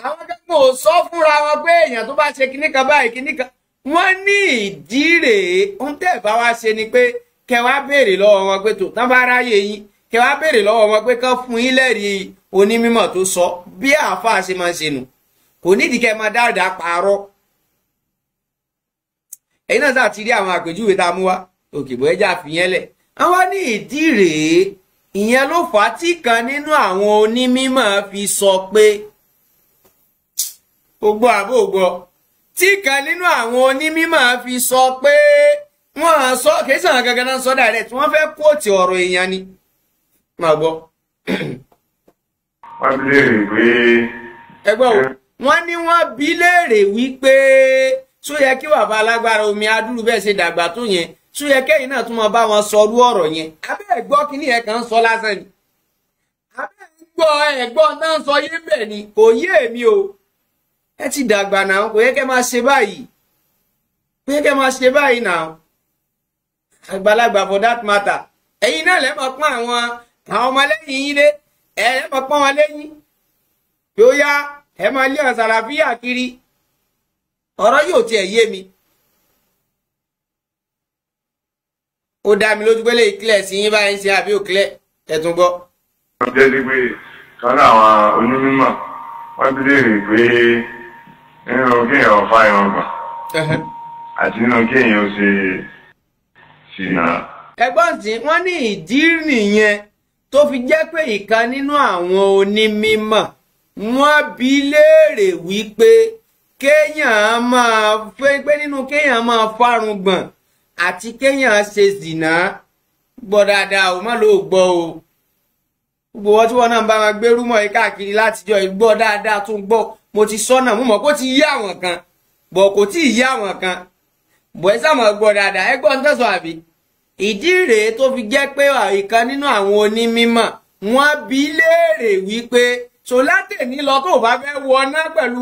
Àwọn gangan ò sọ fúnra wọn pé èèyàn tó bá ṣe kíní kan báyìí kíní kan, wọ́n ní ìdí rèé. Ń tẹ́ bá wá ṣe ni pé kẹ́ wá béèrè lọ́wọ́ wọn pé tó tán bá ráyè yín, kẹ́ wá béèrè lọ́wọ́ wọn pé kán fún yín lẹ́rìí onímọ̀ tó sọ bí àáfàá ṣe máa ń ṣe nù. Kò nídìí kẹ́ máa dáadáa pààrọ̀. Ẹ̀yin náà sáà ti rí àwọn àpèjúwe tá a mú wá, òkè bọ́ ẹja fìyẹn lẹ̀. Àwọn ní ìdí rèé, ìyẹn ló fà á tí kan nínú àwọn onímọ̀ fi sọ pé gbogbo àbò gbọ́, tí kan nínú àwọn onímọ̀ fi sọ pé wọ́n sọ kìí sàn gangan náà sọ direct, wọ́n fẹ́ kóòtì ọ̀rọ̀ èèyàn ni. Máa gbọ́. Wọ́n ti léèrè pé Ẹgbẹ́ o, wọ́n ní wọ́n bi léèrè wípé ṣó yẹ kí bàbá alágbára omi adúrú bẹ́ẹ̀ ṣe dàgbà tó yẹn, ṣó yẹ kẹ́yìn náà tún máa bá wọn sọ irú ọ̀rọ̀ yẹn? Abẹ́ ẹ̀gbọ́ kínní ẹ̀ kàn ń sọ lásán ni, abẹ́ ẹ̀gbọ́ ẹ̀gbọ́ náà ń sọ yé bẹ́ẹ̀ ni, kò yé èmi o. Ẹ ti dàgbà náà, kò yẹ kẹ́ máa ṣe báyìí, kò yẹ kẹ́ máa ṣe báyìí náà, àgbàlagbà for that matter. Ẹ̀yin náà lẹ́ máa pọ́n àwọn ọmọlẹ́yìn yín lé, ẹ lẹ́ máa pọ́n wọn lẹ́yìn pé ó yá ẹ máa lé àsàlàfíà kiri. Ọ̀rọ̀ yóò tiẹ̀ yé mi. Ó dá mi lójú pé lè clear sí yín báyìí ṣe àbí ò clear, ẹ tún gbọ́. Wọ́n jẹ́ sí pé kan náà àwọn onímọ̀ wọ́n bi léèrè pé nínú kéèyàn fa irun gbọ̀n àti nínú kéèyàn ṣe ṣìnà. Ẹ̀gbọ́n tí wọ́n ní ìdí nìyẹn tó fi jẹ́ pé ìkan nínú àwọn onímọ̀ wọ́n bi léèrè wípé kéèyàn máa fẹ́ pé nínú kéèyàn máa fárun gbọ̀n àti kéèyàn ṣe zìnà. Gbọ́ dáadáa o, má ló gbọ́ o. Gbogbo wọn tí wọn náà ń bá wọn gbé rúmọ̀ yìí káàkiri látijọ́ yìí, gbọ́ dáadáa, tún gbọ́. Mo ti sọ́nà, mo mọ̀ kó ti yé àwọn kan, bọ̀ kò tí ì yé àwọn kan, bọ̀ ẹ sáà mọ̀ gbọ́ dáadáa. Ẹ gbọ́ ń tẹ̀sán àbí? Ìdí rèé tó fi jẹ́ pé ìkan nínú àwọn onímọ̀ wọ́n bi léèrè wípé so látẹ̀ní lọ tó bá fẹ́ wọná pẹ̀lú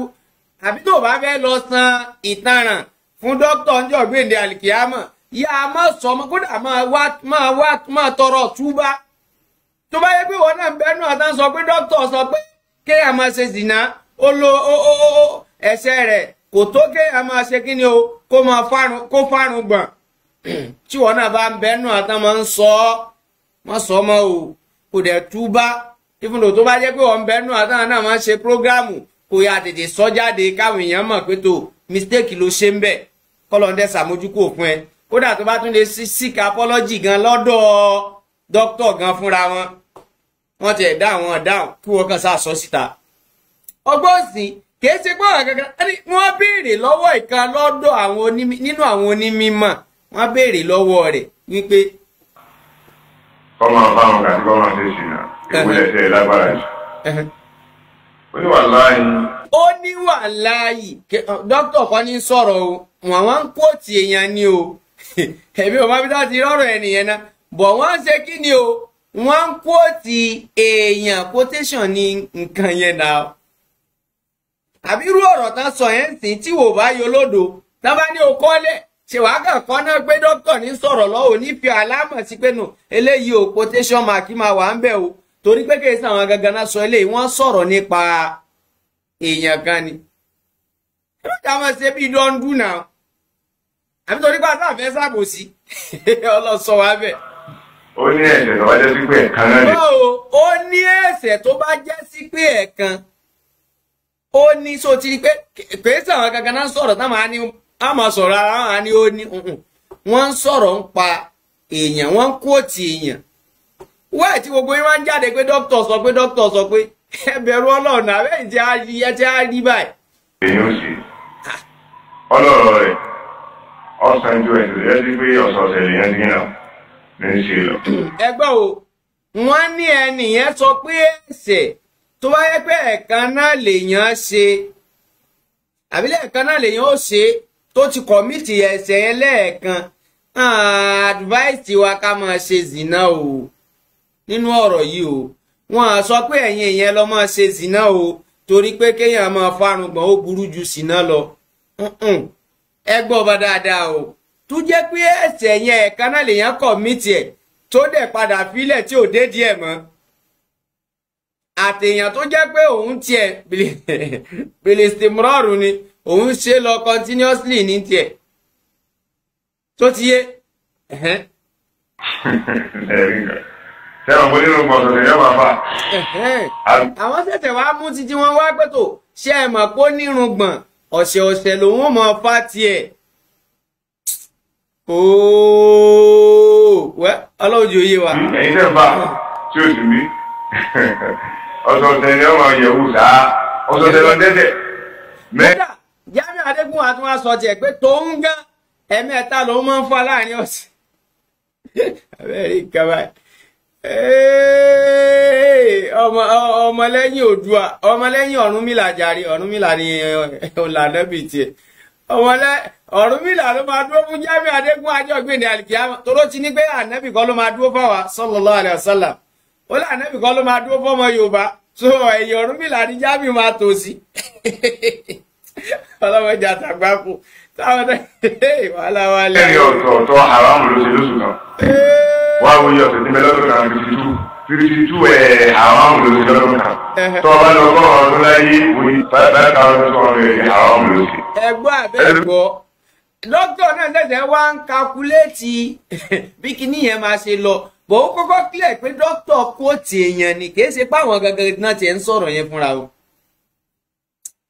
àbí tó bá fẹ́ lọ san ìtanràn fún dókítà ńjọ́ gbèǹde àlìkíyàmọ̀, yá a má sọ ọmọ kódà máa wá máa tọrọ túbá. Tó bá yẹ pé wọn náà bẹ́ẹ̀ náà tán sọ pé dókítà sọ pé kéèyàn máa ṣe zìnà, ó lo ó ẹsẹ̀ rẹ̀ kò tó kéèyàn máa ṣe kíni o, kó máa fárun, kó fárun gbọ̀n. Tí wọn náà bá ń bẹ́ẹ̀ náà tán máa ń sọ ọ́, wọ́n sọ ọmọ o, kò dẹ̀ túbá. Ìfúnnò tó bá jẹ́ pé wọ́n bẹ́ẹ̀ náà tán náà máa ń ṣe prógráàmù, kò yà tètè sọ jáde káwọn èèyàn mọ̀ pé tó mistake ló ṣe ń bẹ̀, kọ́lọ́ ń dẹ̀ ṣàmójúkò fún ẹ. Kódà tó bá tún lè seek apology gan lọ́dọ̀ dókítà gan fúnra wọn, wọ́n ti dá àwọn dáhùn kí wọ́n kàn sáà sọ síta. Ọgbọ́n sì kìí ṣe pé ọ̀rọ̀ kankan wọ́n béèrè lọ́wọ́ ìkan lọ́dọ̀ àwọn nínú àwọn onímọ̀, wọ́n béèrè lọ́wọ́ rẹ̀ wípé. Kọ́ máa bá wọn kàtí kọ́ máa ṣe ṣìnà, ìwúlẹ̀ ṣe lágbára jù. Ó ní wàláhì. Ó ní wàláhì. Dókítà kan ní sọ̀rọ̀ o, wọ́n wá ń kóòtù èèyàn ni o. Èmi ò mọ bí wọ́n ti rọ́rọ̀ ẹnìyẹn náà, bọ̀ wọ́n ń ṣe kí ni o, wọ́n ń kóòtù èèyàn, quotation ní nǹkan yẹn náà. Àbí irú ọ̀rọ̀ tán sọ yẹn ń sìn tí wò bá yọ lódò, tán bá ní o kọ́lẹ̀, ṣe wàá kàn kọ́ náà pé dókítà ní sọ̀rọ̀ lọ́wọ́ ò ní fi àlámọ̀ sí pé nù eléyìí o, quotation mark máa wà ń bẹ̀ o, torí pé kèé sàwọn gangan náà sọ eléyìí, wọ́n sọ̀rọ̀ nípa èèyàn kan ni. Ẹ má jà máa ṣe bí dọ́ndú náà, àbí torí pé àtàfẹ́ ṣàbòsí ọlọ́sọ wa bẹ̀. Ó ní ẹ̀ṣẹ̀ tó bá jẹ́ sí pé ẹ̀kan náà lè. Ó ní ẹ̀ṣẹ̀ tó bá jẹ́ sí pé ẹ̀kan. Ó ní so ti rí pé kèé sàwọn gangan náà sọ̀rọ̀ táwọn á ní á máa sọ̀rọ̀ ara wọn á ní ó ní wọ́n ń sọ̀rọ̀ ń pa èèyàn, wọ́n ń kóòtì èèyàn. Wáyé tí gbogbo yín wá ń jáde pé dókítà sọ pé dókítà sọ pé ẹ bẹ̀rù Ọlọ́run àbẹ́ ìjẹ́ ẹ ti á rí báyìí. Èyí ò sí ọlọ́rọ̀ rẹ̀ ọ̀sán ju ẹ̀sìn rẹ̀ sí pé ọ̀sọ̀ọ̀sẹ̀ lèèyàn ti gbìnà ní í ṣe lọ. Ẹgbẹ́ o, wọ́n ní ẹnìyẹn sọ pé ẹ̀ṣẹ̀ tó bá yẹ pé ẹ̀kan náà lèèyàn ṣe àbí lẹ́ẹ̀kan náà lèèyàn ó ṣe tó ti kọ̀mìtì ẹ̀ṣẹ̀ yẹn lẹ́ẹ̀kan, advice wa ká máa ṣe zìnà o. Nínú ọ̀rọ̀ yìí o, wọ́n á sọ pé ẹ̀yin èèyàn lọ máa ṣe zìnà o, torí pé kéèyàn máa fárùngbọ̀n ó burú ju zìnà lọ. Ẹ gbọ́ ọba dáadáa o, tó jẹ́ pé ẹ̀ṣẹ̀ yẹn ẹ̀kan náà lèèyàn kọ̀mìtì ẹ̀ tó dẹ̀ padà fílẹ̀ tí ò dé díẹ̀ mọ́, àtèèyàn tó jẹ́ pé òun tiẹ̀ bilistimrọ́ọ̀rù ni òun ṣe lọ continuously ní tiẹ̀ tó ti yé. Sẹ́wọ̀n mo nínú gbọ̀nsọ̀ tẹ̀lé ọba fà. Àwọn ṣẹ̀ṣẹ̀ wá mú títí wọn wá pé tó ṣe é mọ̀ pé ó nírun gbọ̀n ọ̀sẹ̀ ọ̀sẹ̀ lòun mọ̀ fà tiẹ̀. Ooo wẹ́ ọlọ́run jù yé wa. Ẹ̀yin tẹ̀ ń bá tí o sì mí ọ̀sọ̀ọ̀sẹ̀ ni ọmọ yẹ̀wù sáá ọ̀sọ̀ọ̀sẹ̀ lọ dẹ́dẹ̀. Kódà Jamiu Adégúnwà tún wá sọ tiẹ̀ pé tòun gan ẹ̀mẹ́ta lòun máa ń fa láàrin ọ̀sẹ̀. Abẹ́rẹ́ ìkàwá Ọmọlẹ́yìn Oòduà, ọmọlẹ́yìn Ọ̀rúnmìlà jàre, Ọ̀rúnmìlà ni ọ̀làdẹ́bì tiẹ̀. Ọ̀rúnmìlà ló máa dúró fún Jamiu Adégún Ajọ́gbìnrin Àlìkíyámà, toró ti ní pé ànábì kọ́ ló máa dúró fáwa sallallahu alaihi wasallam. Ó lé ànábì kọ́ ló máa dúró fọ́mọ Yorùbá, so ẹ̀yìn Ọ̀rúnmìlà ni Jamiu máa tò sí. Ọlọ́mọdé àtàgbákò táwọn náà wàhálà wà lẹ́yìn. Ẹ̀rí ọ̀tọ̀ọ̀tọ̀ haramu ló ṣe lóṣù kan. Wá wo iye ọ̀sẹ̀ tí ń bẹ lọ́dún kan, 52 52 ẹ̀ haramu ló ṣe lọ́dún kan. Tó o bá lọ ọgọ́rùn ọdún láyé, wòye 5,200 haramu ló ṣe. Ẹ̀gbọ́n àbẹ́gbọ́ dókítà náà ṣẹ̀ṣẹ̀ wá ń kakuléètì bí kinní yẹn máa ṣe lọ, bò ó kọ́kọ́ clear pé dókítà kóòtù èèyàn ni, kì í ṣe páwọn gangan náà tiẹ̀ ń sọ̀rọ̀ yẹn fúnra o.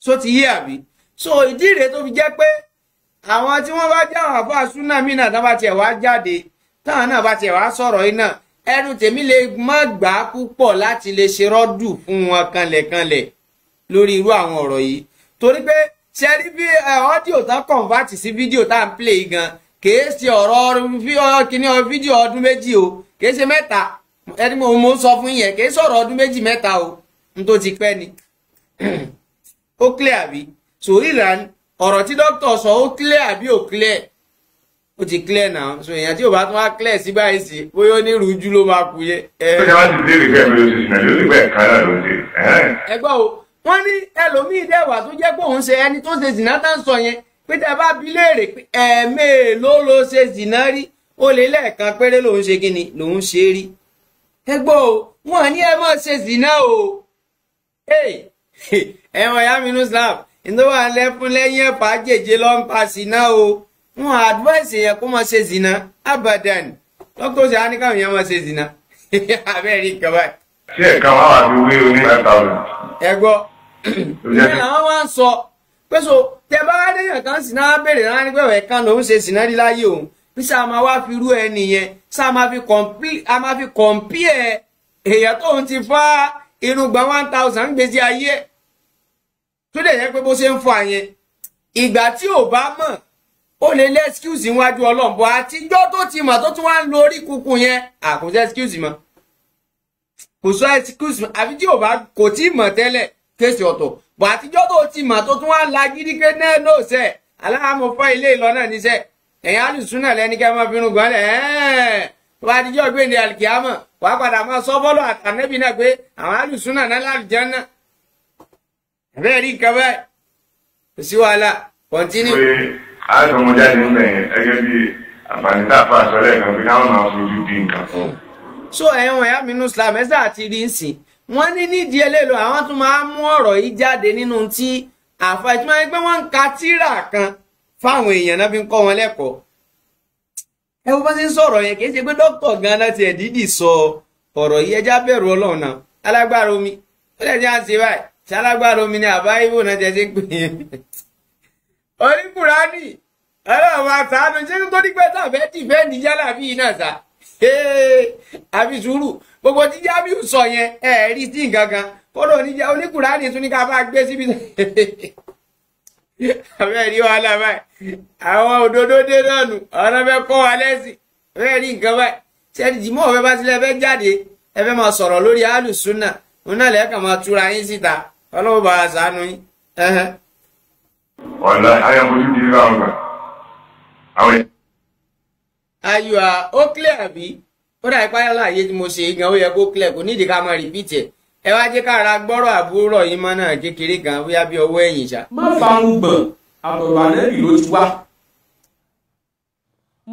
So ti yé àbí? So ìdí rèé tó fi jẹ́ pé àwọn tí wọ́n bá jẹ́ àwọn àfáà súnà mí náà tán bá tiẹ̀ wá jáde, táwọn náà bá tiẹ̀ wá sọ̀rọ̀ yìí náà, ẹnu tèmi lè má gbà á púpọ̀ láti lè ṣe rọ́dù fún wọn kanlẹ̀kanlẹ̀ lórí irú àwọn ọ̀rọ̀ yìí. Torí pé ṣe rí bí ọ́díò tán kọ̀ǹfàtì sí fídíò tá à ń play gan, kìí ṣe ọ̀rọ̀ kíní fídíò ọdún méjì o, kìí ṣe mẹ́ta, ẹni mo ń sọ fún yẹn, kìí sọ̀rọ̀ ọdún méjì mẹ́ta o, n tó ti pẹ́ ni. Ó clear àbí? So ìran ọ̀rọ̀ tí dókítà sọ ó clear àbí ò clear? Ó ti clear náà. So èèyàn tí ò bá tún wá clear sí báyìí sí, bóyá ó ní rújú ló máa kú yé. Ó ṣe wá ti béèrè fẹ́ mi ló ṣe ṣìnà yóò sì pẹ́ ẹ̀ka náà ló ṣe. Ẹgbọ́n o, wọ́n ní ẹlòmíì dẹ̀wà tó jẹ́ pé òun ṣe ẹni tó ṣe zìnà tá ń sọ yẹn, pé tẹ́ bá bi léèrè pé ẹ̀ẹ̀mélòó ló ṣe zìnà rí, ó lè lẹ́ẹ̀kan péré lòun ṣe kíni lòun ṣe rí. Ẹgbọ́n o, wọ́n ní ẹ má ṣe zìnà o. Ẹ̀wọ̀n ìyá mi nù Islam, ìdó wà lẹ́fún lẹ́yìn ẹ̀fà jèjé ló ń pa zìnà o. Wọn advice yẹn kó máa ṣe zìnà abadan. Dókítà ṣe á ní káwọn yẹn máa ṣe zìnà. Abẹ́rẹ́ nǹkan báyìí. Ṣé ẹ̀ka wà wá fi wé oní 5,000? Ẹ gbọ́, ìyẹn làwọn wá ń sọ pé so tẹ bá wá déyàn kan sì náà béèrè náà nígbà wẹ̀ kan lòún ṣe zìnà rí láyé òun, bí sáà máa wá fi rú ẹni yẹn, sáà máa fi compare èèyàn tóun ti fá irùngbọ̀n 1,000 gbèsè ayé ẹ̀, tó dẹ̀ yẹ pé bó ṣe ń fọ àyẹn ìgbà tí ò bá mọ̀ ó lè lé excuse níwájú Ọlọ́run, àtijọ́ tó ti mọ̀ tó tún wá ń lo orí kunkun yẹn, kò sí excuse mọ́, kò sọ excuse mọ́, àfi tí ò bá kò tí mọ̀ tẹ́lẹ̀ kéèsì ọ̀tọ̀, bọ̀ àtijọ́ tó ti mọ̀ tó tún wá ń la gidi pé náà ló sẹ̀ aláàmú fọ́ ilé ìlọ náà níṣẹ́, ẹ̀yìn alùsùn náà lẹ́ni kẹ́ máa fi irun gbọ́n lẹ̀ ẹ́ẹ̀ tó bá dijọ́ gbé ní alikiyama wàá padà máa sọ bọ́lọ̀ àtànẹ́bí náà pé àwọn alùsùn náà lálùjẹ́ náà bẹ́ẹ̀ rí nǹkan báyìí, kò sí wàhálà, continue. Pé àìsàn ọmọ jáde ń bẹ̀ yẹn gẹ́gẹ́ bí àǹfààní tá a fà sọ lẹ́ẹ̀kan pé káwọn máa fojú di nǹkan. So ẹ̀wọ̀n ẹ̀yà mi nù Islam ẹ̀sà àti rí nsìn, wọ́n ní nídìí eléèlò àwọn tún máa ń mú ọ̀rọ̀ yìí jáde nínú tí àfa ìtumọ̀ yẹn pé wọ́n ń ka tírà kan fáwọn èèyàn náà fi ń kọ́ wọn lẹ́kọ̀ọ́. Ẹ wo bá ṣe ń sọ̀rọ̀ yẹn, kì í ṣe pé dókítà gan láti ẹ̀dídì sọ ọ̀rọ̀ yìí, ẹja bẹ̀rù Ọlọ́run náà, alágbára omi ó lè jẹ́ àǹtí báyìí, ṣe alágbára omi ni àbá ibo náà jẹ́ ṣe ń pè é. Orí Kùránì ọlọ́run àtàánú ṣé tó ní pẹ́ tàbẹ́ tìfẹ́ ní yálà bí iná sá àfi sùúrù gbogbo tí Jamiu sọ yẹn ẹ rí sí nǹkan kan kódò oníkùránì tún ní ká bá gbé síbi abẹ́ rí wàhálà báyìí, àwọn òdodo dé náà nù, ọ̀nà fẹ́ kọ́ wa lẹ́sìn, abẹ́ rí nǹkan báyìí. Ṣẹ́ni jìmọ̀ ọ̀fẹ́ bá tilẹ̀ fẹ́ jáde ẹ fẹ́ máa sọ̀rọ̀ lórí alùsùnà, òun náà lẹ́ẹ̀kan máa túra yín síta, ọlọ́run bá wa ṣàánú yín. Wàhálà ayé àfojú di báwọn gbà. Ayọ̀ à ó clear àbí? Ó dà ipá láàyè tí mo ṣe gan, ó yẹ kó clear, kò nídìí ká máa repeat ẹ̀. Ẹ wá jẹ́ ká ra gbọ́rọ̀ àbúrò yín mọ́ náà kékeré kan bóyá bí ọwọ́ ẹ̀yìn ṣá. Má farun gbọ̀n, àtọ̀dọ̀ ànẹ́bì ló ti wá.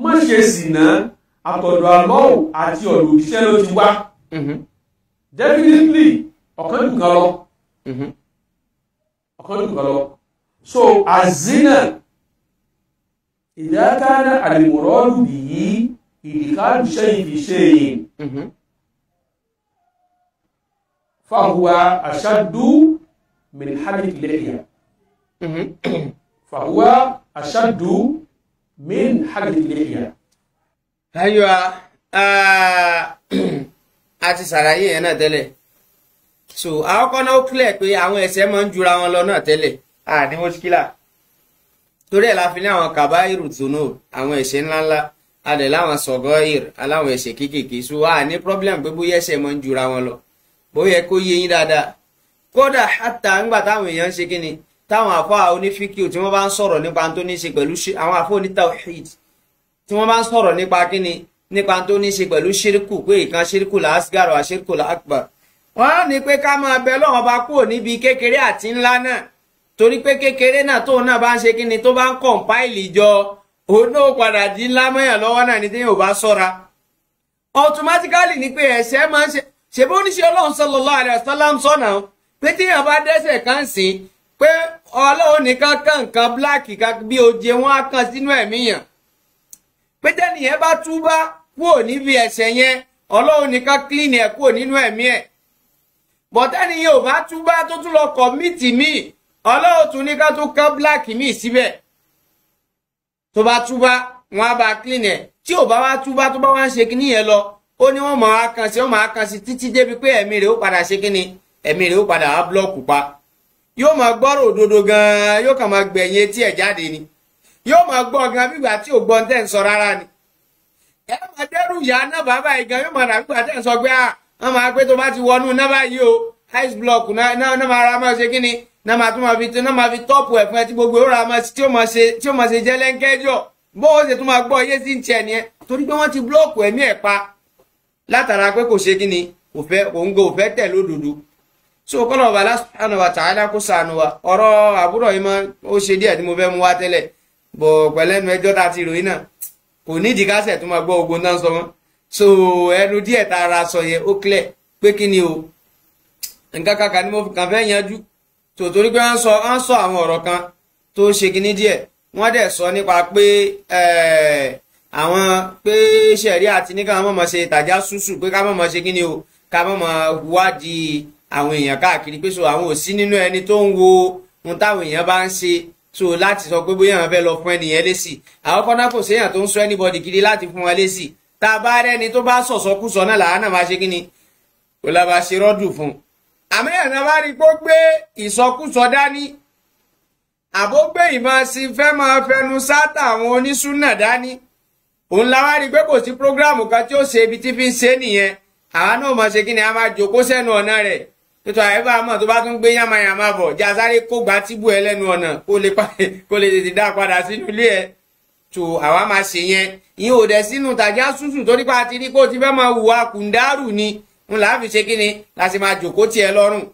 Má ṣe sìnà, àtọ̀dọ̀ àlọ́ọ̀ àti ọ̀dọ̀ òjíṣẹ́ ló ti wá. Definitely, ọ̀kan jù kan lọ. Ọ̀kan jù kan lọ. So, azina, ìdákánná àlèmọ̀rọ́lù bìí, ìdíkàlù ṣẹ́yìn fi ṣe yìí. Fahuwa aṣaddu min halik lihya. Fahuwa aṣaddu min halik lihya. Ayọ̀ a ti ṣàlàyé yẹn náà tẹ́lẹ̀. So, àkọ́kọ́ náà ó clear pé àwọn ẹ̀ṣẹ̀ máa ń jura wọn lọ náà tẹ́lẹ̀. Ní mọ́ṣíkílà. Torí ẹ̀ la fi ní àwọn kàbáìrù tùnú, àwọn ẹ̀ṣẹ̀ ńláńlá, a dẹ̀ láwọn sọ̀gọ́ìr, aláwọn ẹ̀ṣẹ̀ kéékèèké. So, a ní problem pé bóyá ẹ̀ṣẹ̀ máa ń jura wọn lọ. Bó yẹ kó yé yín dáadáa. Kódà hátà ńgbà táwọn èèyàn ń ṣe kíni, táwọn àfáà onífíkìú tí wọ́n bá ń sọ̀rọ̀ nípa tó ní ṣe pẹ̀lú àwọn àfáà onítàwhíd tí wọ́n bá ń sọ̀rọ̀ nípa kíni, nípa tó ní ṣe pẹ̀lú ṣírkù, pé ìkan ṣírkù là asgaro àṣírkù là akbar. Wọ́n á ní pé ká máa bẹ Ọlọ́run bá kúrò níbi kékeré àti ńlá náà, torí pé kékeré náà tóun náà bá ń ṣe kíni, tó bá ń kọ̀ǹpáìlì jọ, òun náà padà di ńlá mọ́yàn lọ́wọ́ náà ní tí yóò bá sọ́ra. Automatically ni pé ẹ̀ṣẹ̀ máa ń ṣe. Ṣe bó ní ṣe Ọlọ́run sallallahu alaihi wasallam sọ̀nà pé tíyàn bá dẹ́ṣẹ̀ kan sí pé Ọlọ́run nìkan kànkan bíláàkì bí oje wọn á kàn sínú ẹ̀mí yàn, pé tẹ́nìyẹn bá túbá kúrò níbi ẹ̀ṣẹ̀ yẹn, Ọlọ́run nìkan clean ẹ̀ kúrò nínú ẹ̀mí ẹ̀. Bọ̀tẹ́nìyẹn ò bá túbá tó tún lọ kọ̀mítì míì, Ọlọ́run tún ní ká tún kán bíláàkì míì síbẹ̀. Tó bá túbá wọn á bá clean ẹ̀. Tí ò bá wá túbá tó bá wá ń ṣe kíní yẹn lọ, ó ní wọ́n máa kàn sí, wọ́n máa kàn sí títí débi pé ẹ̀mí rẹ̀ ó padà ṣe kíni, ẹ̀mí rẹ̀ ó padà wá búlọ́ọ̀kù pa. Yóò máa gbọ́rọ̀ òdodo gan-an, yóò kàn máa gbẹ̀yìn etí ẹ̀ jáde ni. Yóò máa gbọ́ gan bígbà tí ò gbọ́n tẹ́ ń sọ rárá ni. Ẹ máa dẹ́rù ìyá náà bàbá yìí gan, yóò máa dàbí gbà tẹ́ ń sọ pé wọ́n máa pé tó bá ti wọnú náà báyìí o, ice block náà máa ra máa ṣe kíni, náà máa tún máa fi náà máa fi tọ́pù ẹ̀fún ẹ tí gbogbo ó ra máa tí ó máa ṣe jẹ́lẹ́ńkẹ́jọ́. Bó o ṣe tún máa gbọ́ iye sí ń tiẹ̀ nìyẹn, torí pé wọ́n ti búlọ́ọ̀kù ẹ̀mí ẹ̀ pa látara pé kò ṣe kíni, kò fẹ́, òun kò fẹ́ tẹ̀ lódodo. So kọ́nà ọba Allah subhanahu wa ta'ala kó ṣàánú wa. Ọ̀rọ̀ àbúrò yìí mọ́ ó ṣe díẹ̀ tí mo fẹ́ mú wá tẹ́lẹ̀, bọ̀ pẹ̀lẹ́nu ẹjọ́ tá a ti ròyìn náà kò nídìí kásẹ̀ tó máa gbọ́ ogun náà sọ mọ́. So ẹnu díẹ̀ tá a ra sọ yẹn ó clear pé kí ni o, nǹkan kàkà ni mo kàn fẹ́ yanjú. Tó torí pé wọ́n sọ àwọn ọ̀rọ̀ kan tó ṣe kíní díẹ̀, wọ́n dẹ̀ sọ nípa pé àwọn pé ṣẹ̀rí àti ní ká má máa ṣe tàjá ṣùṣù, pé ká má máa ṣe kíni o, ká má máa wádìí àwọn èèyàn káàkiri, pé so àwọn ò sí nínú ẹni tó ń wo ohun táwọn èèyàn bá ń ṣe, so láti sọ pé bóyá àwọn fẹ́ lọ fún ẹnìyẹn lésì. Àwọn kọ́nà kò séèyàn tó ń sọ anybody kiri láti fún wọn lésì. Tá a bá rẹ́ni tó bá sọ̀sọ́kúsọ náà làá náà máa ṣe kíni, kò lába ṣe rọ́dù fún un. Àmọ́ èèyàn náà bá rí kó gbé ìsọkúsọ dání, àbógbé ìmọ̀ sí fẹ́ máa fẹnu sátà àwọn onísúnà dání, òun la wá rí pé kò sí prógráàmù kan tí ó ṣe ibi tí fi ń ṣe nìyẹn. Àwa náà máa ṣe kí ni, a máa jòkó sẹ́nu ọ̀nà rẹ̀ tuntun àyẹ̀bá mọ̀ tó bá tún gbé yàmàyàmà bọ̀ já sáré kó gba tíbù ẹ lẹ́nu ọ̀nà kó lè tètè dá padà sínú ilé ẹ̀. Tó àwa máa ṣe yẹn, ìyẹn ò dẹ̀ sínú tàjá ṣùṣù torí pa ti rí kó ti fẹ́ máa hùwà kùndárù ni, ń là á fi ṣe kí ni, la ṣe máa jòkó tiẹ̀ lọ́rùn.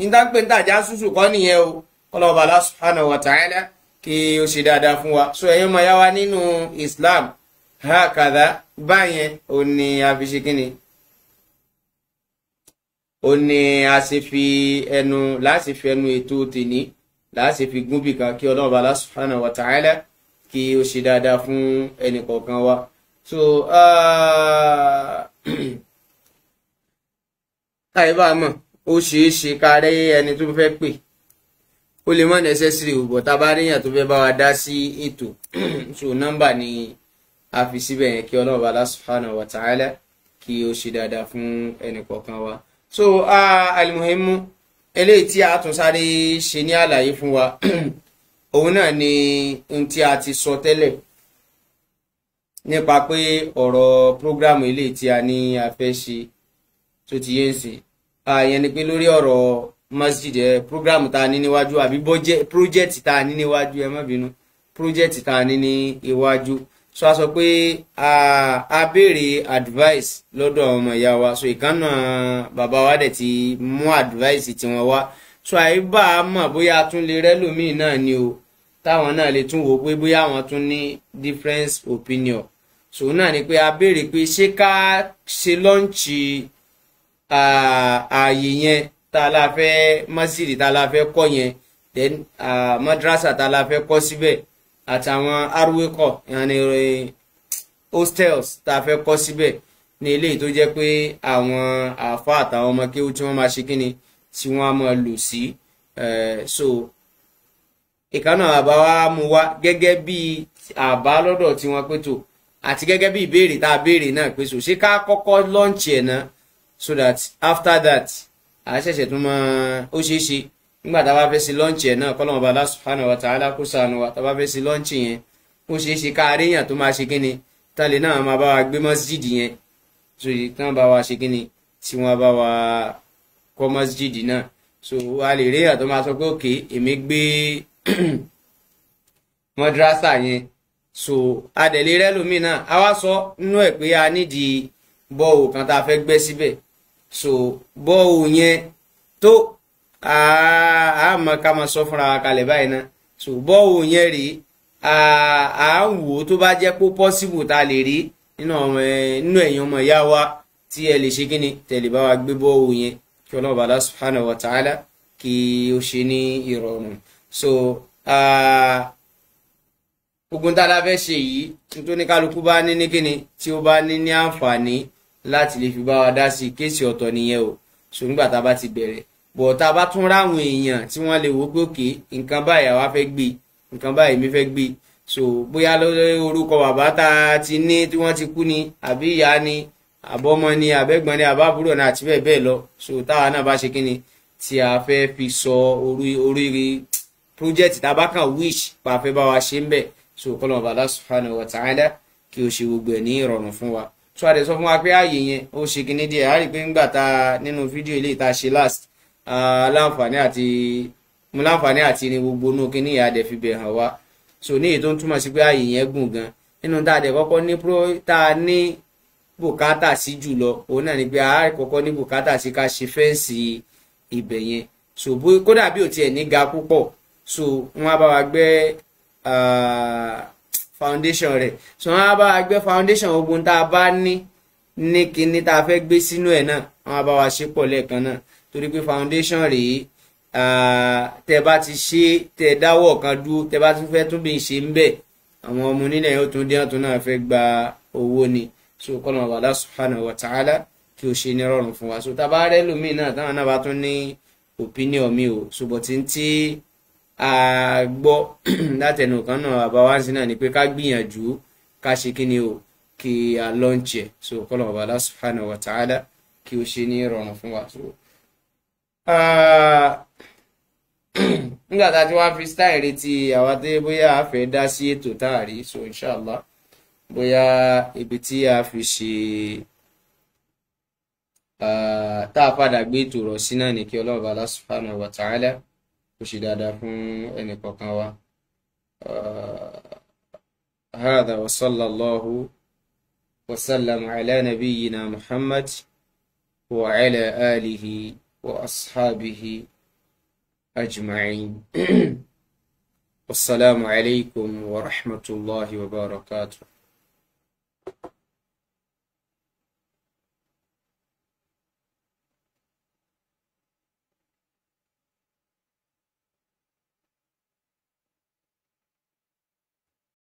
Ìdá pé ń tàjá ṣùṣù kọ́ nìyẹn o. Ọlọ́ọ̀bà Allah subhanahu wa ta'ala kí ó ṣe dáadáa fún wa. So ẹ̀yin ọmọ yá wa nínú Islam, hákàdá báyẹn ò ní a fi ṣe kíni, ó ní a ṣe fi ẹnu láti fi ẹnu ètò tèní láti fi gún bìkan, kí Ọlọ́ọ̀bà Allah subhanahu wa ta'ala kí ó ṣe dáadáa fún ẹnì kọ̀ọ̀kan wa. So àìbá mọ̀ ó ṣeé ṣe ká rí ẹni tó fẹ́ pè, ó lè má necessary ò, bọ̀ tá a bá ríyàn tó fẹ́ bá wa dá sí ètò, so nọ́mbà ni a fi síbẹ̀ yẹn, kí Ọlọ́run Allah subhanahu wa ta'ala kí ó ṣe dáadáa fún ẹnì kọ̀ọ̀kan wa. So alimuhimu eléyìí tí a tún sáré ṣe ní àlàyé fún wa, òun náà ni ohun tí a ti sọ tẹ́lẹ̀ nípa pé ọ̀rọ̀ prógrámù eléyìí tí a ní a fẹ́ ṣe tó ti yé ń sìn, àyẹn ni pé lórí ọ̀rọ̀ masjid ẹ program tá a ní níwájú àbí project tá a ní níwájú, ẹ má bínú, project tá a ní ní iwájú. So a sọ pé a béèrè advice lọ́dọ̀ ọmọ ìyá wa, so ìkànnà bàbá wa dẹ̀ ti mú advice tiwọn wá. So àyíbá mọ̀ bóyá a tún lè rẹ́lòmíì náà ni o, táwọn náà lè tún wò pé bóyá àwọn tún ní different opinion. So náà ni pé a béèrè pé ṣé ká ṣe lọ́ǹchì ààyè yẹn tá a la fẹ́ masjid tá a la fẹ́ kọ́ yẹn, then madrasa tá a la fẹ́ kọ́ síbẹ̀, àtàwọn arúwékọ̀ yàní hostels tá a fẹ́ kọ́ síbẹ̀ ní eléyìí tó jẹ́ pé àwọn àáfàá àtàwọn ọmọ kéwú tí wọ́n máa ṣe kíni tí wọ́n á máa lò sí. So ìkànnà àbá wa mú wá gẹ́gẹ́ bí àbá lọ́dọ̀ tí wọ́n pé tó, àti gẹ́gẹ́ bí ìbéèrè tá a béèrè náà pé so ṣé ká kọ́kọ́ launch ẹ̀ náà, so that after that a ṣẹ̀ṣẹ̀ tún máa ó ṣeé ṣe nígbà tá a bá fẹ́ ṣe lọ́ǹchì ẹ̀ náà, kọ́lọ́mọba Allah subhanahu wa ta'ala kó ṣàánú wa, tá a bá fẹ́ ṣe lọ́ǹchì yẹn ó ṣeé ṣe ká aréyàn tó máa ṣe kíni tán lè náà máa bá wa gbé mọ́síjìdì yẹn, so tán bá wa ṣe kíni tí wọ́n bá wa kọ́ masjid náà. So a lè rí èèyàn tó máa sọ pé òkè èmi gbé madrasa yẹn. So a dẹ̀ lè rẹ́lòmíì náà a wá sọ nínú ẹ̀ pé a nídìí bọ́ọ̀ kan tá a fẹ́ gbẹ́ síbẹ̀. So bọ́ọ̀ yẹn tó a mọ̀ ká máa sọ fúnra wa kalẹ̀ báyìí náà. So bọ́ọ̀ yẹn rèé à ń wò ó tó bá jẹ́ pé possible tá a lè rí nínú ẹ̀yin ọmọ ìyá wa tí ẹ lè ṣe kíni tẹ̀lé bá wa gbé bọ́ọ̀ yẹn, kí Ọlọ́run bá subhanahu wa ta'ala kí ó ṣe ní ìrọ̀rùn. So ogun tá a la fẹ́ ṣe yìí nítorí kálukú bá ní ní kíni tí ó bá ní ní àǹfààní láti lè fi bá wa dá sí kéèsì ọ̀tọ̀ nìyẹn o. So nígbà tá a bá ti bẹ̀rẹ̀ bọ̀ tá a bá tún ráwọn èèyàn tí wọ́n lè wò pé òkè nǹkan báyìí àwa fẹ́ gbé, nǹkan báyìí mi fẹ́ gbé. So bóyá lórí orúkọ bàbá tá a ti ní tí wọ́n ti kú ni, àbí ìyá ni, àbọ́mọ ni, àbẹ́gbọ́n ni, àbábúrò ni, àti bẹ́ẹ̀ bẹ́ẹ̀ lọ. So táwa náà bá ṣe kíni tí a fẹ́ fi sọ orí project tá a bá kàn wish pa fẹ́ bá wa ṣe ń bẹ̀. So kọ́lọ́mù bàbá subhanahu wa ta'ala kí o ṣe gbogbo ẹ̀ ní ìrọ̀rùn fún wa. So a lè sọ fún wa pé ààyè yẹn ó ṣe kíní díẹ̀. A rí i pé ńgbà tá nínú fídíò eléyìí tá a ṣe last, láǹfààní àti mo láǹfààní àti ní gbogbo inú kíní ìyá dẹ̀ fi bẹ̀ hàn wá. So ní èyí tó ń túmọ̀ sí pé ààyè yẹn gùn gan. Nínú tá a dẹ̀ kọ́kọ́ ní tá a ní bùkátà sí jùlọ òun náà ni pé a kọ́kọ́ ní bùkátà sí ká ṣe fẹ́ǹsì ibẹ̀ yẹn. So kódà bí ò tiẹ̀ ní ga púpọ̀, so wọ́n á bá wa gbẹ́ foundation rẹ̀. So wọ́n á bá wa gbẹ́ foundation ogun tá a bá ní ní kíní tá a fẹ́ gbé sínú ẹ̀ náà, wọ́n á bá wa ṣe pọ̀ lẹ́ẹ̀kan náà. Torí pé foundation rèé, tẹ bá ti ṣe tẹ dáwọ́ kan dúró, tẹ bá tún fẹ́ tún bí ṣe ń bẹ̀, àwọn ọmọ onílẹ̀ yóò tún dé ọ̀tún náà fẹ́ gba owó ni. So kọ́nà Allah subhanahu wa ta'ala kí o ṣe ní rọrùn fún wa. So tá a bá rẹ́ lómi náà táwọn náà bá tún ní opinion mi o, ṣùgbọ́n tí ń tí a gbọ́ látẹnu kan náà bàbá wa ń sin náà ni pé ká gbìyànjú ká ṣe kí ni o, kí a launch ẹ̀. So kọ́nà Allah subhanahu wa ta'ala kí o ṣe ní rọrùn fún wa. So nígbà tá a ti wá fi style retí àwa tó bóyá a fẹ́ dá sí ètò tá a rí. So inshallah bóyá ibi tí a fi ṣe tá a padà gbé ètò rọ̀ sí náà ní kí Ọlọ́run Allah subhanahu wa ta'ala kó ṣe dáadáa fún ẹnì kọ̀ọ̀kan wa. Hadha wa sallallahu wa sallam ala nabiyyina Muhammad wa ala alihi wa ashabihi ajma'in. Wassalamu alaikum wa rahmatullahi wa barakatuh.